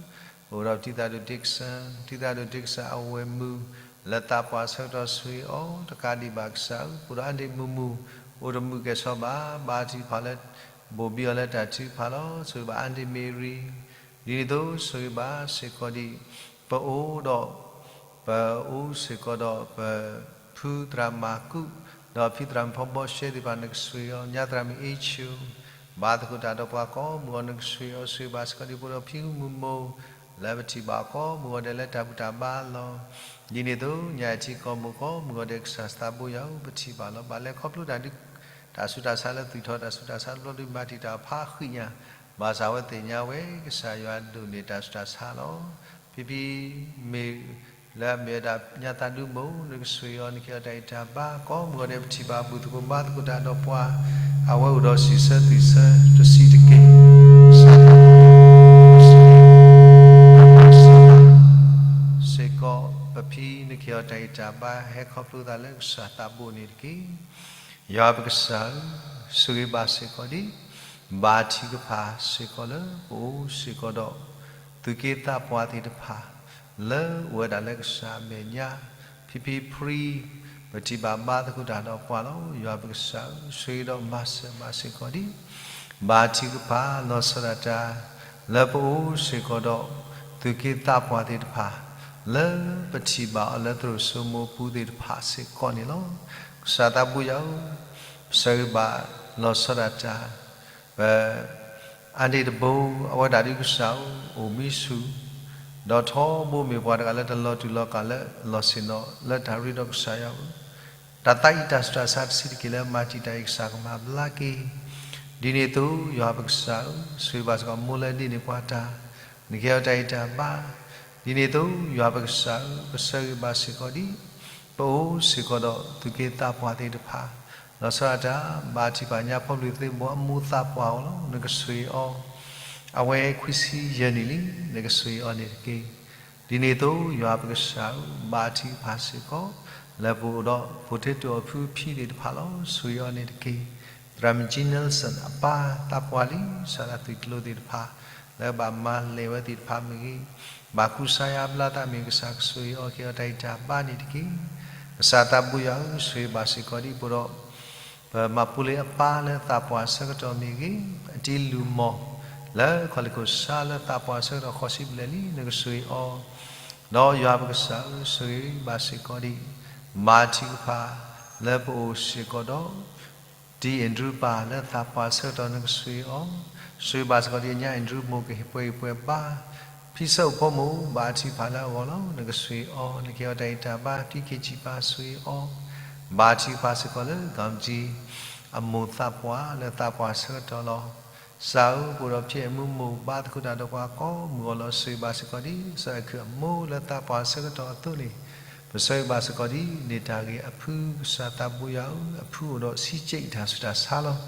ပအိၣ်ဒီးပတံၤသရၣ်ဒိၣ်ဒ့ကစၢ်, ပတံၤသရၣ်ဒိၣ်ဒ့ကစၢ်အဝဲၢ်မုၢ် လၢသးပှၢ်အဆၢကတီၢ်ဆိၣ်ဂ့ၤအီၤ တကးဒံးဘၣ်ကစၢ်ဧၢ, ပအိၣ်ဒီးအါဒ့ၣ်မုၢ်မုၢ် အိၣ်တမုာ်ကဲၣ်ဆိးဘၣ်, ဘါထုကဖၣ်လၢ ဘိၣ်ဘံအီၤလၢတၢ်ထုကဖၣ်လီၤ, ဆိၣ်ဂ့ၤဘၣ်အါဒ့ၣ်မ့ၤရံ ဒ်န့ၣ်အသိး ဆိၣ်ဂ့ၤဘၣ်စ့ၢ်ကီးဒ် ပအိၣ်ဒီး ပအိၣ်စ့ၢ်ကီးဒီးပဖုသရၣ်မၤကူး ဒီးဖံသရၣ်မုၣ်ဖီဘီရှဲသ့ၣ်တဖၣ် နကဆိၣ်ဂ့ၤအီၤ, ညါသရၣ်မုၣ်အ့ဆူ ဘါသကိးတၢ်ဒီးပှၤကိးမုၢ်ဂီၤ နကဆိၣ်ဂ့ၤအီၤ, ဆိၣ်ဂ့ၤဘၣ်စ့ၢ်ကီးဒ်ပအိၣ်ဒီးဖံမုၢ်မိၢ် လၢပထံၣ်ဘၣ်အီၤကိးမုၢ်ဂီၤဒဲးလၢတၢ်ဘူၣ်တၢ်ဘါလီၤ. ဒ်န့ၣ်အသိး ညါအံၤထံကီၢ်မိၢ်ကိးမုၢ်ဂီၤဒဲး ကစၢ်သးဘိယွၤဧၢ, ပထံၣ်ဘၣ်လီၤ ဘၣ်လဲၤခီဖျိတၢ်ဒုး တၢ်ဆူးတၢ်ဆါလၢသွံၣ်ထီၣ် တၢ်ဆူးတၢ်ဆါတဘျီဒုး မၤတံာ်တာ်ဖးဃံးညါ, ဘၣ်ဆၣ်အဝဲသ့ၣ်ညါဝဲ ကစၢ်ယွၤဒိၣ်န့ၢ်တၢ်ဆူးတၢ်ဆါလီၤ. ဖံဖံမ့ၢ် လၢအမ့ၢ်ဝဲဒၣ်ညါသးဒူမိၢ် နကဆိၣ်ဂ့ၤအီၤ နကဟ့ၣ်အီၤတၢ်ဂံၢ်တၢ်ဘါ ကိးမုၢ်ဂီၤဒဲး ပထံၣ်ဘၣ်ဘူၣ်သကိးဘါသကိးတၢ်ဒီးပှၤ အဝဲအိၣ်ဒီးဆံးဆၢသွံၣ်ဆၢတဆံးတက့ၢ်. စ့ၢ်ကီး ပဖံ နကဟ့ၣ်အီၤတၢ်ဂံၢ်တၢ်ဘါ ဟဲခီဖျိသးလၢကစၢ်သးဘိန့ၣ်တက့ၢ်. ယွၤပကစၢ်ဧၢ, ဆိၣ်ဂ့ၤဘၣ်စ့ၢ်ကီးဒ် ဘါထုကဖၣ်စ့ၢ်ကီးလၢပအိၣ်စ့ၢ်ကီးဒီး သုးက့သးပှၢ်သ့ၣ်တဖၣ် လၢအိၣ်ဝဲဒၣ်လၢကစၢ်အမဲာ်ညါ ဖံဖံဖံ ပထံၣ်ဘၣ်ဘါသကိးတၢ်ဒီးပှၤလီၤ. ယွၤပကစၢ်ဧၢ, ဆိၣ်ဂ့ၤဒီးမၤစၢၤဘၣ်စ့ၢ်ကီးဒ် ဘါထုကဖၣ်လီၤဆီဒၣ်တၢ် လၢပအိၣ်စ့ၢ်ကီးဒီး သုးက့သးပှၢ်သ့ၣ်တဖၣ် လၢပထံၣ်ဘၣ်အီၤလၢသရိာ်စိမိၤပူၤသ့ၣ်တဖၣ်စ့ၢ်ကီးန့ၣ်လီၤ. ကစၢ်သးဘိယွၤဧၢ, ပဆၢဂ့ၤဘၣ်လီၤဆီဒၣ်တၢ် ပ အါဒ့ၣ်တဘိ အဝဲဒၣ်ဒုးကစၢ်ဧၢ အိၣ်မံဆူၣ် ဒီးထီဘိမ့ၢ်ပှၤတဂၤလၢတလီၤတူာ်လီၤကာ်လၢလီၢ်ဆ့ၣ်နီၤ လၢတၢ်ရ့ဒီးကစၢ်ယွၤဧၢ, တၢ်သးအံၤတၢ်ဆူးတၢ်ဆါတဆံးတက့ၢ်လၢမၤတံာ်တာ်အံၤ ကစၢ်ကမၤဘျါက့ၤ. ဒ်န့ၣ်အသိး ယွၤပကစၢ်ဧၢ, ဆိၣ်ဂ့ၤဘၣ်စ့ၢ်ကီးမိၢ်လၢဒ့ၣ်န့ၢ်ပှၤတၢ် နကဟ့ၣ်အီၤတၢ်ဂံၢ်တၢ်ဘါ. ဒ်န့ၣ်အသိး ယွၤပကစၢ်ဧၢ, ပဆၢဂ့ၤဘၣ်စ့ၢ်ကီးဒ် ပအိၣ်စ့ၢ်ကီးဒီးသုးက့သးပှၢ်သ့ၣ်တဖၣ် လီၤဆီဒၣ်တၢ် ဘါထုကဖၣ်ညါဖီဘျုးသ့ၣ်ဘီအမိၢ်သးပှၢ်အီၤလီၤ. နကဆိၣ်ဂ့ၤအီၤ အဝဲခွံဆံယဲၢ်နံၣ်လံ, နကဆိၣ်ဂ့ၤအီၤန့ၣ်တက့ၢ်. ဒ်န့ၣ်အသိး ယွၤပကစၢ်ဧၢ, ဘါထုကဖၣ်စ့ၢ်ကီး လၢပအိၣ်ဒီး ဖိထ့တိၢ်အဖုဖံသ့ၣ်တဖၣ်လီၤ. ဆိၣ်ဂ့ၤအီၤန့ၣ်တက့ၢ်. သရၣ်မုၣ်ကၠံ Nelson အပၢ်သးပှၢ်လံ, စးဒၣ်သွံၣ်ကျိၤသ့ၣ်တဖၣ် လၢဘၣ်မၤလဲၤဝဲသ့ၣ်တဖၣ်မ့ၢ်ဂ့ၤ, ဘၣ်ကူစါယါဘျါသးမ့ၢ်ဂ့ၤ ကစၢ်ကဆိၣ်ဂ့ၤအီၤ ကဟ့ၣ်အီၤတၢ်ဂံၢ်တၢ်ဘါန့ၣ်တက့ၢ်. ကစၢ်သးဘိယွၤဧၢ, ဆိၣ်ဂ့ၤဘၣ်စ့ၢ်ကီးဒ်ပအိၣ်ဒီး ပမၤပူၤလ့ၤအပၢ်လၢသးပှၢ်အဆၢကတီၢ်မ့ၢ်ဂ့ၤ, အတံလူၢ်မီၢ် လၢခီၣ်လ့ၣ်ခိၣ်ဆါလၢသးပှၢ်အဆၢကတီၢ်ဃိးဆံဘျဲၣ်လံ, နကဆိၣ်ဂ့ၤအီၤ, ဒီးယွၤပကစၢ်ဧၢ, ဆိၣ်ဂ့ၤဘၣ်စ့ၢ်ကီးဒ် ဘါထုကဖၣ် လၢပအိၣ်စ့ၢ်ကီးဒီး တံ Andrew ပၢ်လၢသးပှၢ်အဆၢကတီၢ် နကဆိၣ်ဂ့ၤအီၤ, ဆိၣ်ဂ့ၤဘၣ်စ့ၢ်ကီးဒ်အညါ Andrew မိၢ်ကဟ့ၣ်ပှဲၤဂံၢ်ပှဲၤဘါ, ဖံဆၢအိၣ်ဖိမိၢ် ဘါထုကဖၣ်လၢအဂီၢ်လီၤ. နကဆိၣ်ဂ့ၤအီၤ, နကဟ့ၣ်အီၤတၢ်ဂံၢ်တၢ်ဘါ, တံ ခ့ၣ်ကၠံၣ်ပၢ်ဆိၣ်ဂ့ၤအီၤ, ဘါထုကဖၣ်စ့ၢ်ကီးလၢ ကီၢ်မကၠံ အမိၢ်သးပှၢ်လၢသးပှၢ်အဆၢကတီၢ်လီၤ. ကစၢ်ဧၢ, ပအိၣ်ဒီးဖံအဲၣ်မူမိၢ် ဘါသကိးတၢ်ဒီးပှၤကိးမုၢ်ဂီၤလီၤ. ဆိၣ်ဂ့ၤဘၣ်စ့ၢ်ကီးဒ် စီၤအဲၣ်ခုးအမိၢ်လၢသးပှၢ်အဆၢကတီၢ်အသိးန့ၣ်, ပဆၢဂ့ၤဘၣ်စ့ၢ်ကီးဒ် န့ၢ်တၢ်ဂ့ၤအဖု ကစၢ်သးဘိယွၤဧၢ, အဖုအိၣ်ဒီးဆံးစဲးတၢ်ဆူးတၢ်ဆါလီၤ.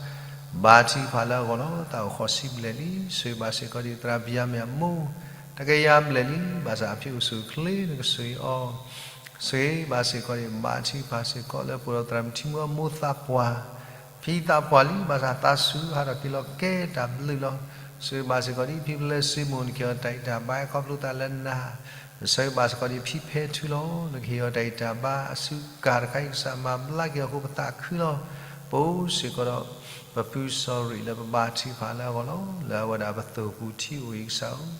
ဘါထုကဖၣ်လၢအဂီၢ်လီၤ. သးအိၣ်ဃိးဆံဘျဲၣ်လံ. ဆိၣ်ဂ့ၤဘၣ်စ့ၢ်ကီးဒ် သရၣ်ဘံၣ်ယၤမ့ၣ်အမိၢ် တကယၤဘျဲၣ်လံ, ဘၣ်ဆၣ်အဖံအိၣ်ဆူၣ်အိၣ်ချ့ နကဆိၣ်ဂ့ၤအီၤ ဆိၣ်ဂ့ၤဘၣ်စ့ၢ်ကီးဒ် ဘါထုကဖၣ်စ့ၢ်ကီးလၢပအိၣ်ဒီးသရၣ်မုၣ်ထံမူအမိၢ်သးပှၢ်, ဖံသးပှၢ်လံ, ဘၣ်ဆၣ်သးစူၤ ဟးထီၣ်က့ၤလီၤကဲတၢ်ဘျုးလီၤ. ဆိၣ်ဂ့ၤဘၣ်စ့ၢ်ကီးဒ် ဖံပလၢစ့မိၢ် နကဟ့ၣ်အီၤတၢ်ဂံၢ်တၢ်ဘါ ဟဲခီဖျိသးလၢနၤ, ပဆၢဂ့ၤဘၣ်စ့ၢ်ကီးဒ် ဖံဖဲထူလီၤ, နကဟ့ၣ်အီၤတၢ်ဂံၢ်တၢ်ဘါ အစုကၤတခါအံၤ ကစၢ်မၤဘျါက့ၤအီၤအဃိ ပသးခုလီၤ. ပအိၣ်စ့ၢ်ကီးဒီး ပဖုစီၤရံၣ်လၢပဘါထုကဖၣ်လၢအဂီၢ်လီၤ. လၢအဝဲဒၣ်ပသိၣ်ပူၤထံအိၣ်အံၤ ကစၢ်ဧၢ,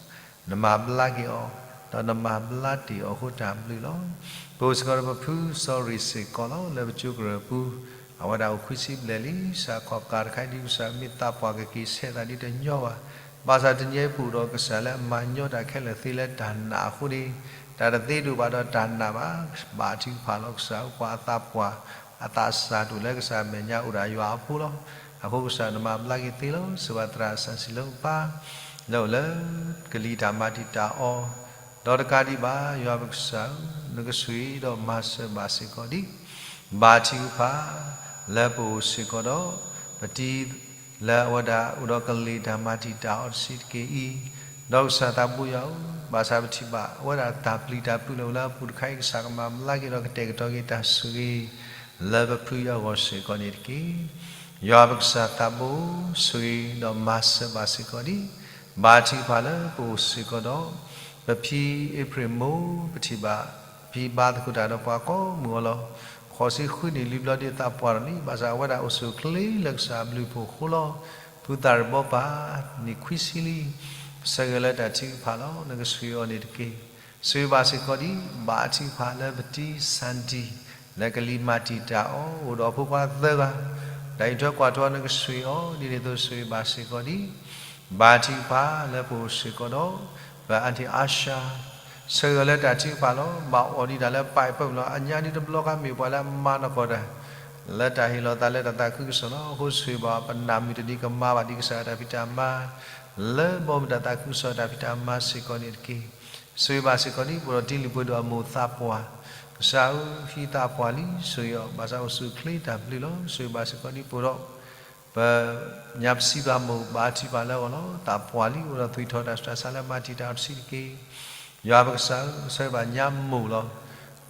နမၤဘျါက့ၤအီၤ, ဒီးနမၤဘျါတ့ၢ်အီၤအဃိတၢ်ဘျုးလီၤ. ပအိၣ်စ့ၢ်ကီးဒီးပဖုစီၤရံၣ်စ့ၢ်ကီးလီၤ. လၢပကၠိကရၢၢ်ပူၤ အဝဲဒၣ်အိၣ်ခွံဆံဘျဲၣ်လံ. ကစၢ်ခီၣ်ကၤတခါအံၤဒ် ကစၢ်မ့ၢ်သးပှၢ်ကက့ၤဆဲးသးဒ်တညီဘၣ်. ဘၣ်ဆၣ်တနံၤအံၤပအိၣ်ဒီးကစၢ်လၢအမၤညီတၢ်ခဲလၢာ်သ့လၢတၢ်နာ်အဃိန့ၣ်, တၢ်တသ့ဒိၣ်ဘၣ်ဒီးတၢ်နာ်ဘၣ်. ဘါထုကဖၣ်လီၤ. ကစၢ်ဧၢ, ပှၤအသးပှၢ် အသးစၢ်ဒိၣ်လၢကစၢ်အမဲာ်ညါအိၣ်ဒၣ်ယွၤအဖိလီၤ. အဃိကစၢ်နမၤဘျါက့ၤသ့လီၤ. စၢၤဘၣ်သရၣ်စီဆှံလၢပၢ် လၢအိၣ်လၢကလံၤတၢ်မၤတံာ်တာ်အီၤ, ဒီးတကးဒံးဘၣ် ယွၤပကစၢ်ဧၢ, နကဆိၣ်ဂ့ၤဒီးမၤစၢၤဘၣ်စ့ၢ်ကီးဒံး ဘါထုကဖၣ် လၢပအိၣ်စ့ၢ်ကီးဒီး ပတံၤလၢအဝဲဒၣ်အိၣ်ဒီးကလံၤတၢ်မၤတံာ်တာ်အီၤတဆံးတက့ၢ်အံၤ, ဒီးကစၢ်သးဘိယွၤဧၢ, ဘၣ်ဆၣ်ပထံၣ်ဘၣ်အဝဲဒၣ်တၢ်ပျံၤတၢ်ဖုးလၢအိၣ်လၢအပူၤတခါအံၤ ကစၢ်ကမၤဘျါက့ၤဒီးကတဲာ်ကတီၤက့ၤတၢ်ဆိၣ်ဂ့ၤ လၢပဖုအဂီၢ်စ့ၢ်ကီးန့ၣ်တက့ၢ်. ယွၤပကစၢ်သးဘိ ဆိၣ်ဂ့ၤဒီးမၤစၢၤဘၣ်စ့ၢ်ကီးဒံး ဘါထုကဖၣ်လၢပအိၣ်စ့ၢ်ကီးဒီး ပဖံအ့ဖြ့ၣ်မိၢ် ပထံၣ်ဘၣ် ဖံဘါသကိးတၢ်ဒီးပှၤကိးမုၢ်အီၤလီၤ. ဃိးဆံဃုနံၣ်လံဘျီဒ်သးပှၢ်ထီၣ်လံ, ဘၣ်ဆၣ်အဝဲဒၣ်အိၣ်ဆူၣ်အိၣ်ချ့လၢကစၢ်အဘျုးအဖှိၣ်အဃိလီၤ. ဖုသးရဘီပၢ် နံၣ်ခွံဆံလံ, ပဆၢဂ့ၤလၢတၢ်ထုကဖၣ်လီၤ. နကဆိၣ်ဂ့ၤအီၤန့ၣ်တက့ၢ်. ဆိၣ်ဂ့ၤဘၣ်စ့ၢ်ကီးဒံး ဘါထုကဖၣ်လၢပတံၤစၣ်တံၢ် လၢကလံၤမၤတံာ်တာ်အီၤ အိၣ်ဒီးဖိခွါသၢဂၤ, တၢ်အံးထွဲကွၢ်ထွဲနကဆိၣ်ဂ့ၤအီၤ ဒ်န့ၣ်အသိးဆိၣ်ဂ့ၤဘၣ်စ့ၢ်ကီးဒံး ဘါထုကဖၣ်လၢပအိၣ်စ့ၢ်ကီးဒီး ပအၣ်ထံၣ်အါရှါ ဆၢဂ့ၤအီၤလၢတၢ်ထုကဖၣ်လီၤ. ဘၣ်အီၣ်ဒံးတၢ်လၢပၢ်အံၤပၢ်မုၢ်လီၤ. အညါဒ်တဘျီဃီမ့ၢ်ပှၤလၢအမၤနီၢ်ကီၢ်တၢ် လၢတၢ်ဟ့ၣ်လီၤသးလၢတၢ်သးခုကစီၣ်လီၤ. အဃိဆိၣ်ဂ့ၤဘၣ်ပနၢ်မုာ်တနံၤကမၤဘၣ်ဒံးကစၢ်ယွၤတၢ်ဖံးတၢ်မၤ လၢဘီမုၢ်တၢ်သးခုကစီၣ်တၢ်ဖံးတၢ်မၤစ့ၢ်ကီးန့ၣ်တက့ၢ်. ဆိၣ်ဂ့ၤဘၣ်စ့ၢ်ကီးဒံး ပအိၣ်ဒီးတံၤလံၤပှဲၤဒိၣ်အမိၢ်သးပှၢ်, ကစၢ်ဧၢ ဟံးသးပှၢ်လံ ဆိၣ်ဂ့ၤအီၤ ဘၣ်ဆၣ်အိၣ်ဆူၣ်အိၣ်ချ့တၢ်ဘျုးလီၤ. ဆိၣ်ဂ့ၤဘၣ်စ့ၢ်ကီးဒံး ပအိၣ်ဒီး ပညါပစံးပှၤမိၢ် ဘါထုကဖၣ်လၢအဂီၢ်လီၤ. သးပှၢ်လံ အိၣ်ဒီးသွံၣ်ထီၣ်တၢ်ဆူးတၢ်ဆါလၢမၤတံာ်တာ်အီၤတဆံးတက့ၢ်. ယွၤပကစၢ်ဧၢ, ပဆၢဂ့ၤဘၣ်ညါမိၢ်လီၤ.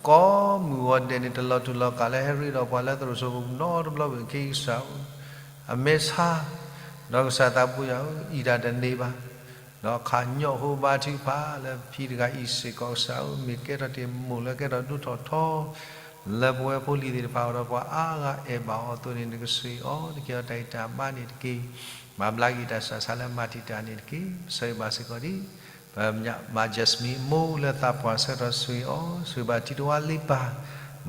ကိးမုၢ်ဂီၤဒဲးန့ၣ် တလီၤထူလီၤကးလၢဟဲရ့ဒီးပှၤလၢသရိာ်စိပူၤနီတဘျီဘၣ် ခဲအံၤကစၢ်ဧၢ, အမဲာ်ဆါ, ဒီးကစၢ်သးဘိယွၤဧၢ, အံၣ်တၢ်တန့ၢ်ဘၣ် ဒီးခးညီၣ်ဖိဘါထုကဖၣ်လၢဖံတဂၤအံၤစ့ၢ်ကီးကစၢ်ဧၢ, မ့ၢ်ကဲထီၣ်တ့ၢ်မိၢ်လၢကဲထီၣ်ဒိၣ်ထီၣ်ထီ လၢပဝဲဖိလံၤသ့ၣ်တဖၣ်အအိၣ်ဒီးပှၤအါဂၤအဲၣ်ဘၣ်အီၤအသိးန့ၣ် နကဆိၣ်ဂ့ၤအီၤ နကဟ့ၣ်အီၤတၢ်ဂံၢ်တၢ်ဘါန့ၣ်တက့ၢ်. မၤဘျါက့ၤတၢ်ဆူးတၢ်ဆါလၢမၤတံာ်တာ်န့ၣ်တက့ၢ်. ပဆၢဂ့ၤဘၣ်စ့ၢ်ကီးဒံး ပမါ Jasmine အမိၢ်လၢသးပှၢ်ဆၢကတီၢ်ဆိၣ်ဂ့ၤအီၤ, ဆိၣ်ဂ့ၤဘၣ်ထံတဝါလ့ပၢ်,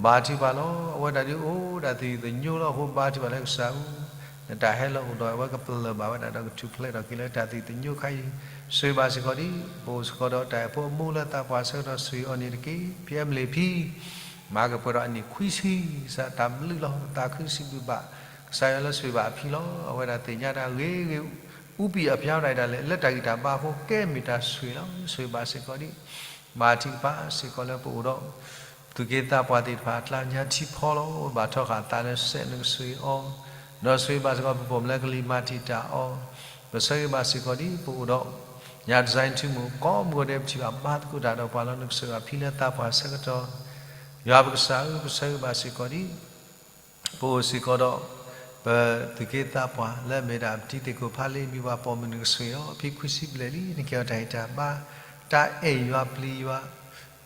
ဘါထုကဖၣ်လီၤ. အဝဲဒၣ်ဒ်အိၣ်ဒၣ်သယုၢ်သညိလီၤအဃိ ဘါထုကဖၣ်လၢကစၢ်ဧၢ နတၢ်ဟဲလီၤအိၣ်ဒီးအဝဲကပလၢၢ်ဘၣ်ဝဲဒၣ်ဒီးကထူၣ်ဖျဲးထီၣ်က့ၤလၢတၢ်သယုၢ်သညိခါအံၤ, ဆိၣ်ဂ့ၤဘၣ်စ့ၢ်ကီးဒံး ပအိၣ်စ့ၢ်ကီးဒီးတၢ်အဲၣ်ဖိအမိၢ်လၢသးပှၢ်ဆၢကတီၢ်ဆိၣ်ဂ့ၤအီၤန့ၣ်တက့ၢ်. ဖံအဲမလ့းဖံ မၤကပှဲၤဒီးအနံၣ်ခွံဆံ ကစၢ်တၢ်ဘျုးလီၤ. သးခုစံးဘျုးဘၣ် ကစၢ်ယွၤလၢဆိၣ်ဂ့ၤဘၣ်အဖံလီၤ. အဝဲဒၣ်သ့ၣ်ညါတၢ်ဂ့ၤဂ့ၤ အူပံၣ်အဖျါဒၣ်ဒၣ်လဲာ် လၢတၢ်ဂံၢ်တၢ်ဘါအဃိကဲမ့ၢ်တၢ်ဆိၣ်ဂ့ၤလီၤ. ဆိၣ်ဂ့ၤဘၣ်စ့ၢ်ကီးဒံး ဘါထုကဖၣ်စ့ၢ်ကီးလၢပအိၣ်ဒီး သူၣ်က့သးပှၢ်သ့ၣ်တဖၣ်အကျါညါထံဖီလီၤ. ဘၣ်ထီၣ်ဃာ်သးလၢစဲးနကဆိၣ်ဂ့ၤအီၤ, ဒီးဆိၣ်ဂ့ၤဘၣ်စ့ၢ်ကီးပပိာ်မုၣ်လၢကလံၤမၤတံာ်တာ်အီၤ, ပဆၢဂ့ၤဘၣ်စ့ၢ်ကီးဒံးပအိၣ်ဒီး ညါ design ထူမူး ကိးမုၢ်ဂီၤဒဲးပထံၣ်ဘၣ်ဘါသကိးတၢ်ဒီးပှၤလီၤ. နကဆိၣ်ဂ့ၤဘၣ်ဖံလၢသးပှၢ်ဆၢကတီၢ်, ယွၤပကစၢ်ဧၢ ပဆၢဂ့ၤဘၣ်စ့ၢ်ကီးဒံး ပအိၣ်စ့ၢ်ကီးဒီး ပသူၣ်က့သးပှၢ်လၢအမ့ၢ်ဒၣ်ပတံၤသ့ၣ်ခိၣ်ဖးလ့ မံၤပှၢ်ပိာ်မုၣ်နကဆိၣ်ဂ့ၤအီၤ ဖံခွံဆံဘျဲၣ်လံ နကဟ့ၣ်အီၤတၢ်ဂံၢ်တၢ်ဘါ တၢ်အဲၣ်ယွၤပျံၤယွၤ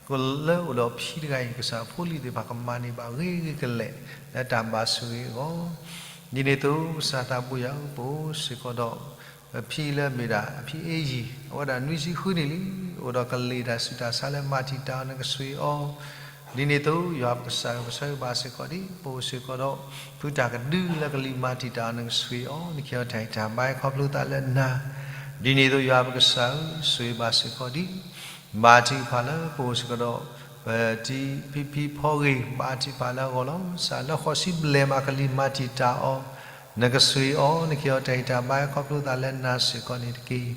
ကလၢအိၣ်ဒီးဖံတဂၤအံၤ ကစၢ်ဖိလံၤသ့ၣ်တဖၣ်ကမၤန့ၢ်ဘၣ်ဂ့ၤဂ့ၤကလဲာ် လၢတၢ်ဘၣ်ဆိၣ်ဂ့ၤအဂီၢ် ဒ်န့ၣ်အသိး ကစၢ်သးဘိယွၤဧၢ ပအိၣ်စ့ၢ်ကီးဒီး ပဖံလၢအမ့ၢ်ဒၣ်အဖံအ့ယံၤ အဝဲဒၣ်နွံဆံဃုနံၣ်လံ အိၣ်ဒီးကလံၤတၢ်ဆူးတၢ်ဆါလၢမၤတံာ်တာ်အီၤ နကဆိၣ်ဂ့ၤအီၤ ဒ်န့ၣ်အသိး ယွၤပကစၢ်ဧၢ ပဆၢဂ့ၤဘၣ်စ့ၢ်ကီးဒံး ပအိၣ်စ့ၢ်ကီးဒီး ဖုတၢ်ကဒုလၢကလံၤမၤတံာ်တာ်အီၤ နကဆိၣ်ဂ့ၤအီၤ နကဟ့ၣ်အီၤတၢ်ဂံၢ်တၢ်ဘါ ဟဲခီဖျိသးလၢနၤ ဒ်န့ၣ်အသိး ယွၤပကစၢ်ဧၢ ဆိၣ်ဂ့ၤဘၣ်စ့ၢ်ကီးဒံး ဘါထုကဖၣ်လၢပအိၣ်စ့ၢ်ကီးဒီး ပတံၤဖံဖံဖီဂ့ၤ ဘါထုကဖၣ်လၢအဂီၢ်လီၤ. ကစၢ်လၢဃိးဆံဘျဲၣ်မးကလံၤမၤတံာ်တာ်အီၤ နကဆိၣ်ဂ့ၤအီၤ နကဟ့ၣ်အီၤတၢ်ဂံၢ်တၢ်ဘါ ဟဲခီဖျိသးလၢနၤစ့ၢ်ကီးန့ၣ်တက့ၢ်.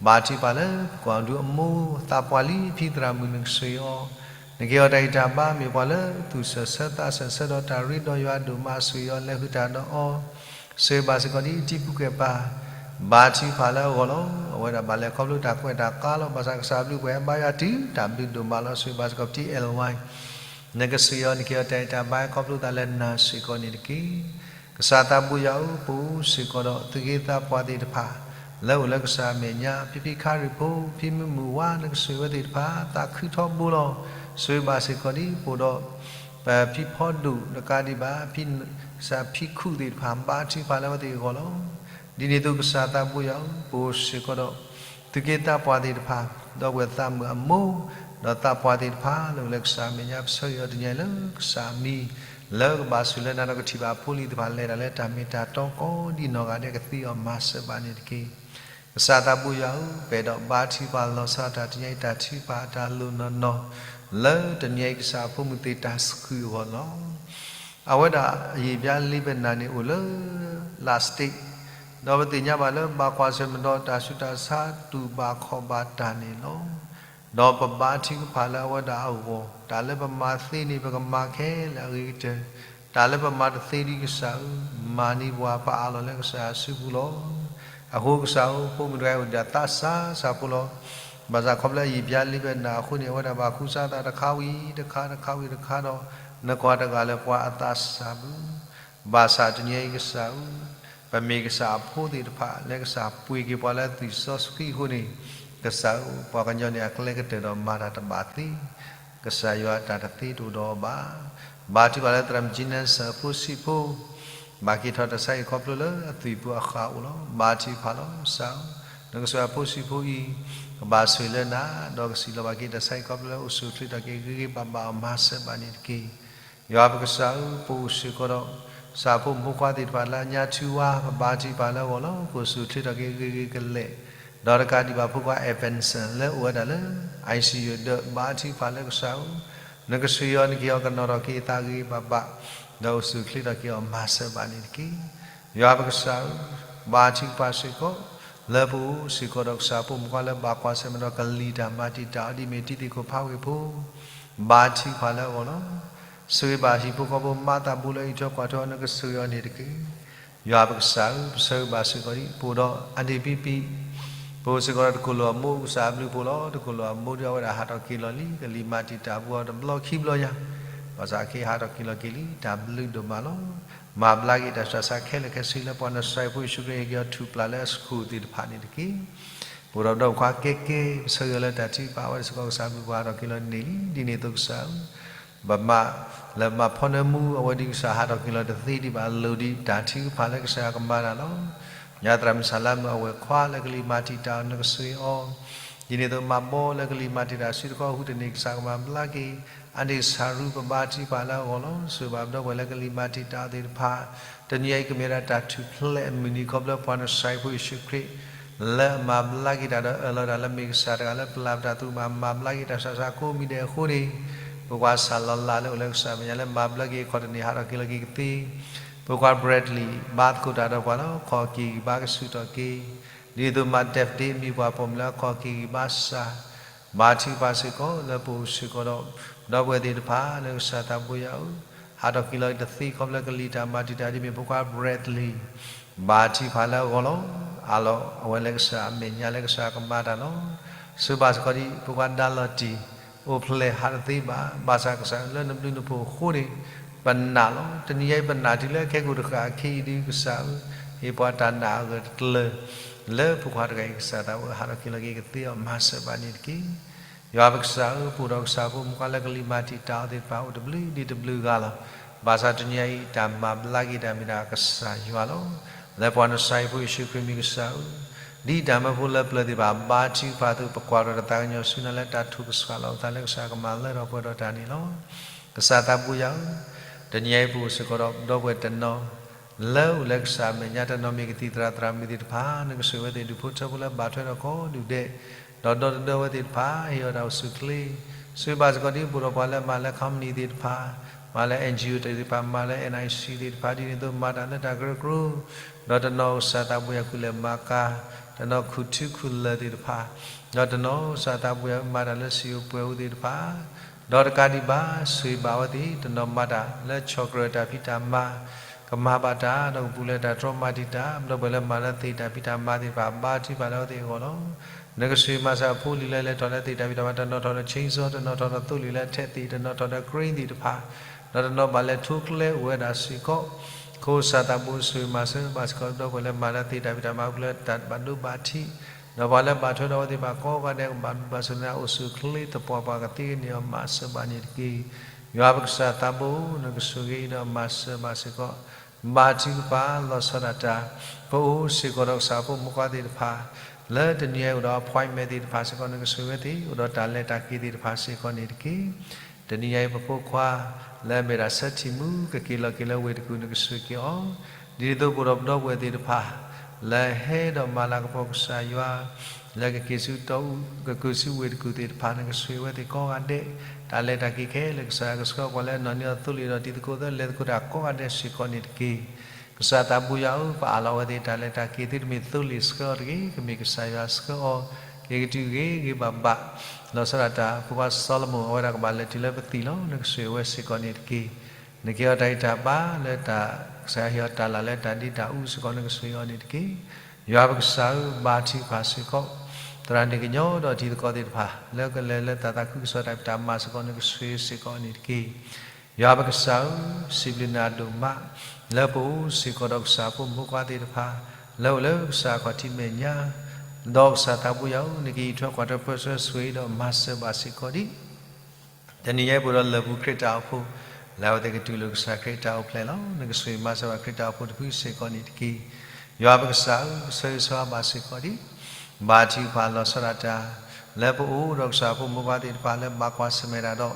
ဘါထုကဖၣ်လၢပကွၢ်ဒုအမိၢ်သးပှၢ်လံ ဖံသရၣ်မုၣ် နကဆိၣ်ဂ့ၤအီၤ နကဟ့ၣ်အီၤတၢ်ဂံၢ်တၢ်ဘါ မ့ၢ်ပှၤလၢသူၣ်စၢၢ်ဆၢသးစၢၢ်ဆၢဒီးတၢ်ရ့ဒီးယွၤဒိၣ်မး ဆိၣ်ဂ့ၤအီၤ လဲၤဃုာ်တၢ်ဒီးအီၤ ဆိၣ်ဂ့ၤဘၣ်စ့ၢ်ကီးဒ်တံၤပူၤကွဲၢ်ပၢ် ဘါထုကဖၣ်လၢအဂီၢ်လီၤ. အဝဲဒၣ်ဘၣ်လဲၤခီဖျိတၢ်ကွဲးတၢ်ကါလီၤ. ဘၣ်ဆၣ်ကစၢ်အဘျုးပှဲၤဟဲဘါယွၤတုၤတၢ်ဘျုးဒိၣ်မးလီၤ. ဆိၣ်ဂ့ၤဘၣ်စ့ၢ်ကီးပတံၤ အဲလ်ဝါ နကဆိၣ်ဂ့ၤအီၤ နကဟ့ၣ်အီၤတၢ်ဂံၢ်တၢ်ဘါ ဟဲခီဖျိသးလၢနၤစ့ၢ်ကီးန့ၣ်တက့ၢ်. ကစၢ်သးဘိယွၤဧၢ ပအိၣ်စ့ၢ်ကီးဒီးသူၣ်က့သးပှၢ်သ့ၣ်တဖၣ် လၢအိၣ်လၢကစၢ်အမဲာ်ညါ ဖံဖံခါရံၣ်ဖိ ဖံမုၢ်မုၢ်ဝါ နကဆိၣ်ဂ့ၤဝဲသ့ၣ်တဖၣ် သးခုထီဘိလီၤ. ဆိၣ်ဂ့ၤဘၣ်စ့ၢ်ကီးဒ်ပအိၣ်ဒီး ပဖံဖီဒိၣ်တကးဒံးဘၣ် ဖံ ကစၢ်ဖံခူၣ်သ့ၣ်တဖၣ် ဘါထုကဖၣ်လၢအဝဲသ့ၣ်အဂီၢ်လီၤ. ဒ်န့ၣ်အသိးကစၢ်သးဘိယွၤဧၢ ပအိၣ်စ့ၢ်ကီးဒီး သူၣ်က့သးပှၢ်သ့ၣ်တဖၣ် ဒီးဝဲသးမုၣ်အမိၢ် ဒီးသးပှၢ်သ့ၣ်တဖၣ် လၢအိၣ်လၢကစၢ်အမဲာ်ညါ ပဆၢဂ့ၤအီၤတနံၤအံၤလၢကစၢ်အမံၤ လၢကဘၣ်ဆိၣ်လၢနၤဒီးကထံၣ်ဘၣ်ဖိလံၤသ့ၣ်တဖၣ် လဲၤတၢ်လၢတၢ်မ့ၢ်တၢ်တီကိးဒ်နီၢ်ဂၤဒဲး ကသ့အီၤမၤစၢၤဘၣ်န့ၣ်တက့ၢ်. ကစၢ်သးဘိယွၤဧၢ ပအဲၣ်ဒိးဘါထုကဖၣ်လီၤဆီဒၣ်တၢ်တနံၤအံၤ တၢ်ထုကဖၣ်အတၢ်လိၣ်နီၢ်နီၢ် လၢတနံၤအံၤကစၢ်အဖိမုၣ်သ့ၣ်တၢ်ဃုာ်အဂီၢ်လီၤ. အဝဲဒၣ်အယံာ်ဘျါလံပနၢ်န့ၣ်အိၣ်လၢ လၢ state ဒီးပသ့ၣ်ညါဘၣ်လၢဘၣ်ကွၢ်ဆၢၣ်မဲာ်ဒီးတၢ်ဆူးတၢ်ဆါတူၢ်ဘၣ်ခီၣ်ဘၣ်တၢ်န့ၣ်လီၤ. ဒီးပဘါထုကဖၣ်လၢအဝဲဒၣ်အဂီၢ်, တၢ်လၢပမၤသ့န့ၣ် ပကမၤခဲလၢာ်အဂ့ၤကတၢၢ်, တၢ်လၢပမၤတသ့ဒံးကစၢ်ဧၢ, မၤန့ၢ်ပှၤပအးလီၤလၢကစၢ်အစုပူၤလီၤ. အဃိကစၢ်ဧၢ, ဖိမုၣ်တဂၤအံၤအိၣ်ဒံးဒၣ်သးစၢ်စၢ်ဖိလီၤ. ဘၣ်ဆၣ်ခီဖျိလၢအယံာ်ပျါလံဘဲနၣ်အဃိန့ၣ် အဝဲဒၣ်ဘၣ်ဃုစးသးတခါဝံၤတခါ တခါဝံၤတခါဒီး နကွၢ်တဂၤလၢပှၤအသးစၢ်ဘၣ်. ဘၣ်ဆၣ်တနံၤအံၤကစၢ်ဧၢ, ပမ့ၢ်ကစၢ်အဖိသ့ၣ်တဖၣ် လၢကစၢ်ပှ့ၤက့ၤပှၤလၢသွံၣ်စီဆှံအဃိန့ၣ်, ကစၢ်ဧၢ, ပှၤကညီန့ၣ်အကျဲကတၢၢ်ဒီးမၤတၢ်တဘၣ်သ့, ကစၢ်ယွၤတၢ်တသ့တအိၣ်ဒီးအီၤဘၣ်. ဘါထုကဖၣ်လၢသရၣ်မုၣ်ကၠံနစၢၣ်အဖိဆံးဖိ ဘၣ်က့ၤထီၣ်တၢ်ဆါဟံၣ်ခီဖျိလၢအသွံၣ်ပူၤအဃၢ်အိၣ်လီၤ. ဘါထုကဖၣ်လီၤ. ကစၢ်ဧၢ, နကစၢ်အဖိဆံးဖိအံၤ ကဘၣ်ဆိၣ်ဂ့ၤလၢနၤ, ဒီးကစံၣ်လီၤဘၣ်က့ၤတၢ်ဆါဟံၣ်ခီဖျိလၢအိၣ်ဆူၣ်အိၣ်ချ့ထီၣ်က့ၤဂ့ၤဂ့ၤဘၣ်ဘၣ်အီၤမၤစၢၤဘၣ်န့ၣ်တက့ၢ်. ယွၤပကစၢ်ဧၢ, ပအိၣ်စ့ၢ်ကီးဒီး ကစၢ်ဖိမုၣ်ဖိခွါသ့ၣ်တဖၣ်လၢအညါထူဝါ, ပဘါထုကဖၣ်လၢအဂီၢ်လီၤ. ကအိၣ်ဆူၣ်အိၣ်ချ့ထီၣ်က့ၤဂ့ၤဂ့ၤကလဲာ်, ဒီးတကးဒံးဘၣ်ဖိခွါ Evanson လၢအိၣ်ဝဲဒၣ်လၢ ICU ဒီး ဘါထုကဖၣ်လၢကစၢ်ဧၢ, နကဆှၢအီၤနက့ၤအီၤ ကနီၣ်ထီၣ်က့ၤအသးဂ့ၤဂ့ၤဘၣ်ဘၣ်, ဒီးအိၣ်ဆူၣ်အိၣ်ချ့ထီၣ်က့ၤအီၤမၤစၢၤဘၣ်န့ၣ်တက့ၢ်. ယွၤပကစၢ်ဧၢ, ဘါထုကဖၣ်စ့ၢ်ကီး လၢပအိၣ်စ့ၢ်ကီးဒီးကစၢ်ဖိမုၣ်ဖိခွါလၢဘၣ်ကွၢ်ဆၢၣ်မဲာ်ဒီးကလံၤတၢ်မၤတံာ်တာ်အီၤဒ်အမ့ၢ်တံၤသကိးဖးဝ့ၢ်ဖိ, ဘါထုကဖၣ်လၢအဂီၢ်လီၤ. ဆိၣ်ဂ့ၤဘၣ်ဟံၣ်ဖိဃီဖိ မၤသးဘူးလၢအံးထွဲကွၢ်ထွဲအီၤ နကဆိၣ်ဂ့ၤအီၤန့ၣ်တက့ၢ်. ယွၤပကစၢ်ဧၢ, ပဆၢဂ့ၤဘၣ်စ့ၢ်ကီးဒ်ပအိၣ်ဒီး အဒ့ၣ်ပံပံ, ပအိၣ်စ့ၢ်ကီးဒီးတကိၣ်လိာ်အမိၢ်ကစၢ်အဘျုးအဖှိၣ်လီၤ. တကိၣ်လိာ်အမိၢ်ဒ်အဝဲဒၣ်ဟးထီၣ်က့ၤလီၤလံ, ကလံၤမၤတံာ်တာ်ဘူးအီၤတဘျီခံဘျီညါ, ဘၣ်ဆၣ်အခ့ဟးထီၣ်က့ၤလီၤက့ၤလံ, တၢ်ဘျုးဒိၣ်မးလီၤ. မၤဘျါက့ၤတၢ်ဆူးတၢ်ဆါခဲလၢာ်ခဲဆ့လၢပှၤနစၤရ့းဖိယ့ၣ်ၡူးခရံာ်ဟ့ၣ်က့ၤအီၤထူၣ်ပျၢ်လၢအဆူၣ်သ့ၣ်တဖၣ်န့ၣ်တက့ၢ်. ပအိၣ်ဒီးပဒီပုၢ်ဝဲၢ်ခွါကဲကဲ, ပဆၢဂ့ၤအီၤလၢတၢ်ထုကဖၣ်အဝဲစ့ၢ်ကီးကစၢ်အဘျုးအဖှိၣ်ဟးထီၣ်က့ၤလီၤန့ၢ်လံ. ဒ်န့ၣ်အသိးကစၢ်ဧၢ, ပမၤလၢမၤဖီနၢမူအဝဲဒ်ကစၢ်ဟးထီၣ်က့ၤလီၤတသ့ဒံးဘၣ်အလိၤဒ်တၢ်ထုကဖၣ်လၢကစၢ်ယွၤကမၤတၢ်လီၤ. ညါသရၣ်မုၣ်စၢ်လါမုၣ်အဝဲၢ်ခွါလၢကလံၤမၤတံာ်တာ်အီၤ နကဆိၣ်ဂ့ၤအီၤ, ဒ်န့ၣ်အသိးမၤဘီလၢကလံၤမၤတံာ်တာ်စုတခီအဃိတနံၤကစၢ်ကမၤဘျါက့ၤ, အန့ၣ်ကစၢ်ရူပဘါထုကဖၣ်လၢအဂီၢ်လီၤ. ဆိၣ်ဂ့ၤဘၣ်ပဒီပုၢ်ဝဲၢ်လၢကလံၤမၤတံာ်တာ်အီၤသ့ၣ်တဖၣ်, တနံၤအံၤကမ့ၢ်ဝဲဒၣ်တၢ်ထူၣ်ဖျဲးအမုၢ်နံၤခီဖျိပှၤနစၤရ့းဖိယ့ၣ်ၡူးခရံာ် လၢအမၤဘျါက့ၤတၢ်ဒီးအၢၣ်လီၤတၢ်လၢမ့ၢ်ကစၢ်တဂၤလၢပျၢ်ပတၢ်သရူးမၤဘျါက့ၤတၢ်ဆူးတၢ်ဆါကိးမံၤဒဲးအဃိန့ၣ်, ပကွၢ်ဆၣ်လီၤလးလၢအိၣ်လၢကစၢ်မဲာ်ညါလၢမၤဘျါက့ၤအခီၣ်တနံၤဟးထီၣ်က့ၤလီၤက့ၤကသ့, ပကွၢ် Bradley ဘါသကိးတၢ်ဒီးပှၤလၢအခီၣ်က့ၤဂံၢ်ဘါကဆူၣ်ထီၣ်က့ၤ, ဒ်သိးမၤ Dave Day မံၤပှၢ်ပိာ်မုၣ်လၢအခီၣ်က့ၤဂံၢ်ဘါစၢ်, ဘါထုကဖၣ်စ့ၢ်ကီးလၢပအိၣ်စ့ၢ်ကီးဒီး ဒီပုၢ်ဝဲၢ်သ့ၣ်တဖၣ်လၢကစၢ်သးဘိယွၤဧၢ, ဟးထီၣ်က့ၤလီၤတသ့ခီဖျိကလံၤတၢ်မၤတံာ်တာ်ဒ်မ့ၢ်ဖိခွါ Bradley ဘါထုကဖၣ်လၢအဂီၢ်လီၤ. အးလီၤအဝဲလၢကစၢ်အမဲာ်ညါလၢကစၢ်ကမၤတၢ်လီၤ. ဆိၣ်ဂ့ၤဘၣ်စ့ၢ်ကီးဒ်ဖိခွါ ဒၢလီၤတံၢ် အိၣ်ဖျဲၣ်ဟးတသ့ဘၣ်, ဘၣ်ဆၣ်ကစၢ်လၢနဘျုးနဖှိၣ်အဃိန့ၣ် ပနာ်လီၤ. တနံၤအံၤပနာ်တုၤလၢခဲကိာ်တဃၣ်အခံဒ်ကစၢ်ဧၢ, ဟ့ၣ်ပှၤတၢ်နာ်အဂၢၢ်တကျၢၤ လၢဖိခွါတဂၤအံၤကစၢ်သးဘိဟးထီၣ်က့ၤလီၤက့ၤကသ့အီၤမၤစၢၤဘၣ်န့ၣ်တက့ၢ်. ယွၤပကစၢ်ဧၢ, ပအိၣ်ဒီးကစၢ်ဖိမုၣ်ဖိခွါလၢကလံၤမၤတံာ်တာ်အီၤသ့ၣ်တဖၣ် အိၣ်တဘျုးဒံးတဘျုးဂၤလီၤ. ဘၣ်ဆၣ်တနံၤအံၤ တၢ်မၤဘျါက့ၤတၢ်မ့ၢ်ဒၣ်ကစၢ်ယွၤလီၤ. လၢပှၤနစၤရ့းဖိယ့ၣ်ၡူးခရံာ်မံၤကစၢ်ဧၢ, ဒ်တၢ်မၢဖိလၢပျၢၤသ့ၣ်တဖၣ် ဘါထုကဖၣ်အသိးပကွၢ်ထီၣ်တၢ်သးကညီၤဆူနၤလၢတၢ်ထုကဖၣ်လီၤအသးလၢကစၢ်ကမၤလၢထီၣ်ပှဲၤထီၣ်တၢ်န့ၣ်လီၤ. ကစၢ်သးဘိယွၤဧၢ, တနံၤအံၤပအိၣ်စ့ၢ်ကီးဒီးပဒီပုၢ်ဝဲၢ်တနီၤ လၢအိၣ်လၢကစၢ်အမဲာ်ညါတနီၤမ့ၢ်ကသံၣ်သရၣ်သရၣ်မုၣ်သ့ၣ်တဖၣ်, နကဆိၣ်ဂ့ၤဝဲသ့ၣ်ဒူၣ်ဖိထၢဖိလၢဘၣ်ထွဲဒီးကီၢ်ဒူၣ်ဒဲး, ဒီးဒီသဒၢဝဲသ့ၣ်တဖၣ် ဟ့ၣ်အီၤတၢ်အိၣ်ဆူၣ်အိၣ်ချ့, ဆိၣ်ဂ့ၤဘၣ်စ့ၢ်ကီးဒ်ပအိၣ်ဒီးပှၤလၢမၤလၢ company သ့ၣ်တဖၣ်, မၤလၢ NGO သ့ၣ်တဖၣ်, မၤလၢ NIC သ့ၣ်တဖၣ်, ဒ်န့ၣ်အသိးမၤတၢ်လၢတၢ်ကရၢကရိ, ဒီးတနီၤကစၢ်သးဘိယွၤကူၣ်လဲၤမၤကၤ, တနီၤခူၣ်ထူခူၣ်လၢၢ်သ့ၣ်တဖၣ်, ဒီးတနီၤကစၢ်သးဘိယွၤမၤတၢ်လၢစံာ်အိၣ်ပှဲၤအိၣ်သ့ၣ်တဖၣ်, ဒီးတကးဒံးဘၣ် ဆိၣ်ဂ့ၤဘၣ်အဝဲသ့ၣ် တနီၤမၤတၢ်လၢဆီၣ်ကြၢးတၢ်ဖံးတၢ်မၤ, ကမၤဘၣ်တၢ် ဒီးကပူၤဖျဲးတၢ်တြီမၤတံာ်တာ်, ပဒီပုၢ်ဝဲၢ်လၢမၤလၢသ့ၣ်တၢ်ဖံးတၢ်မၤသ့ၣ်တဖၣ် ဘါထုကဖၣ်လၢအဝဲသ့ၣ်အဂီၢ်လီၤ. နကဆိၣ်ဂ့ၤမၤစၢၤအဖိလံၤလၢလဲၤထီၣ်လၢသ့ၣ်တၢ်ဖံးတၢ်မၤ, တနီၤထီၣ်ဒီး chainsaw, တနီၤထီၣ်ဒီးသိလ့ၣ်လၢထဲးသ့ၣ်, တနီၤထီၣ်ဒီး crane သ့ၣ်တဖၣ်, ဒီးတနီၤဘၣ်လဲၤထိကျဲအိၣ်ဝဲဒၣ်စ့ၢ်ကီး, ကစၢ်သးဘိဆိၣ်ဂ့ၤမၤစၢၤဘၣ်စ့ၢ်ကီး ပဒီပုၢ်ဝဲၢ်လၢမၤလၢသ့ၣ်တၢ်ဖံးတၢ်မၤ အိၣ်လၢတၢ်ဘၣ်ဒိဘၣ်ထံး, ဒီးပှၤလၢဘၣ်ထွဲဒီးအဝဲသ့ၣ်တဖၣ်ကိးဂၤဒဲး ကဘၣ်ဘျုးဘၣ်ဆိၣ်ဂ့ၤ အိၣ်ဆူၣ်အိၣ်ချ့သပှၢ်ပှၢ် ကသ့န့ၢ်အီၤမၤစၢၤဘၣ်န့ၣ်တက့ၢ်. ယွၤပကစၢ်သးဘိ, နကဆိၣ်ဂ့ၤဒီးမၤစၢၤဘၣ်စ့ၢ်ကီး, ဘါထုကဖၣ်လီၤဆီဒၣ်တၢ်, ပအိၣ်စ့ၢ်ကီးဒီးကစၢ်ဖိမုၣ်ဖိခွါသ့ၣ်တဖၣ်, လၢတနံၤအံၤအိၣ်ဒီး appointment သ့ၣ်တဖၣ်စ့ၢ်ကီး နကဆိၣ်ဂ့ၤဝဲသ့ၣ် အိၣ်ဒီးတၢ်လဲၤတၢ်က့ၤသ့ၣ်တဖၣ်စ့ၢ်ကီးန့ၣ်တက့ၢ်. တနံၤအံၤပဖိခွါ လၢအမ့ၢ်ဒၣ်ဆၢထံၣ်မူ ကက့ၤလီၤက့ၤလၢဝ့ၢ်တကူၣ် နကဆိၣ်ဂ့ၤအီၤ, ဒ်သိးပအိၣ်ဒီးပဒီပုၢ်ဝဲၢ်သ့ၣ်တဖၣ် လၢဟဲဒီးမၤလၤကပီၤကစၢ်ယွၤ လၢကက့ၤဆူတီအူ ကက့ၤဆူဝ့ၢ်တကူၣ်သ့ၣ်တဖၣ် နကဆိၣ်ဂ့ၤဝဲသ့ၣ်ကိးဂၤဒဲး, တၢ်လဲၤတၢ်က့ၤခဲလၢာ် ကစၢ်ယွၤကဆှၢပှၤလၢအနီၢ်န့ၢ်အီၤသိလ့ၣ်ဒီးတံၤသကိးသၢ လဲၤသကိးတၢ်ကိးဂၤဒဲးစ့ၢ်ကီးန့ၣ်တက့ၢ်. က ကစၢ်သးဘိယွၤဧၢ, ပအၢၣ်လီၤအဝဲသ့ၣ်တၢ်လဲၤတၢ်က့ၤ သုတမ့ၢ်သိလ့ၣ်ဆှၢအီၤတဂ့ၤ, ကမ့ၢ်ကစၢ်ယွၤဆှၢအီၤ, က့ၤကတုၤဂ့ၤဂ့ၤဘၣ်ဘၣ်, လီၤဆီဒၣ်တၢ် ဖိခွါစီၤၡလိၤမိၣ် အဝဲဒၣ်ကဘၣ်လဲၤတုၤလၢပသံၣ်လီၤ. နကဆိၣ်ဂ့ၤဝဲစ့ၢ်ကီးန့ၣ်တက့ၢ်. နကဟ့ၣ်အီၤတၢ်ဂံၢ်တၢ်ဘါလၢတၢ် ကစၢ်ယွၤဟ့ၣ်အီၤတၢ်လၢ်လၢတၢ်ဒ့တၢ်အူစ့ၢ်ကီး နကဆိၣ်ဂ့ၤအီၤန့ၣ်တက့ၢ်. ယွၤပကစၢ်ဧၢ, ဘါထုကဖၣ်စ့ၢ်ကီး သရၣ်န့ၣ်ကညီဒီးတံၤသကိးသ့ၣ်တဖၣ် လၢကလဲၤလၢတၢ်သးခုကစီၣ်တၢ်ဖံးတၢ်မၤစ့ၢ်ကီး နကဆိၣ်ဂ့ၤစ့ၢ်ကီးန့ၣ်တက့ၢ်. ယွၤပကစၢ်ဧၢ, စံးဘျုးနၤဒိၣ်မး လၢပအိၣ်စ့ၢ်ကီးဒီးကစၢ်ဖိမုၣ်ဖိခွါသ့ၣ်တဖၣ် လၢအိၣ်လၢကစၢ်အခီၣ်ထံးမဲာ်ညါ, ဒီးကစၢ်သးဘိယွၤဧၢ, နကအံးထွဲကွၢ်ထွဲပၢဆှၢဆိၣ်ဂ့ၤဒီးမၤစၢၤဘၣ်စ့ၢ်ကီးဒံး တနံၤညါအံၤ ပအိၣ်ဒီးလၢၢ်ပူၤခရံာ်တၢ်အိၣ်ဖှိၣ် လၢအဝဲသ့ၣ်ကတူၢ်လိာ်ကစၢ်ခရံာ်တၢ်အိၣ်ဖျဲၣ်လီၤ. နကဆိၣ်ဂ့ၤမၤစၢၤဘၣ်ခရံာ်တၢ်အိၣ်ဖှိၣ်တဖုစ့ၢ်ကီးန့ၣ်တက့ၢ်. ယွၤပကစၢ်ဧၢ, ကဆိၣ်ဂ့ၤဆိၣ်အါဘၣ်စ့ၢ်ကီးဒံး ဘါထုကဖၣ်လီၤဆီဒၣ်တၢ် လၢပအိၣ်ဒီးကစၢ်ဖိမုၣ်ဖိခွါသ့ၣ်တဖၣ်လၢဘၣ်ကွၢ်ဆၢၣ်မဲာ်တၢ်ဒီး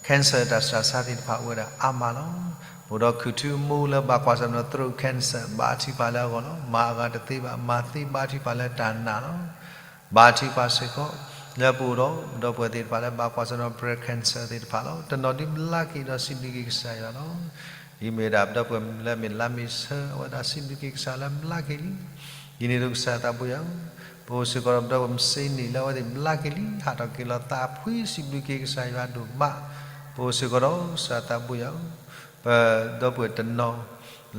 cancer တၢ်ဆူးတၢ်ဆါသ့ၣ်တဖၣ်အိၣ်ဝဲဒၣ်အါမးလီၤ. အိၣ်ဒီးခုၣ်ထူအမူလၢဘၣ်ကွၢ်ဆၢၣ်မဲာ်ဒီး throat cancer ဘါထုကဖၣ်လၢအဂီၢ်လီၤ. မၤအဂၤတသ့ဘၣ်, မၤသ့ဘါထုကဖၣ်လၢတၢ်နာ်လီၤ. ဘါထုကဖၣ်စ့ၢ်ကီး လၢပအိၣ်ဒီးပဒီပုၢ်ဝဲၢ်သ့ၣ်တဖၣ်လၢဘၣ်ကွၢ်ဆၢၣ်မဲာ်ဒီး breast cancer သ့ၣ်တဖၣ်လီၤ. တနီၤဒုးဘျါက့ၤဒီးစံးဘျုးက့ၤကစၢ်ယွၤလီၤ. ဒ်မ့ၢ်ဒၣ်ပဒီပုၢ်ဝဲၢ်လၢမ့ၢ်လါမ့ၢ်ဆၢ အဝဲဒၣ်စံးဘျုးက့ၤကစၢ်လၢဘျါက့ၤလံ. ဒ်န့ၣ်အသိးကစၢ်သးဘိယွၤဧၢ, ပအိၣ်စ့ၢ်ကီးဒီးပဒီပုၢ်ဝဲၢ်မုၣ်စ့နံၣ်လၢအဝဲသ့ၣ်ဘျါက့ၤလံ, ဟးထီၣ်က့ၤလီၤသးဖှံစံးဘျုးက့ၤကစၢ်ယွၤဒိၣ်မး. ပအိၣ်စ့ၢ်ကီးဒီးကစၢ်သးဘိယွၤဧၢ, ပဒီပုၢ်ဝဲၢ်တနီၤ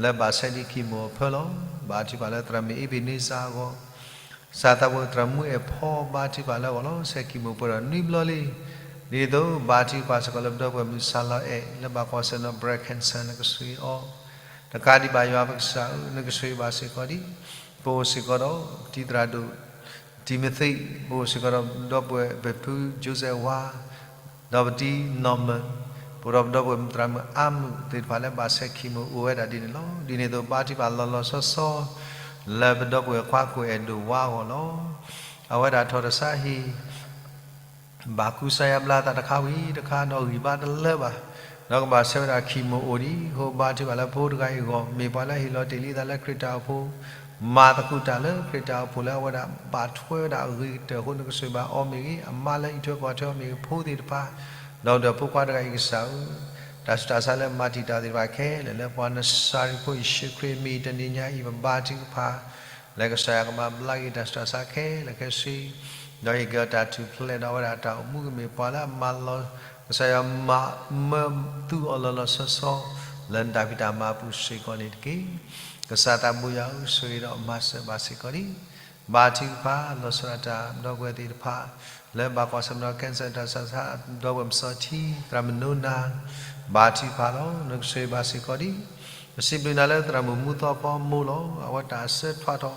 လၢဘၣ်ဆဲးဒံး chemo အဖၢလီၤ. ဘါထုကဖၣ်လၢသရၣ်မုၣ်အ့ဘ့းန့စၢ်အဂီၢ် ကစၢ်သးဘိယွၤ သရၣ်မုၣ်အဲၣ်ဖီ ဘါထုကဖၣ်လၢအဂီၢ်လီၤ. ဆဲး chemo ပှဲၤဒီးနွံဘျီလံ. ဒ်န့ၣ်အသိး ဘါထုကဖၣ်စ့ၢ်ကီးလၢပဒီပုၢ်ဝဲၢ်မုၣ်စၢ်လီၤအဲၣ် လၢဘၣ်ကွၢ်ဆၢၣ်မဲာ်ဒီး breast cancer နကဆိၣ်ဂ့ၤအီၤ, တကးဒံးဘၣ်ယွၤပကစၢ်ဧၢ, နကဆိၣ်ဂ့ၤဘၣ်စ့ၢ်ကီးဒံး ပအိၣ်စ့ၢ်ကီးဒီး တံၤသရၣ်ဒိၣ် တံၤမသ့း, ပအိၣ်စ့ၢ်ကီးဒီးပဒီပုၢ်ဝဲၢ်ဖု Joseph ဝါ ဒီးပတံၤ Norman, ပအိၣ်ဒီးပဒီပုၢ်ဝဲၢ်သရၣ်မုၣ်အါမုၣ်သ့ၣ်တဖၣ်လၢဘၣ်ဆဲး chemo အိၣ်ဝဲဒၣ်ဒ်န့ၣ်လီၤ. ဒ်န့ၣ်အသိး ဘါထုကဖၣ်လီၤလီၤဆီဆီ လၢပဒီပုၢ်ဝဲၢ်ခွါကိၣ်အဲၣ်ဒိၣ်ဝါအဂီၢ်လီၤ. အဝဲဒၣ်ထီၣ်တၢ်ဆါဟံၣ် ဘၣ်ကူစါယါဘျါသးတခါဝံၤတခါ ဒီးဂံၢ်ဘါတလၢဘၣ်, ဒီးကဘၣ်ဆဲးဝဲဒၣ် chemo အိၣ်ဒံးအဃိ ဘါထုကဖၣ်လၢဖိတဂၤအံၤအဂီၢ် မ့ၢ်ပှၤလၢဟ့ၣ်လီၤတ့ၢ်လံသးလၢခရံာ်တၢ်အိၣ်ဖှိၣ်, မၤသကိးတၢ်လၢခရံာ်တၢ်အိၣ်ဖှိၣ်လၢအဝဲဒၣ် ဘၣ်ထွဲဝဲဒၣ်အဂ့ၤကတၢၢ်အဃိ နကဆိၣ်ဂ့ၤဘၣ်အီၤမ့ၢ်ဂ့ၤ, အမါလၢအံးထွဲကွၢ်ထွဲအီၤမ့ၢ်ဂ့ၤ, ဖိသ့ၣ်တဖၣ်, ဒီးဒီးဖိခွါတဂၤအံၤကစၢ်ဧၢ, တၢ်ဆူးတၢ်ဆါလၢမၤတံာ်တာ်သ့ၣ်တဖၣ်ခဲလၢာ် လၢပှၤနစၤရ့းဖိယ့ၣ်ၡူးခရံာ်အမံၤ တနံၤညါအံၤ ပဘါထုကဖၣ် လၢကစၢ်ယွၤကမၤဘျါက့ၤတၢ်ဆူးတၢ်ဆါခဲလၢာ်ခဲဆ့, ဒီးဟ့ၣ်က့ၤအီၤတၢ်ထူၣ်ဖျဲးဒီးအဝဲဒၣ်တၢ်အိၣ်မူကမ့ၢ်ပှၤလၢအမၤလီၤ ကစၢ်ယွၤမၤမၢသုအီၤလီၤလီၤဆီဆီ လၢနတၢ်ဖံးတၢ်မၤအပူၤစ့ၢ်ကီးန့ၣ်တက့ၢ်. ကစၢ်သးဘိယွၤဧၢ, ဆိၣ်ဂ့ၤဒီးမၤစၢၤဘၣ်စ့ၢ်ကီးဒံး ဘါထုကဖၣ်လီၤဆီဒၣ်တၢ် ပဒီပုၢ်ဝဲၢ်သ့ၣ်တဖၣ် လၢဘၣ်ကွၢ်ဆၢၣ်မဲာ်ဒီး cancer တၢ်ဆူးတၢ်ဆါ ပဒီပုၢ်ဝဲၢ်မုၣ်စီၤထံ သရၣ်မုၣ်နိနၤ ဘါထုကဖၣ်လီၤ. နကဆိၣ်ဂ့ၤဘၣ်စ့ၢ်ကီးဒံး ပစံးဘျုးနၤလၢသရၣ်မုၣ်မူသီဖီမိၢ်လီၤ. အဝဲတၢ်အစၢထွးထီၣ်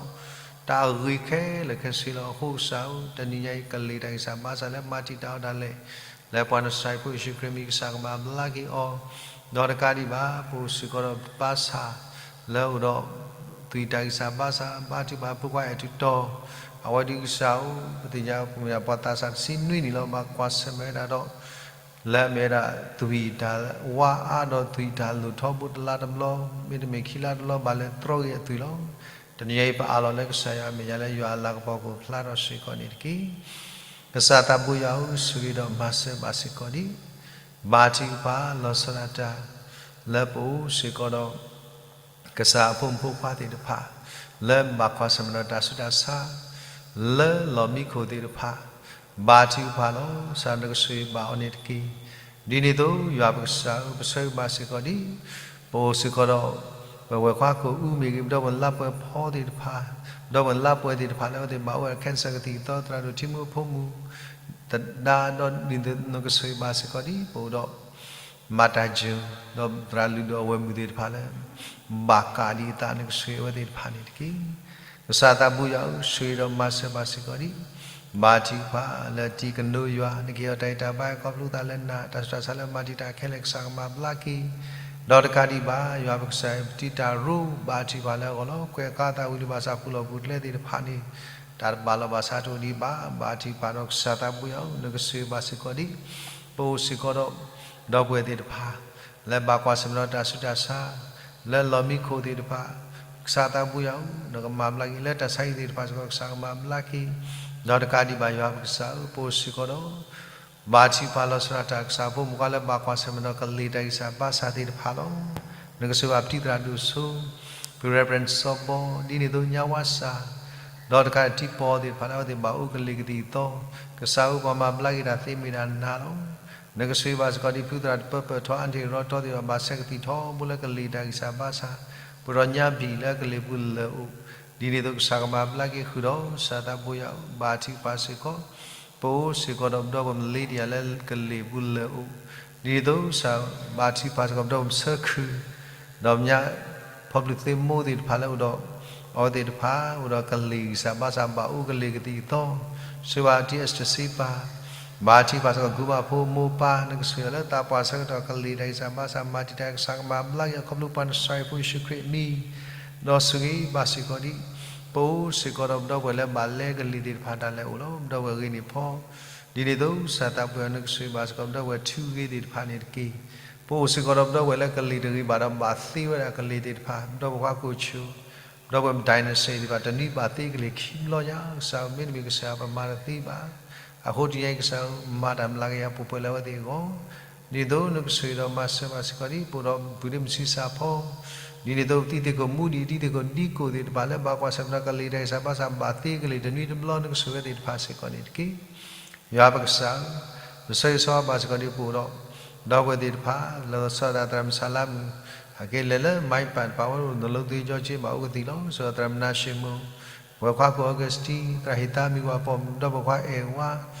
တၢ်အဂ့ၤခဲလၢာ်ခဲဆ့လီၤ. အဃိကစၢ်ဧၢ, တနံၤညါအံၤ ကလံၤတၢ်ဂံၢ်စၢ်ဘါစၢ်လၢမၤတံာ်တာ်အီၤဒၣ်လဲာ် လၢပှၤနစၤရ့းဖိယ့ၣ်ၡူးခရံာ်အမံၤ ကစၢ်ကဘၣ်ဘျါက့ၤအီၤ, ဒီးတကးဒံးဘၣ် ပအိၣ်စ့ၢ်ကီးဒီးဘါစၢ် လၢအအိၣ်ဒီး သွံၣ်တၢ်ဂံၢ်စၢ်ဘါစၢ် ဘါထုကဖၣ်ဖိခွါအဲၣ်ထူးတီၤ အဝဲဒုးကစၢ်ဧၢ, ပသ့ၣ်ညါပမ့ၢ်ဒၣ်ပှၤသးစၢ်တဆံနွံနံၣ်လီၤ. ဘၣ်ကွၢ်ဆၢၣ်မဲာ်ဝဲဒၣ်ဒီး လၢအမ့ၢ်ဝဲဒၣ်သွံၣ်တၢ်ဝါအါဒီးသွံၣ်တၢ်လိၣ်ထီဘိတလါတဘျီ မ့တမ့ၢ်ခံလါတဘျီ ဘၣ်လဲၤတြီဂ့ၤအသွံၣ်လီၤ. တနံၤညါအံၤ ပအၢၣ်လီၤလၢကစၢ်ယွၤအမဲာ်ညါလၢယွၤအလၤကပီၤကအိၣ်ဖျါထီၣ်စ့ၢ်ကီးန့ၣ်တက့ၢ်. ကစၢ်သးဘိယွၤဧၢ, ဆိၣ်ဂ့ၤဒီးမၤစၢၤဘၣ်စ့ၢ်ကီးဒံး ဘါထုကဖၣ်လီၤဆီဒၣ်တၢ် လၢပအိၣ်စ့ၢ်ကီးဒီး ကစၢ်အဖိမုၣ်ဖိခွါသ့ၣ်တဖၣ် လၢဘၣ်ကွၢ်ဆၢၣ်မဲာ်ဒီးတၢ်ဆူးတၢ်ဆါ လၢလီၢ်မံခိၣ်သ့ၣ်တဖၣ် ဘါထုကဖၣ်လီၤဆီဒၣ်တၢ် နကဆိၣ်ဂ့ၤဘၣ်အီၤန့ၣ်တက့ၢ်. ဒ်န့ၣ်အသိး ယွၤပကစၢ်ဧၢ, ပဆိၣ်ဂ့ၤဘၣ်စ့ၢ်ကီးဒံး ပအိၣ်စ့ၢ်ကီးဒီး ပဝဲၢ်ခွါကိၣ်အူမ့ၢ်ဂ့ၤ, ပဒီပုၢ်ဝဲၢ်လါပှဲၤဖီသ့ၣ်တဖၣ်, ပဒီပုၢ်ဝဲၢ်လါပှဲၤသ့ၣ်တဖၣ်လၢအဝဲသ့ၣ်ဘၣ်အိၣ်ဝဲ cancer ကသံၣ်ကသီ, သရၣ်ဒိၣ်ထံမူဖိမုၣ် သဒါဒီး ဒ်န့ၣ်အသိး နကဆိၣ်ဂ့ၤဘၣ်စ့ၢ်ကီးဒံး ပအိၣ်ဒီး မၤတၢ်ယိာ် ဒီးသရၣ်လုၢ်ဒိၣ်အဝဲၢ်မုၣ်သ့ၣ်တဖၣ်လၢ ဘၣ်ကးဒံးအသး နကဆိၣ်ဂ့ၤအဝဲသ့ၣ်တဖၣ်န့ၣ်တက့ၢ်. ကစၢ်သးဘိယွၤဧၢ, ဆိၣ်ဂ့ၤဒီးမၤစၢၤဘၣ်စ့ၢ်ကီးဒံး ဘါထုကဖၣ်လၢတံၤကနိယွၤ နကဟ့ၣ်အီၤတၢ်ဂံၢ်တၢ်ဘါ ခီဖျိသးလၢနၤ တၢ်ဆူးတၢ်ဆါလၢမၤတံာ်တာ်ခဲလၢာ် ကစၢ်ကမၤဘျါက့ၤ ဒီးတကးဒံးဘၣ် ယွၤပကစၢ် ပတံၤတၢ်ရိ ဘါထုကဖၣ်လၢအဂီၢ်လီၤ. ကွဲးအကါသးဝံၤလံဘၣ်ဆၣ် ပူၤလီၢ်ပူၤကျဲသ့ၣ်တဖၣ်န့ၣ် တၢ်တဘၣ်လီၢ်ဘၣ်စးတအိၣ်ဒံးဘၣ် ဘါထုကဖၣ်ဒီးကစၢ်သးဘိယွၤဧၢ, နကဆိၣ်ဂ့ၤဘၣ်စ့ၢ်ကီးဒံး ပအိၣ်စ့ၢ်ကီးဒီး ဒီပုၢ်ဝဲၢ်သ့ၣ်တဖၣ် လၢဘၣ်ကွၢ်ဆၢၣ်မဲာ်ဒီးတၢ်ဆူးတၢ်ဆါ လၢလီၢ်မံခိၣ်သ့ၣ်တဖၣ် ကစၢ်သးဘိယွၤဧၢ, နကမၤဘျါက့ၤ လၢတၢ်ဆါဟံၣ်သ့ၣ်တဖၣ်စ့ၢ်ကီး ကစၢ်ကမၤဘျါက့ၤ ဒီးတကးဒံးဘၣ်ယွၤပကစၢ်ဧၢ, ပအိၣ်စ့ၢ်ကီးဒီး ဘါထုကဖၣ်လီၤဆီဒၣ်တၢ် ကစၢ်ဖိမုၣ်ခွါလၢဘၣ်ကွၢ်ဆၢၣ်မဲာ်ဒီးကလံၤတၢ်ဂံၢ်စၢ်ဘါစၢ်သ့ၣ်တဖၣ်လီၤ. နကဆိၣ်ဂ့ၤဘၣ်ပတံၤသရၣ်ဒိၣ်စိ Reverend စီၤဘီ, ဒ်န့ၣ်အသိးညါဝါစၢ်, ဒီးတကးဒံးထံပီၢ်သ့ၣ်တဖၣ်လၢအဝဲသ့ၣ်ဘၣ်အိၣ်ကလံၤကသံၣ်ကသီ, ကစၢ်ဧၢ ပှၤမၤဘျါက့ၤတၢ်သ့မ့ၢ်ဒၣ်နၤလီၤ. နကဆိၣ်ဂ့ၤဘၣ်စ့ၢ်ကီးဒ်ဖုသရၣ်တပၢပၢၢ်ထီ အၣ်ဒ့ၣ်ရီထီသ့ၣ်တဖၣ် ဘၣ်ဆဲးကသံၣ်ထီဘိလၢကလံၤတၢ်ဂံၢ်စၢ်ဘါစၢ်, ပှဲၤဒီးညါဘံၣ်လၢကလံၤပူၤလၢာ်အိၣ်, ဒ်န့ၣ်အသိးကစၢ်ကမၤဘျါက့ၤဃုာ်ဒီး ကစၢ်သးဘိယွၤဧၢ ဘါထုကဖၣ်စ့ၢ်ကီး ပအိၣ်စ့ၢ်ကီးဒီးပဒီပုၢ်ဝဲၢ် Malaysia လၢကလံၤပူၤလၢာ်အိၣ်, ဒ်န့ၣ်အသိးကစၢ်ဘါထုကဖၣ်စ့ၢ်ကီးပဒီပုၢ်ဝဲၢ် ဆၢခုၣ်, ဒီးညါ ဖီဘျုးသ့ၣ်မိၢ်သ့ၣ်တဖၣ်လၢအိၣ်ဒီး အဝဲသ့ၣ်တဖၣ် အိၣ်ဒီးကလံၤဂံၢ်စၢ်ဘါစၢ် ဘၣ်အိၣ်ကလံၤကသံၣ်ကသီ, ဆိၣ်ဂ့ၤဘၣ်တံၢ် Esther စ့ပၢ်, ဘါထုကဖၣ်စ့ၢ်ကီး ကုဘၣ်ဖိမိၢ်ပၢ် နကဆိၣ်ဂ့ၤလၢသးပှၢ်ဆၢကတီၢ် ကလံၤတၢ်ဂံၢ်စၢ်ဘါစၢ် မၤတံာ်တာ် ကစၢ်ကမၤဘျါက့ၤအီၤ ခီဖျိပှၤနစၢ်ယွၤဖိယ့ၣ်ၡူးခရံာ်အမံၤ, ဒီးဆိၣ်ဂ့ၤဘၣ်စ့ၢ်ကီးဒ် ပအိၣ်စ့ၢ်ကီးဒီးပဒီပုၢ်ဝဲၢ်လၢ ဘၣ်လဲကလံၤသ့ၣ်တဖၣ်ဒၣ်လဲာ်အိၣ်လီၤ ပဒီပုၢ်ဝဲၢ်ဂ့ၤန့ၣ်ဖီ, ဒ်န့ၣ်အသိးကစၢ်သးဘိယွၤ နကဆိၣ်ဂ့ၤဘၣ်စ့ၢ်ကီးပဒီပုၢ်ဝဲၢ် ထူဂ့ၤသ့ၣ်တဖၣ်န့ၣ်တက့ၢ်. ပအိၣ်စ့ၢ်ကီးဒီးပဒီပုၢ်ဝဲၢ်လၢကလံၤတဂ့ၤဘၣ်ဒီး ဘၣ်သ့ဝဲဒၣ်ကလံၤသ့ၣ်တဖၣ် ပဒီပုၢ်ဝဲၢ်ခွါကိးဆိ ပဒီပုၢ်ဝဲၢ် dinosaur သ့ၣ်တဖၣ် တနွံဘၣ်သ့ကလံၤခံဘျီညါ ကစၢ်ဧၢ မ့တမ့ၢ်ကစၢ်ယွၤ ပမၤတသ့ဘၣ်. အဃိတနံၤအံၤ ကစၢ်ဧၢ မၤတၢ်မျးကယၤပှဲၤပှဲၤလၢအဝဲသ့ၣ်အဂီၢ်, ဒ်န့ၣ်အသိးနကဆိၣ်ဂ့ၤဒီးမၤစၢၤဘၣ်စ့ၢ်ကီးဒ် ပအိၣ်ဒီးပုၢ်ဒ့မုၣ်ဆံးစၢ်ဖီ, ဒ်န့ၣ်အသိးတံၤသကိးမူဒံး တံၤသကိးဒံကိးသ့ၣ်တဖၣ်လၢဘၣ်ကွၢ်ဆၢၣ်မဲာ်ဒီးကလံၤတၢ်ဂံၢ်စၢ်ဘါစၢ် ဘၣ်သ့ကလံၤတနွံတဘျီ နကဆိၣ်ဂ့ၤသ့ၣ်တဖၣ်စ့ၢ်ကီးန့ၣ်တက့ၢ်. ယွၤပကစၢ်ဧၢ, ပဆၢဂ့ၤဆၢဝါဘၣ်စ့ၢ်ကီးဒ်ပအိၣ်ဒီး ဒီပုၢ်ဝဲၢ်သ့ၣ်တဖၣ် လီၤဆီဒၣ်သရၣ်မုၣ်စၢ်လါမုၣ် အက့ၤလဲၤလၢ မါပၢ်တဖၣ် အိၣ်ဒီးနလိသ့ကၠီက့ ဘၣ်အိၣ်ကသံၣ်လီၤ. စ့ၢ်ကီးသရၣ်မုၣ်နၤၡ့မိၢ်, ပဝဲၢ်ခွါကိးအီကူးစတံ, သရၣ်ဟ့ၣ်သါမံၤဝၤပိာ်မုၣ် ဒီပုၢ်ဝဲၢ်ခွါအဲၣ်ဝါ,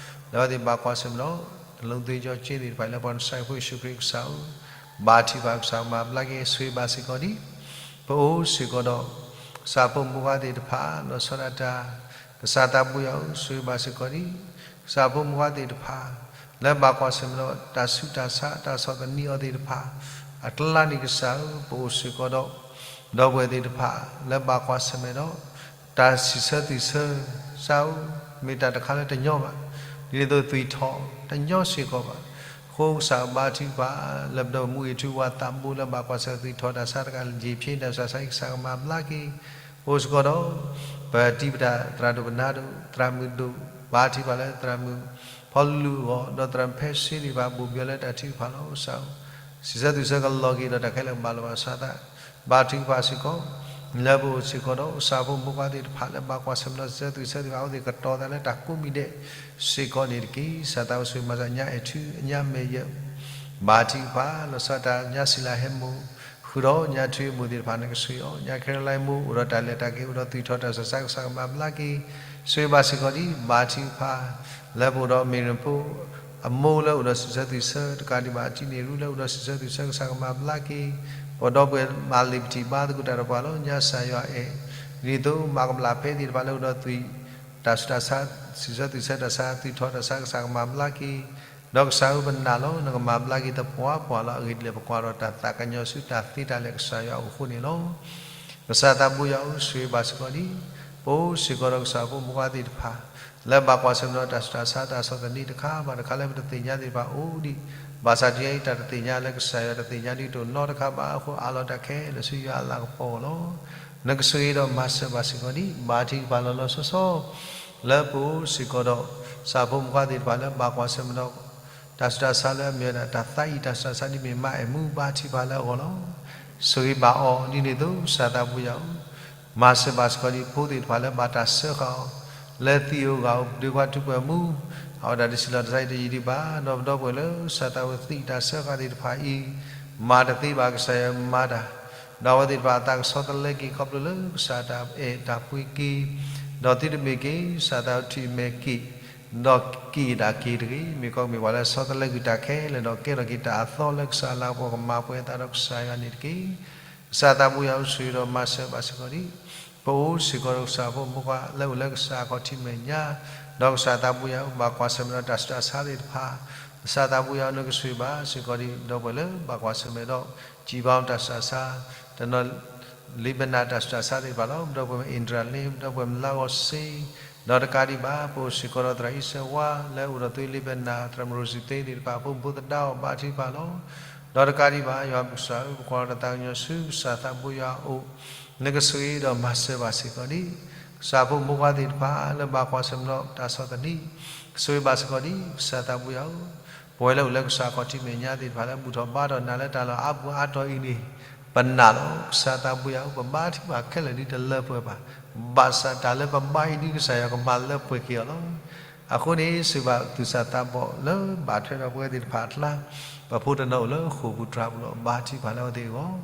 လၢအဝဲသ့ၣ်ဘၣ်ကွၢ်ဆၢၣ်မဲာ်ဒီး နလိသ့ကၠီက့သ့ၣ်တဖၣ် လၢပှၤနစၢ်ဖိယ့ၣ်ၡူးခရံာ်ကစၢ်ဧၢ, ဘါထုကဖၣ်ကစၢ်မၤဘျါက့ၤ ဆိၣ်ဂ့ၤဘၣ်စ့ၢ်ကီးဒ် ပအိၣ်စ့ၢ်ကီးဒီး ကစၢ်ဖိမုၣ်ဖိခွါသ့ၣ်တဖၣ် လီၤဆီဒၣ်တၢ်, ကစၢ်သးဘိယွၤဧၢ ဆိၣ်ဂ့ၤဘၣ်စ့ၢ်ကီးဒ် ကစၢ်ဖိမုၣ်ဖိခွါသ့ၣ်တဖၣ် လၢဘၣ်ကွၢ်ဆၢၣ်မဲာ်ဒီး တၢ်ဆူးတၢ်ဆါ တၢ်ဆီၣ်သနံးအီၤသ့ၣ်တဖၣ် အကျါန့ၣ်ကစၢ်ဧၢ ပအိၣ်စ့ၢ်ကီးဒီး ဒီပုၢ်ဝဲၢ်သ့ၣ်တဖၣ် လၢဘၣ်ကွၢ်ဆၢၣ်မဲာ်ဒီး တၢ်စံးဆၢသွံၣ်ဆၢ ကစၢ်ဧၢ မ့ၢ်တၢ်တခါလၢတညီဘၣ်, ဒ်န့ၣ်အသိးသွံၣ်ထီၣ်တညီစ့ၢ်ကီးဘၣ်. အဃိကစၢ်ဘါထုကဖၣ် လၢပဒီပုၢ်ဝဲၢ်မူအ့ၣ်ထူဝါသးဘိလၢဘၣ်ကွၢ်ဆၢၣ်မဲာ်သွံၣ်ထီၣ်တၢ်ဆါတခါ ယံာ်ဖျ့တၢ်ဆူးတၢ်ဆါ ကစၢ်ကမၤဘျါက့ၤ, ပအိၣ်စ့ၢ်ကီးဒီး ပတံၤပတၢ်သရၣ်ဒိၣ်ပနါဒိၣ် သရၣ်မုၣ်ဒိၣ် ဘါထုကဖၣ်လၢသရၣ်မုၣ်ဖီလူၤအဂီၢ် ဒီးသရၣ်မုၣ်ဖဲစ့သ့ၣ်တဖၣ် ဘိၣ်ဘှီလၢတၢ်ထုကဖၣ်လီၤ. ကစၢ်ဧၢ စံးဆၢသွံၣ်ဆၢကလီၤက့ၤဒီးတၢ်ခဲလၢာ်ကဘၣ်လီၤဘၣ်ဆၣ်သး ဘါထုကဖၣ်စ့ၢ်ကီး လၢပအိၣ်စ့ၢ်ကီးဒီး ကစၢ်ဖိမုၣ်ဖိခွါသ့ၣ်တဖၣ်လၢဘၣ်ကွၢ်ဆၢၣ်မဲာ်ဒီးစံးဆၢသွံၣ်ဆၢသ့ၣ်တဖၣ် အဝဲသ့ၣ်ကတီၤသးလၢတၢ်ကိးမံၤဒဲးစ့ၢ်ကီးန့ၣ်တက့ၢ်. ကစၢ်သးဘိယွၤဆိၣ်ဂ့ၤမၤစၢၤညါအဲၣ်ထူ ညါမဲာ်ယဲၢ် ဘါထုကဖၣ် လီၤဆီဒၣ်တၢ် ညါစံလၤဟဲမိၢ် ဃုာ်ဒီးညါထွံၣ်မိၢ်သ့ၣ်တဖၣ် နကဆိၣ်ဂ့ၤအီၤ, ညါခဲရလါမိၢ် အိၣ်ဒီးတၢ်လဲၤတၢ်က့ၤ အိၣ်ဒီးသွံၣ်ထီၣ်တၢ်ဆူးတၢ်ဆါ ကစၢ်ကမၤဘျါက့ၤ, ဆိၣ်ဂ့ၤဘၣ်စ့ၢ်ကီးဒ် ဘါထုကဖၣ် လၢပအိၣ်ဒီးမ့ၢ်ရဖိ အမိၢ်လၢအိၣ်ဒီးစံးဆၢသွံၣ်ဆၢ တကးဒံးဘၣ် တံၤန့ၢ်ရူလၢအိၣ်ဒီးစံးဆၢသွံၣ်ဆၢ ကစၢ်ကမၤဘျါက့ၤ, ပဒီပုၢ်ဝဲၢ်မၤလ့ၤပထံၣ်ဘါသကိးတၢ်ဒီးပှၤလီၤ ညါစၢ်ယွၤအဲၣ်, ဒ်န့ၣ်အသိး မၤကမျၢၢ်ဖဲသ့ၣ်တဖၣ်လၢအိၣ်ဒီးသွံၣ် တၢ်ဆူးတၢ်ဆါ စံးဆၢသွံၣ်ဆၢတၢ်ဆါ သွံၣ်ထီၣ်တၢ်ဆါ ကစၢ်ကမၤဘျါက့ၤ, ဒီးကစၢ်ဧၢ ပနာ်လီၤ နကမၤဘျါက့ၤသပှၢ်ပှၢ်လီၤ. အဂ့ၢ်ဒ်လဲၣ် ပကွၢ်ဒီးတၢ်သးကညီၤဆူတၢ်သ့တၢ်လၢာ် ကစၢ်ယွၤအအိၣ်အဃိန့ၣ်လီၤ. ကစၢ်သးဘိယွၤဧၢ ဆိၣ်ဂ့ၤဘၣ်စ့ၢ်ကီးဒ် ပအိၣ်စ့ၢ်ကီးဒီးကစၢ်ဖိမုၣ်ဖိခွါသ့ၣ်တဖၣ် လၢဘၣ်ကွၢ်ဆၢၣ်မဲာ်ဒီးတၢ်ဆူးတၢ်ဆါ တၢ်ဆီၣ်သနံးတခါဘၣ်တခါလၢပတသ့ၣ်ညါသ့ၣ်တဖၣ်အိၣ်ဒံး, ဘၣ်ဆၣ်တနံၤအံၤ တၢ်တသ့ၣ်ညါလၢကစၢ်ယွၤတသ့ၣ်ညါဒ်တအိၣ်နီတခါဘၣ်အဃိ အးလီၤတၢ်ခဲလၢာ်ဆူယွၤအလၤကပီၤအဂီၢ်လီၤ. နကဆိၣ်ဂ့ၤဒီးမၤစၢၤဘၣ်စ့ၢ်ကီးဒ် ဘါထုကဖၣ်လီၤလီၤဆီဆီ လၢပအိၣ်စ့ၢ်ကီးဒီး ကစၢ်ဖိမုၣ်ဖိခွါသ့ၣ်တဖၣ်လၢဘၣ်ကွၢ်ဆၢၣ်မဲာ်ဒီး တၢ်ဆူးတၢ်ဆါလၢအမ့ၢ်ဝဲဒၣ် တၢ်သးအံၣ်တၢ်ဆူးတၢ်ဆါဒ်မ့ၢ်မါအဲၣ်မူ ဘါထုကဖၣ်လၢအဂီၢ်လီၤ. ဆိၣ်ဂ့ၤဘၣ်အီၤ ဒ်န့ၣ်အသိး ကစၢ်သးဘိယွၤဧၢ မၤစၢၤဘၣ်စ့ၢ်ကီးဒ်ဖိသ့ၣ်တဖၣ်လၢဘၣ်တၢ်စၢဃာ်အီၤ လၢသံၣ်ဧိၤဂၤဧိၤ ပဒုးကွၢ်ထူပှဲၤမူ အဝဲဒၣ်ဒ်စံးလီၤတၢ်ဆါအံၤတယံာ်ဒံးဘၣ် ဒီးပဒီပုၢ်ဝဲၢ်လၢကစၢ်သးဝဲသံၣ်တၢ်စၢဃာ်သ့ၣ်တဖၣ်အံၤ မၤတသ့ဘၣ် ကစၢ်ယွၤမၤတၢ် ဒီးအဝဲသ့ၣ်တဖၣ်အသးကဆီတလဲက့ၤ ခီဖျိလၢကစၢ်တၢ်အဲၣ်တၢ်ကွံက့ၤ ဒီးသုတမ့ၢ်က့ၤ ကစၢ်သးဝဲထံၣ်မဲာ်က့ၤ ဒီးက့ၤဒၣ်က့ၤတဂ့ၤ မ့ၢ်ကီးမ့ၢ်ပှၤလၢဆီတလဲကွံာ်တၢ်ခဲလၢာ် ဒီးကဲထီၣ်က့ၤတၢ်အသီလၢကစၢ်လၤကပီၤ ကမၤပှဲၤအသးဒီးကစၢ်ယွၤန့ၣ်တက့ၢ်. ကစၢ်သးဘိယွၤဧၢ ဆိၣ်ဂ့ၤဒီးမၤစၢၤဘၣ်စ့ၢ်ကီးဒ် ပအိၣ်စ့ၢ်ကီးဒီးကစၢ်ဖိမုၣ်ဖိခွါလၢအိၣ်လၢကစၢ်အခီၣ်ထံးမဲာ်ညါ ဒီးကစၢ်သးဘိယွၤဧၢ ဘၣ်ကွၢ်ဆၢၣ်မဲာ်ဒီးတၢ်ဆူးတၢ်ဆါသ့ၣ်တဖၣ် ကစၢ်သးဘိယွၤဧၢ နကဆိၣ်ဂ့ၤဘၣ်စ့ၢ်ကီးဒ် ဒီပုၢ်ဝဲၢ်လၢဘၣ်ကွၢ်ဆၢၣ်မဲာ်ဒီး ကျည်ပေါက် တၢ်ဆူးတၢ်ဆါ တနီၤ Lebanon တၢ်ဆူးတၢ်ဆါသ့ၣ်တဖၣ်လီၤ. ပဒီပုၢ်ဝဲၢ် Indralin ပဒီပုၢ်ဝဲၢ် မလါဂီၤစ့ ဒီးတကးဒံးဘၣ် ပအိၣ်စ့ၢ်ကီးဒီးသရၣ်အံၣ်စၢဝါ လၢအိၣ်ဒီးသု Lebanon သရၣ်မုၣ်ရိၤစံသ့သ့ၣ်တဖၣ် အဖိမုၣ်ဖိသဒါအီၤ ဘါထုကဖၣ်လီၤ. ဒီးတကးဒံးဘၣ် ယွၤပကစၢ်ဧၢ ပကွၢ်လီၤတၢ်သးကညီၤဆူကစၢ်သးဘိယွၤအအိၣ် နကဆိၣ်ဂ့ၤဒီးမၤစၢၤဘၣ်စ့ၢ်ကီးဒ် ကစၢ်ဖိမုၣ်ဖိခွါသ့ၣ်တဖၣ်လၢဘၣ်ကွၢ်ဆၢၣ်မဲာ်ဒီးတၢ်ဆီၣ်သနံး ဆိၣ်ဂ့ၤဘၣ်စ့ၢ်ကီးဒ် ကစၢ်သးဘိယွၤဧၢ ပဝဲလၢအိၣ်လၢကစၢ်အခီၣ်ထံးမဲာ်ညါသ့ၣ်တဖၣ်လၢဘူၣ်ထီၣ်ဘါထီၣ်နၤလၢတၢ်လီၢ်အါပူၤအါတီၢ်အံၤန့ၣ် ပနာ်လီၤ. ကစၢ်သးဘိယွၤဧၢ, ပဘါထုကဖၣ်ခဲလၢာ်ဒ်တလၢပှဲၤဘၣ်. ဘၣ်ဆၣ်တၢ်လၢပဘါအံၤဒ်ကစၢ်ယွၤကမၤလၢပှဲၤက့ၤအီၤလီၤ. အဃိန့ၣ် စံးဘၣ်သူၣ်စၢ်သးဘီၣ်လၢဘၣ်ထွဲဒီးပဝဲသ့ၣ်တဖၣ်အကျါ, ပဖိတနီၤအိၣ်လၢဃိာ်ပူၤတြၤပူၤလီၤ. ဘါထုကဖၣ်လၢအဝဲသ့ၣ်အဂီၢ်,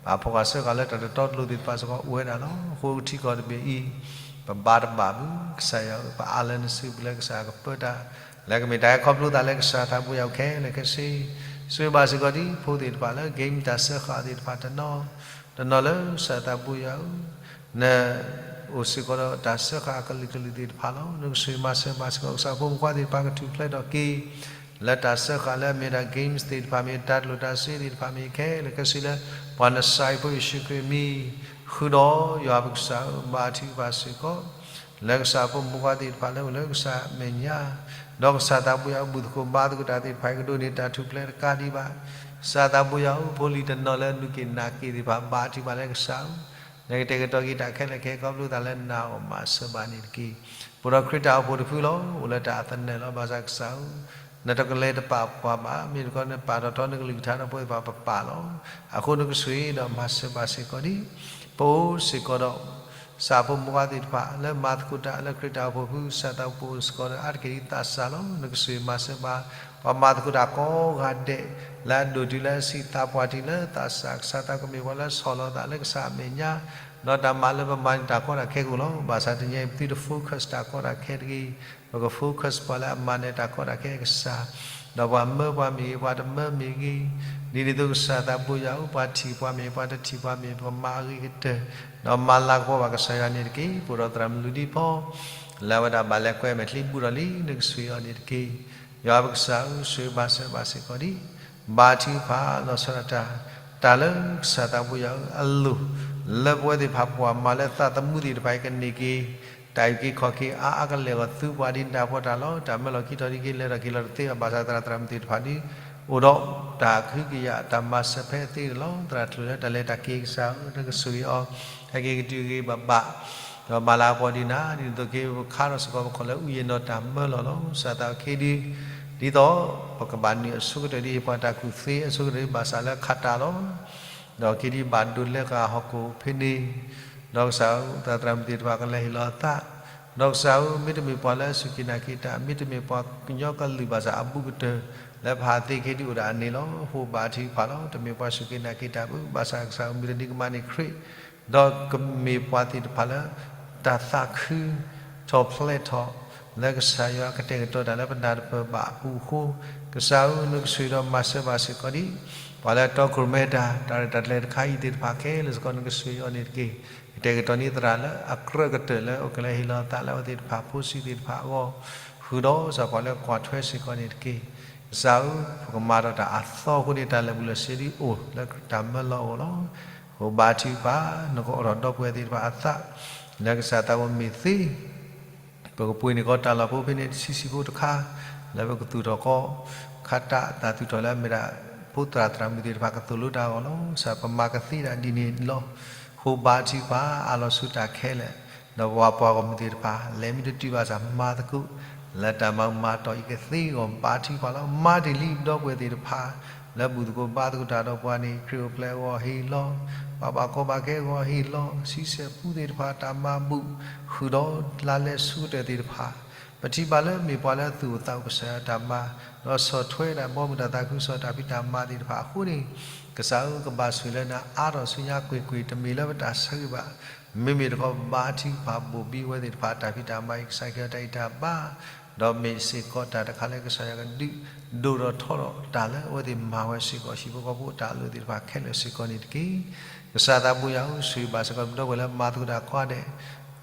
ပာ်ဖှိၣ်ဃာ်စၢဃာ်လၢတၢ်တတီတလိၤသ့ၣ်တဖၣ်စ့ၢ်ကီးအိၣ်ဝဲဒၣ်လီၤ. အဃိကထံကီၢ်တဘ့ၣ်အံၤ ပဘါတဘၣ်ဘၣ်, ကစၢ်ယွၤဧၢ, ပအၢၣ်လီၤနစုပူၤလၢကစၢ်ကပၢတၢ် လၢကမ့ၢ်တၢ်ခီဖျိသးလၢကစၢ်သးဘိယွၤအခဲလၢာ်ခဲဆ့, ဆိၣ်ဂ့ၤဘၣ်စ့ၢ်ကီးဒ်ဖိသ့ၣ်တဖၣ်လၢ game တၢ်စၢဃာ်သ့ၣ်တဖၣ်တနီၤ, တနီၤလၢကစၢ်သးဘိယွၤဧၢ, နအိၣ်စ့ၢ်ကီးဒီးတၢ်စၢဃာ်အကလုာ်ကလုာ်သ့ၣ်တဖၣ်လီၤ. နကဆိၣ်ဂ့ၤမၤစၢၤဘၣ်စ့ၢ်ကီး ကစၢ်ဖိမုၣ်ဖိခွါသ့ၣ်တဖၣ်ကထူၣ်ဖျဲးထီၣ်က့ၤ လၢတၢ်စၢဃာ်လၢအမ့ၢ်ဒၣ် games သ့ၣ်တဖၣ်မ့ၢ် တၢ်တလိၣ်တၢ်စ့သ့ၣ်တဖၣ်မ့ၢ်ခဲလၢာ်ခဲဆ့လၢ ပှၤနစၢ်ဖိယ့ၣ်ၡူးခရံာ်အမံၤ ဃုာ်ဒီးယွၤပကစၢ်ဧၢ, ဘါထုကဖၣ်စ့ၢ်ကီး လၢကစၢ်ဖိမုၣ်ဖိခွါသ့ၣ်တဖၣ်လၢအိၣ်လၢကစၢ်အမဲာ်ညါ, ဒီးကစၢ်သးဘိယွၤဧၢ, ဘူၣ်သကိးဘါသကိးတၢ်သ့ၣ်တဖၣ်အံၤ ကဒိးန့ၢ်တၢ်ထူၣ်ဖျဲးတကးဒံးဘၣ်. ကစၢ်သးဘိယွၤဧၢ, ဖိလံၤတနီၤလၢအနုာ်က့ၤနာ်က့ၤသ့ၣ်တဖၣ် ဘါထုကဖၣ်လၢကစၢ်ဧၢ, နကတဲာ်ကတီၤက့ၤတၢ်ခဲလၢာ်ခဲဆ့ ခီဖျိသးလၢနအီၣ်မၤစၢၤဘၣ်န့ၣ်တက့ၢ်. ပအိၣ်ဒီးခရံာ်တၢ်အိၣ်ဖှိၣ်တဖုလီၤ, အိၣ်လၢတၢ်အသနၢၣ်လီၤ. ဘၣ်ဆၣ်ကစၢ်ဧၢ, နတကလဲၤတပာ်ပှၤဘၣ်, မ့ၢ်တခီနပာ်ထီၣ်ထီနကလုၢ်ကထါဒီးပဝဲသ့ၣ်တဖၣ်ပပာ်လီၤ. အဃိနကဆိၣ်ဂ့ၤဒီးမၤစၢၤဘၣ်စ့ၢ်ကီးဒ် ပအိၣ်စ့ၢ်ကီးဒီး ကစၢ်ဖိမုၣ်ဖိခွါသ့ၣ်တဖၣ် လၢမၤသကိးတၢ်လၢခရံာ်တၢ်အိၣ်ဖှိၣ်ဖု ကစၢ်သးဘိယွၤအိၣ်စ့ၢ်ကီးဒီးအါတက့ၢ်ဒ်သးစၢ်လီၤ. နကဆိၣ်ဂ့ၤမၤစၢၤဘၣ် ပှၤမၤသကိးတၢ်ကိးဂၤဒဲး လၢအဒိၣ်တုၤလၢအဆံးသးပှၢ်တုၤလၢသးစၢ်, ကစၢ်သးကမ့ၢ်ပှၤလၢဆီၣ်လီၤသးလၢကစၢ်အမဲာ်ညါ, ဒီးတၢ်မၤလၢပမၤန့ၣ်တၢ်ကီတၢ်ခဲကအိၣ်လီၤ. ဘၣ်ဆၣ်တနံၤအံၤ ပသုတ focus တၢ်ကီတၢ်ခဲတဂ့ၤ, ပက focus ပှၤလၢအမၤနၢၤတၢ်ကီတၢ်ခဲအကစၢ်, ဒီးပှၤမၢပှၤမ့ၢ်ဂ့ၤ, ပှၤတမၢမ့ၢ်ဂ့ၤ, ဒ်န့ၣ်အသိးကစၢ်သးဘိယွၤဧၢ, ပှၤထံၣ်ပှၤမ့ၢ်, ပှၤတထံၣ်ပှၤမ့ၢ်, ပကမၤအဂ့ၤကတၢၢ်, ဒီးမၤလၤကပီၤဘၣ်ကစၢ်ယွၤန့ၣ်တက့ၢ်. ပအိၣ်ဒီးသရၣ်မုၣ်လုၢ်ဒံၣ်ဖီ လၢအဝဲဒၣ်ဘၣ်လဲၤကွဲမဲာ်ချံဘူးဒီးလံ, နကဆိၣ်ဂ့ၤအီၤန့ၣ်တက့ၢ်. ယွၤပကစၢ်ဧၢ, ဆိၣ်ဂ့ၤဘၣ်စၢၤဘၣ်စ့ၢ်ကီးဒ် ဘါထုကဖၣ်လီၤဆီဒၣ်တၢ်, တၢ်လၢကစၢ်သးဘိယွၤဧၢအလိၤ, လၢပဝဲသ့ၣ်တဖၣ်ပှၤမၤလၢသးသမူသ့ၣ်တဖၣ်အံၤကန့ၢ်က့ၤ တၢ်အုၣ်က့ၤခီၣ်က့ၤအါအါကလဲာ်ဂီၢ် သုပှၤဒ်နၢ်ပှၤတၢ်လီၤ. တၢ်မၢလီၤခံထီၣ်ဒ်က့ၤ လဲၤထီၣ်က့ၤလီၤတသ့ဘၣ်. ဘၣ်ဆၣ်သရၣ်သရၣ်မုၣ်သ့ၣ်တဖၣ်န့ၣ် အိၣ်ဒီးတၢ်ကဟုကယာ်တၢ်မၤစၢၤဖဲအသ့န့ၣ်လီၤ. သရၣ်တချုးလၢတၢ်လဲၤတၢ်က့ၤကစၢ်ဧၢ, နကဆိၣ်ဂ့ၤအီၤ ဟဲက့ၤကတုၤက့ၤဘၣ်ဘၣ်, ဒီးမၤလၤကပီၤဒ်နၤ, ဒ်သိးက့ၤပခါထီၣ်စ့ၢ်ကီးပခီၣ်လၢအုၣ်ယ့ၢ်နီၢ်တၢ်မၢလီၤလီၤ. ကစၢ်သးအုးက့ၤဒ် ဒ်သိး ပကဘၣ်နုာ်အဆိကတၢၢ်ဒ်အံၤ ပှၤတၢ်ကူၣ်သ့အဆိကတၢၢ်ဒ်ဘၣ်ဆၣ်လၢခးတၢ်လီၤ. ဒီးက့ၤဒ်ဘၣ်ဒိးလဲၤဃာ်ဟီၣ်ခိၣ်ဖဲန့ၣ်, ဒီးကစၢ်ဧၢ, သရၣ်သရၣ်မုၣ်သ့ၣ်တဖၣ်ကလဲၤဟ့ၣ်လီၤအသး, ဒီးကစၢ်ဧၢ, မ့တမ့ၢ်ပှၤလၢအစူၢ်က့ၤနာ်က့ၤတၢ်, မ့တမ့ၢ်ပှၤကညီကလုာ်ဘၣ်ဆၣ်အဘူးကတၢၢ် လၢပဟးသ့က့ၤဒ်အိၣ်ဒၣ်အန့ၣ်လီၤ. အဃိဘါထုကဖၣ်လီၤ. တမ့ၢ်ပှၤစူၢ်က့ၤနာ်က့ၤတၢ်ဘၣ်, ဘၣ်ဆၣ်ကစၢ်ဧၢ, မုၢ်တနံၤကမၤန့ၢ်ခရံာ် ဒီးကမ့ၢ်ပှၤသ့ၣ်တဖၣ်လၢ တၢ်သးခု ထီၣ်ဖျဲးထီၣ် လၢကစၢ်ယွၤကတဲာ်ကတီၤတၢ်လၢပနၢ်တပၢၢ်ဘၣ်အပူၤအဃိ, ကစၢ်ဧၢ, နကဆိၣ်ဂ့ၤဒီးမၤစၢၤဘၣ်စ့ၢ်ကီးဒ် ပှၤလၢအတီခိၣ်ရိၣ်မဲတၢ် တၢ်ရဲၣ်တၢ်ကျဲၤတခါအံၤသ့ၣ်တဖၣ်ခဲလၢာ်စ့ၢ်ကီး နကဆိၣ်ဂ့ၤအီၤန့ၣ်တက့ၢ်. ကတဲာ်ကတီၤန့ၢ်သရၣ်လၢအကြၢးကတၢၢ်လၢအကလဲၤဟ့ၣ်လီၤအသးလၢအဝဲသ့ၣ်တဖၣ်ဖိဆံးသ့ၣ်တဖၣ်အဂီၢ်, ဃုာ်ဒီးကစၢ်ပှၤလၢကွၢ်ထွဲစ့ၢ်ကီးန့ၣ်တက့ၢ်. ကစၢ်ဧၢ, ပကမၤဒီးတၢ်အသီအဃိန့ၣ် တၢ်လၢာ်ဘူၣ်လၢာ်စ့ဒ်အိၣ်လၢတၢ်မၢလီၤအဂီၢ်လီၤ. အဃိဘါထုကဖၣ် နကအိးထီၣ်ဒီပုၢ်ဝဲၢ်သ့ၣ်တဖၣ်အသး လၢကစၢ်သးဝဲမ့ၢ်သ့ ပကပှ့ၤန့ၢ်ကီးတၢ်လီၢ်ဖိဖဲန့ၣ် တဆံဆံဖိတခါ, လၢပကသူၣ်ထီၣ်ကီး ခါတၢ်တၢ်သူၣ်ထီၣ်လၢအမ့ၢ်ဒၣ် ဖိသရၣ်သရၣ်မုၣ်သ့ၣ်တဖၣ်ကသိၣ်လိတၢ်အဂီၢ်လီၤ. ကစၢ်ပမၤကသ့ဒၣ်ဒ်န့ၣ်လီၤ. အဃိဘါထုကဖၣ် အးလီၤဆူတၢ်ခဲလၢာ်, ဒီးပှၤပှၤဂီၢ်မုၢ်သ့ၣ်တဖၣ် လဲၤမ့ၢ်တတုၤဘၣ်ဆၣ်မၤသကိး လၢတၢ်မၤမၤတီၢ်အံၤကသ့အဂီၢ် ဘါထုကဖၣ်လီၤ. မၤတ့ၢ်လံဒီပုၢ်ဝဲၢ်သ့ၣ်တဖၣ် လၢဘူၣ်သကိးဘါသကိးတၢ်ဒီးပှၤန့ၣ် ခရံာ်အိၣ်ဖျဲၣ်အဂီၢ်ဟ့ၣ်လီၤ, ပှၤဘၣ်ကီဘၣ်ခဲအဂီၢ်ဟ့ၣ်လီၤ, ဆံဆဲၣ်ပူသ့ၣ်တဖၣ်တၢ်မၤဘူၣ် ဃုာ်ဒီးလါလဲဆူကတၢၢ်သ့ၣ်တဖၣ်, ပထံၣ်ဘၣ်လၢမ့ၢ်ပှၤလၢအသူၣ်အိၣ်သးအိၣ်ကစၢ်ယွၤတၢ်မၤ, ဒီးဆီၣ်ထွဲဒၣ်ဘီမုၢ်တၢ်သးခုကစီၣ်တၢ်ဖံးတၢ်မၤသ့ၣ်တဖၣ်အဃိန့ၣ်, ကစၢ်ဧၢ ကဘၣ်ဆိၣ်လၢနၤအါထီၣ်ဆူညါကွ့ၢ်ကွ့ၢ် တမ့ၢ်လၢပတၢ်ဆၢဂ့ၤဘၣ်. မ့မ့ၢ်တခီ ဘါထုကဖၣ်ဘိၣ်ဘံဝဲသ့ၣ်တဖၣ်တၢ်ဖံးတၢ်မၤအံၤ ကစၢ်ကဲထီၣ်တၢ်အံးတၢ်ဘါ ဒီးမ့ၢ်စ့ၢ်ကီးတၢ်တခါလၢကစၢ်ယွၤကဒုးဒိၣ်ထီၣ်ထီထီၣ်တၢ်လၢအဝဲသ့ၣ်မၤဝဲစ့ၢ်ကီး ဟံၣ်ဖိဃီဖိအတၢ်အလိၤသ့ၣ်တဖၣ်ခဲလၢာ်စ့ၢ်ကီးန့ၣ်တက့ၢ်. ကစၢ်သးဘိယွၤဧၢ, ဆိၣ်ဂ့ၤဘၣ်စ့ၢ်ကီး ပဒီပုၢ်ဝဲၢ်လၢမၤသကိးတၢ်ကိးဂၤဒဲး,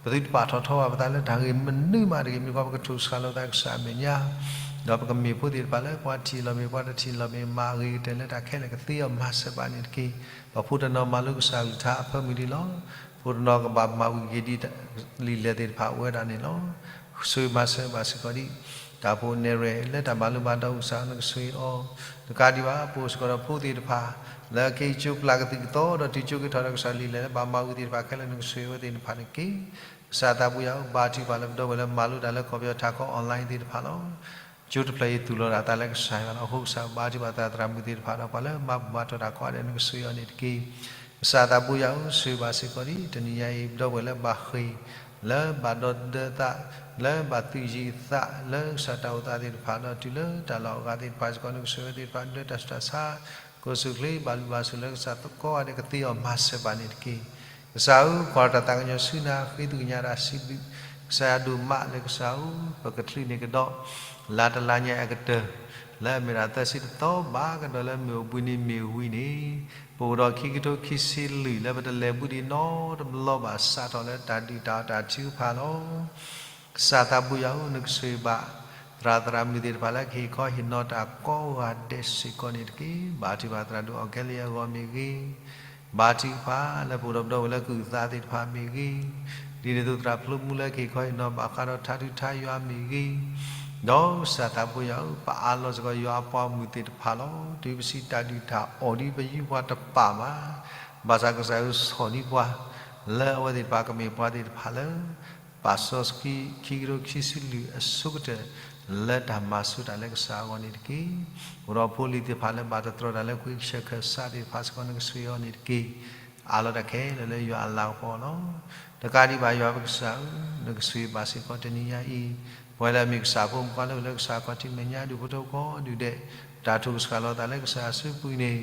ပသုတပာ်ထီၣ်ထီဘၣ်ပသးလၢတၢ်ဂ့ၢ်မနုၤမးတဂ့ၤ, မ့ၢ်ကွၢ်ပကထိၣ်စှၤလီၤသးကစၢ်အမဲာ်ညါ, ဒီးပကမ့ၢ်ဖိသ့ၣ်တဖၣ်လၢပှၤထံၣ်လီၤမ့ၢ်ပှၤတထံၣ်လီၤမ့ၢ် မၤအဂ့ၤကတၢၢ်လၢတၢ်ခဲလၢာ်ကသ့အီၤမၤစၢၤဘၣ်န့ၣ်တက့ၢ်. ပှၤဖိတနီၤမၤလိကစၢ်ကလုၢ်ကထါအဖၢမုၢ်ဒံးလီၤ. ဖိတနီၤကဘၣ်မၤဝံၤက့ၤဒ်လံာ်လဲၢ်သ့ၣ်တဖၣ်အိၣ်ဝဲဒၣ်န့ၣ်လီၤ. ဆိၣ်ဂ့ၤမၤစၢၤဘၣ်စ့ၢ်ကီးဒ် တၢ်ဖိနဲၣ်ရဲၣ် လၢတၢ်မၤလိမၤဒိးကစၢ် နကဆိၣ်ဂ့ၤအီၤ, နကးဒံးဘၣ် ပအိၣ်စ့ၢ်ကီးဒီးဖိသ့ၣ်တဖၣ် လၢအက့ၤကၠိပျၢ်ကသံၣ်ကသီ ဒီးတုၤကၠိက့ၤထီၣ်ဒီးကစၢ်လံာ်လဲၢ်လၢဘၣ်မၤဝံၤသ့ၣ်တဖၣ်ခဲလၢာ် နကဆိၣ်ဂ့ၤဝဲသ့ၣ်တဖၣ်န့ၣ်တက့ၢ်. ကစၢ်သးဘိယွၤဧၢ, ဘါထုကဖၣ်လၢပဒီပုၢ်ဝဲၢ်လၢမၤလိတၢ်လၢကီၢ်ပယီၤထးခီ online သ့ၣ်တဖၣ်လီၤ. ကၠိတဖျၢၣ်အံၤသူၣ်လီၤဒၣ်အသးလၢကစၢ်ယွၤလီၤ. အဃိကစၢ်ဘါထုကဖၣ်သရၣ်သရၣ်မုၣ်သ့ၣ်တဖၣ်ဒီးပှၤလၢမၤဘူၣ်မၤတီၢ်တၢ်ကိးဂၤဒဲး နကဆိၣ်ဂ့ၤအီၤန့ၣ်တက့ၢ်. ကစၢ်သးဘိယွၤဧၢ, ဆိၣ်ဂ့ၤဘၣ်စ့ၢ်ကီးဒ်တနံၤညါအံၤ ပဒီပုၢ်ဝဲၢ်လၢဘၣ်ဃ့ၢ်, လၢဘၣ်ဒီသဒၢသး, လၢဘၣ်သုးယံၤသး, လၢကစၢ်တၢ်အိၣ်သးသ့ၣ်တဖၣ် ဒီးတုၤလၢတၢ်လီၢ်အဂၤသ့ၣ်တဖၣ်စ့ၢ်ကီး နကဆိၣ်ဂ့ၤဝဲသ့ၣ်တဖၣ် လၢတၢ်ဆူးတၢ်ဆါ, ကိးဆူၣ်ချ့ ဘၣ်လုၢ်ဘၣ်ဆိၣ်လၢကစၢ်သကိးဂၤဒဲးကသ့အီၤမၤစၢၤဘၣ်န့ၣ်တက့ၢ်. ကစၢ်ဧၢ, ကွၢ်တၢ်သးကညီၤဆူနၤ ဃ့သကွံာ်ညါတၢ်စံးဘျုး, ကစၢ်ယွၤဒိၣ်မးလၢကစၢ်ဧၢ, ပကချုးန့ၢ်ကဒီး လါတလါညါအကတၢၢ် လၢအမ့ၢ်ဒၣ်သၢဆံတသီဘၣ်ကဒီး လၢမုၢ်အိၣ်ဘှံးနံၤမ့ၢ်ဝံၤန့ၣ်, ပအိၣ်ဒီးခံကထိခံဆံလွံၢ် လၢပတလဲၤဘူးဒံးနီတဘျီဘၣ် စးထီၣ်လၢတၢ်ဒုးတၢ်အီၣ်တၢ်ထုကဖၣ်လီၤ. ကစၢ်သးဘိယွၤဧၢ, နကဆိၣ်ဂ့ၤဘၣ် သရၣ်သရၣ်မုၣ်သ့ၣ်တဖၣ်လၢ ကဟ့ၣ်ခီဟ့ၣ်နီၤတၢ်ကိးဂၤဒဲးစ့ၢ်ကီးန့ၣ်တက့ၢ်. ဘါထုကဖၣ်သရၣ်ဒိၣ်အီၣ်ကဲလံအဂီၢ်မ့ၢ်ဂ့ၤ, ဘါထုကဖၣ်လၢပအိၣ်ဒီးပဒီပုၢ်ဝဲၢ်လၢကအုၣ်သးသ့ၣ်တဖၣ်မ့ၢ်ဂ့ၤ, ဒ်န့ၣ်အသိးသရၣ်ဖျိမူလၢကဟ့ၣ်ခီဟ့ၣ်နီၤဘၣ်ဃးဒီးထါဒုးထါယွၤမ့ၢ်ဂ့ၤ, ဒီးကစၢ်သးဘိယွၤဧၢ, ပအးလီၤစ့ၢ်ကီးယွၤအပှၤမုၣ်သ့ၣ်တဖၣ်လီၤ. တုၤပစံးတၢ်ဒုးတၢ်အီၣ်ဒ်ပယုၢ်ပှၤတပာ်ဘၣ်, ဘၣ်ဆၣ်ကစၢ်ဧၢ ဆီၣ်န့ၢ်ပှၤ လၢအဝဲသ့ၣ်တဖၣ်ကမ့ၢ်ပှၤသ့ၣ်တဖၣ်လၢ ပာ်စီဆှံခံကထိခံဆံလွံၢ်အဆိကတၢၢ် လၢတၢ်မၤဆူၣ်တၢ်လၢကစၢ်အဂီၢ်န့ၣ်တက့ၢ်. အိၣ်ဒီးဖိလံၤသ့ၣ်တဖၣ်လၢဘၣ်တတြီတၢ်လၢခွံကဆၢခၢၣ်စးသ့ၣ်တဖၣ်စ့ၢ်ကီး နကဆိၣ်ဂ့ၤအီၤန့ၣ်တက့ၢ်. အးလီၤတၢ်ခဲလၢာ်လၢယွၤအလၤကပီၤလီၤ. တကးဒံးဘၣ်ယွၤပကစၢ်ဧၢ, နကဆိၣ်ဂ့ၤဘၣ်စ့ၢ်ကီးတနံၤညါအံၤ ပဝဲလၢအမ့ၢ်ကစၢ်ဖိမုၣ်ဖိခွါလၢ လၢကစၢ်ခီၣ်ထံးမဲာ်ညါဒူၣ်ဖိထၢဖိကိးဒူၣ်ဒဲး, တၢ်ထုကဆှၣ်လီၤသးလၢကစၢ်အစုပူၤန့ၣ်,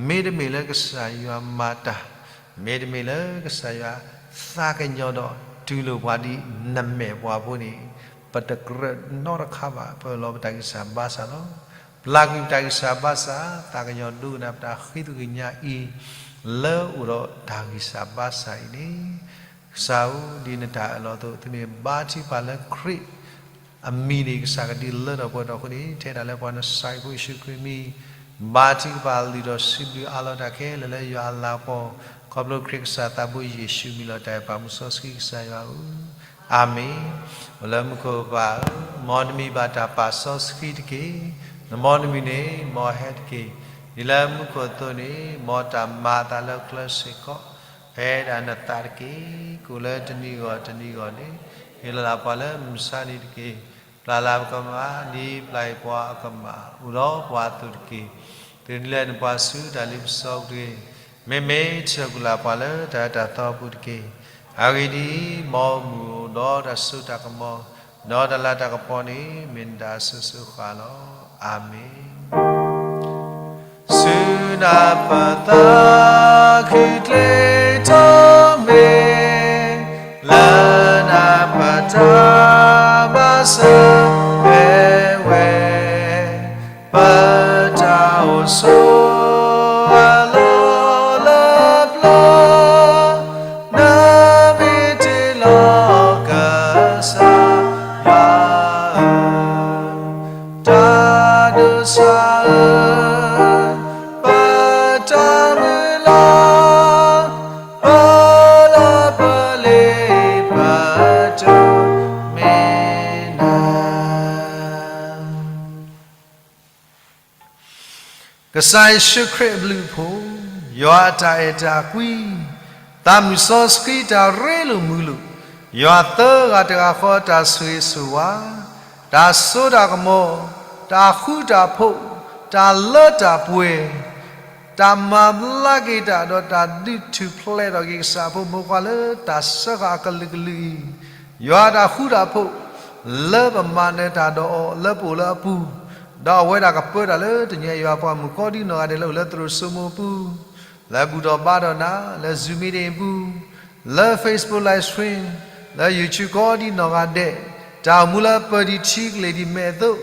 မ့တမ့ၢ်လၢကစၢ်ယွၤမၤတၢ်, မ့တမ့ၢ်လၢကစၢ်ယွၤသးကညီၤဒီးတူၢ်လိာ်ပှၤဒ်နမဲာ်ပှၤအဃိန့ၣ်, ပတကြၢးနီတခါဘၣ်. ပအၢၣ်လီၤပတၢ်ဂံၢ်စၢ်ဘါစၢ်လီၤ. ပျၢ်ကွံာ်ပတၢ်ဂံၢ်စၢ်ဘါစၢ်, သးကညီၤဒိကနၣ်ပတၢ်ဃ့သကွံာ်ညါအံၤ လၢအိၣ်ဒီးတၢ်ဂံၢ်စၢ်ဘါစၢ်အံၤန့ၣ်, ကစၢ်ဧၢ, ဒ်နတၢ်အၢၣ်လီၤအသိး သုမ့ၢ်ဘါထုကဖၣ်လၢခရံာ်အမံၤန့ၣ် ကစၢ်ကဒုးလၢထီၣ်ပှဲၤထီၣ်အဃိန့ၣ်, ထဲဒၣ်လၢပှၤနစၤရ့းဖိယ့ၣ်ၡူးခရံာ်အမံၤ, ဘါထုကဖၣ်လုၢ်ထီၣ်စံးဘျုးအးလီၤတၢ်ခဲလၢာ်လၢယွၤအလၤကပီၤ, ခီဖျိခရံာ်ကစၢ်သးဘိယ့ၣ်ၡူးမံၤလီၤတၢ်အံၤ ပၢ်မုၢ်စီဆှံကစၢ်ယွၤဧၢ, အၤမ့ၣ်. အိၣ်လၢမူခိၣ်ပၢ်ဧၢ, မ်နမံၤဘၣ်တၢ်ပာ်စီဆှံတက့ၢ်. နမ်နမံၤန့ၣ် မ်ဟဲတက့ၢ်. ဒ်လၢမူခိၣ်အသိးန့ၣ်, မ်တၢ်မၤအသးလၢကျဲစ့ၢ်ကီး ဖဲဒၣ်နသးတက့ၢ်. ကိၣ်လၢတနံၤဂီၢ်တနံၤဂီၢ်န့ၣ်, ဟ့ၣ်လီၤလၢ်ပှၤလၢမုၢ်ဆါနံၤတက့ၢ်. ပျၢ်လၢ်ပကမၣ်, ဒ်ပျၢ်အံၤပှၤအကမၣ်, အိၣ်ဒီးပှၤအသိးတက့ၢ်. တုၤနုၤလၢ်နပှၤဆူတၢ်လ့ပစီပူၤတဂ့ၤ. မ့မ့ၢ်ဆှၢကွံာ်လၢ်ပှၤလၢတၢ်အၢတၢ်သီအပူၤတက့ၢ်. အဂ့ၢ်ဒ်အံၤ, မ်မုၢ်အိၣ်ဒီးတၢ်စိတၢ်ကမီၤ, ဒီးတၢ်လၤတၢ်ကပီၤန့ၣ် မ့ၢ်နတၢ်အစိၤစိၤဃၣ်လီၤ. အၤမ့ၣ်. ဆူနၢ်ပၢၢ်သးခုကျ့ထီၣ်မ့ၢ်, လၢနၢ်ပၢၢ်တၢ်မၤစၢၤဖဲဝဲ, ပတၢ်အိၣ်ဆိးအလီၢ်လၢပျၢၤ, နမ့ၢ်တ့လီၤကစၢ်ယွၤဧၢ, တၢ်ဒိးစၢ်ဧၢ, ပတၢ်မုၢ်လၢ်, ပလၢပလ့ပတၢ်မ့ၢ်နၤ ကစၢ်ယ့ၣ်ၡူးခရံာ်အဘျုးအဖှိၣ်, ယွၤအတၢ်အဲၣ်တၢ်ကွံ, သးမုၢ်စီဆှံတၢ်ရ့လိာ်မုာ်လိာ်, ယွၤသၢဂၤတဂၤဃီအတၢ်ဆိၣ်ဂ့ၤဆိၣ်ဝါ, တၢ်စိတၢ်ကမီၤ, တၢ်ဃူတၢ်ဖိး, တၢ်လၢတၢ်ပှဲၤ, တၢ်မၤဘျါက့ၤတၢ်ဒီးတၢ်ဒုးထူၣ်ဖျဲးထီၣ်က့ၤကစၢ်အဖိမုၣ်ဖိခွါလၢတၢ်စၢဃာ်အကလုာ်ကလုာ်အံၤ, ယွၤအတၢ်ဃူတၢ်ဖိး, လၢပမၤနၢၤတၢ်ဒီးအီၤလၢပအိၣ်လၢအပူၤ, ဒီးအဝဲဒၣ်ကပၢတၢ်လၢတနံၤအံၤ ယွၤပှၤမုၣ်ကိးဒံနီၢ်ဂၤဒဲးလၢအိၣ်လၢသရိာ်စိမိၤအပူၤ, လၢဘူၣ်ထီၣ်ဘါထီၣ်နၤ, လၢ Zoom meeting အပူၤ, လၢ Facebook live stream, လၢ YouTube ကိးဒံနီၢ်ဂၤဒဲး, တၢ်အိၣ်မူလၢပၢၤဒံးထံကလ့ၢ်ဒံးမဲာ်အသိး,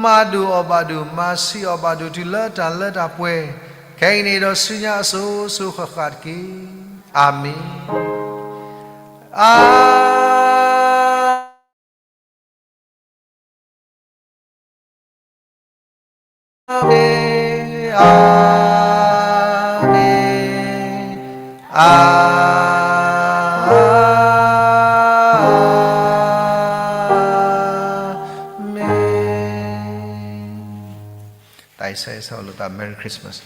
မၤဒိၣ်အီၣ်ဘၣ်ဒိၣ်, မၤဆံးအီၣ်ဘၣ်ဒိၣ်တုၤလၢတၢ်လၢတၢ်ပှဲၤ, ခဲအံၤန့ၣ်ဒီးဆူညါအစိၤစိၤဃၣ်ဃၣ်တက့ၢ်. အၤမ့ၣ်. အၤမ့ၣ်, အၤမ့ၣ်, အၤမ့ၣ်. တၢ်အံၤဆၢဂ့ၤဆၢဝါလိာ်သး Merry Christmas.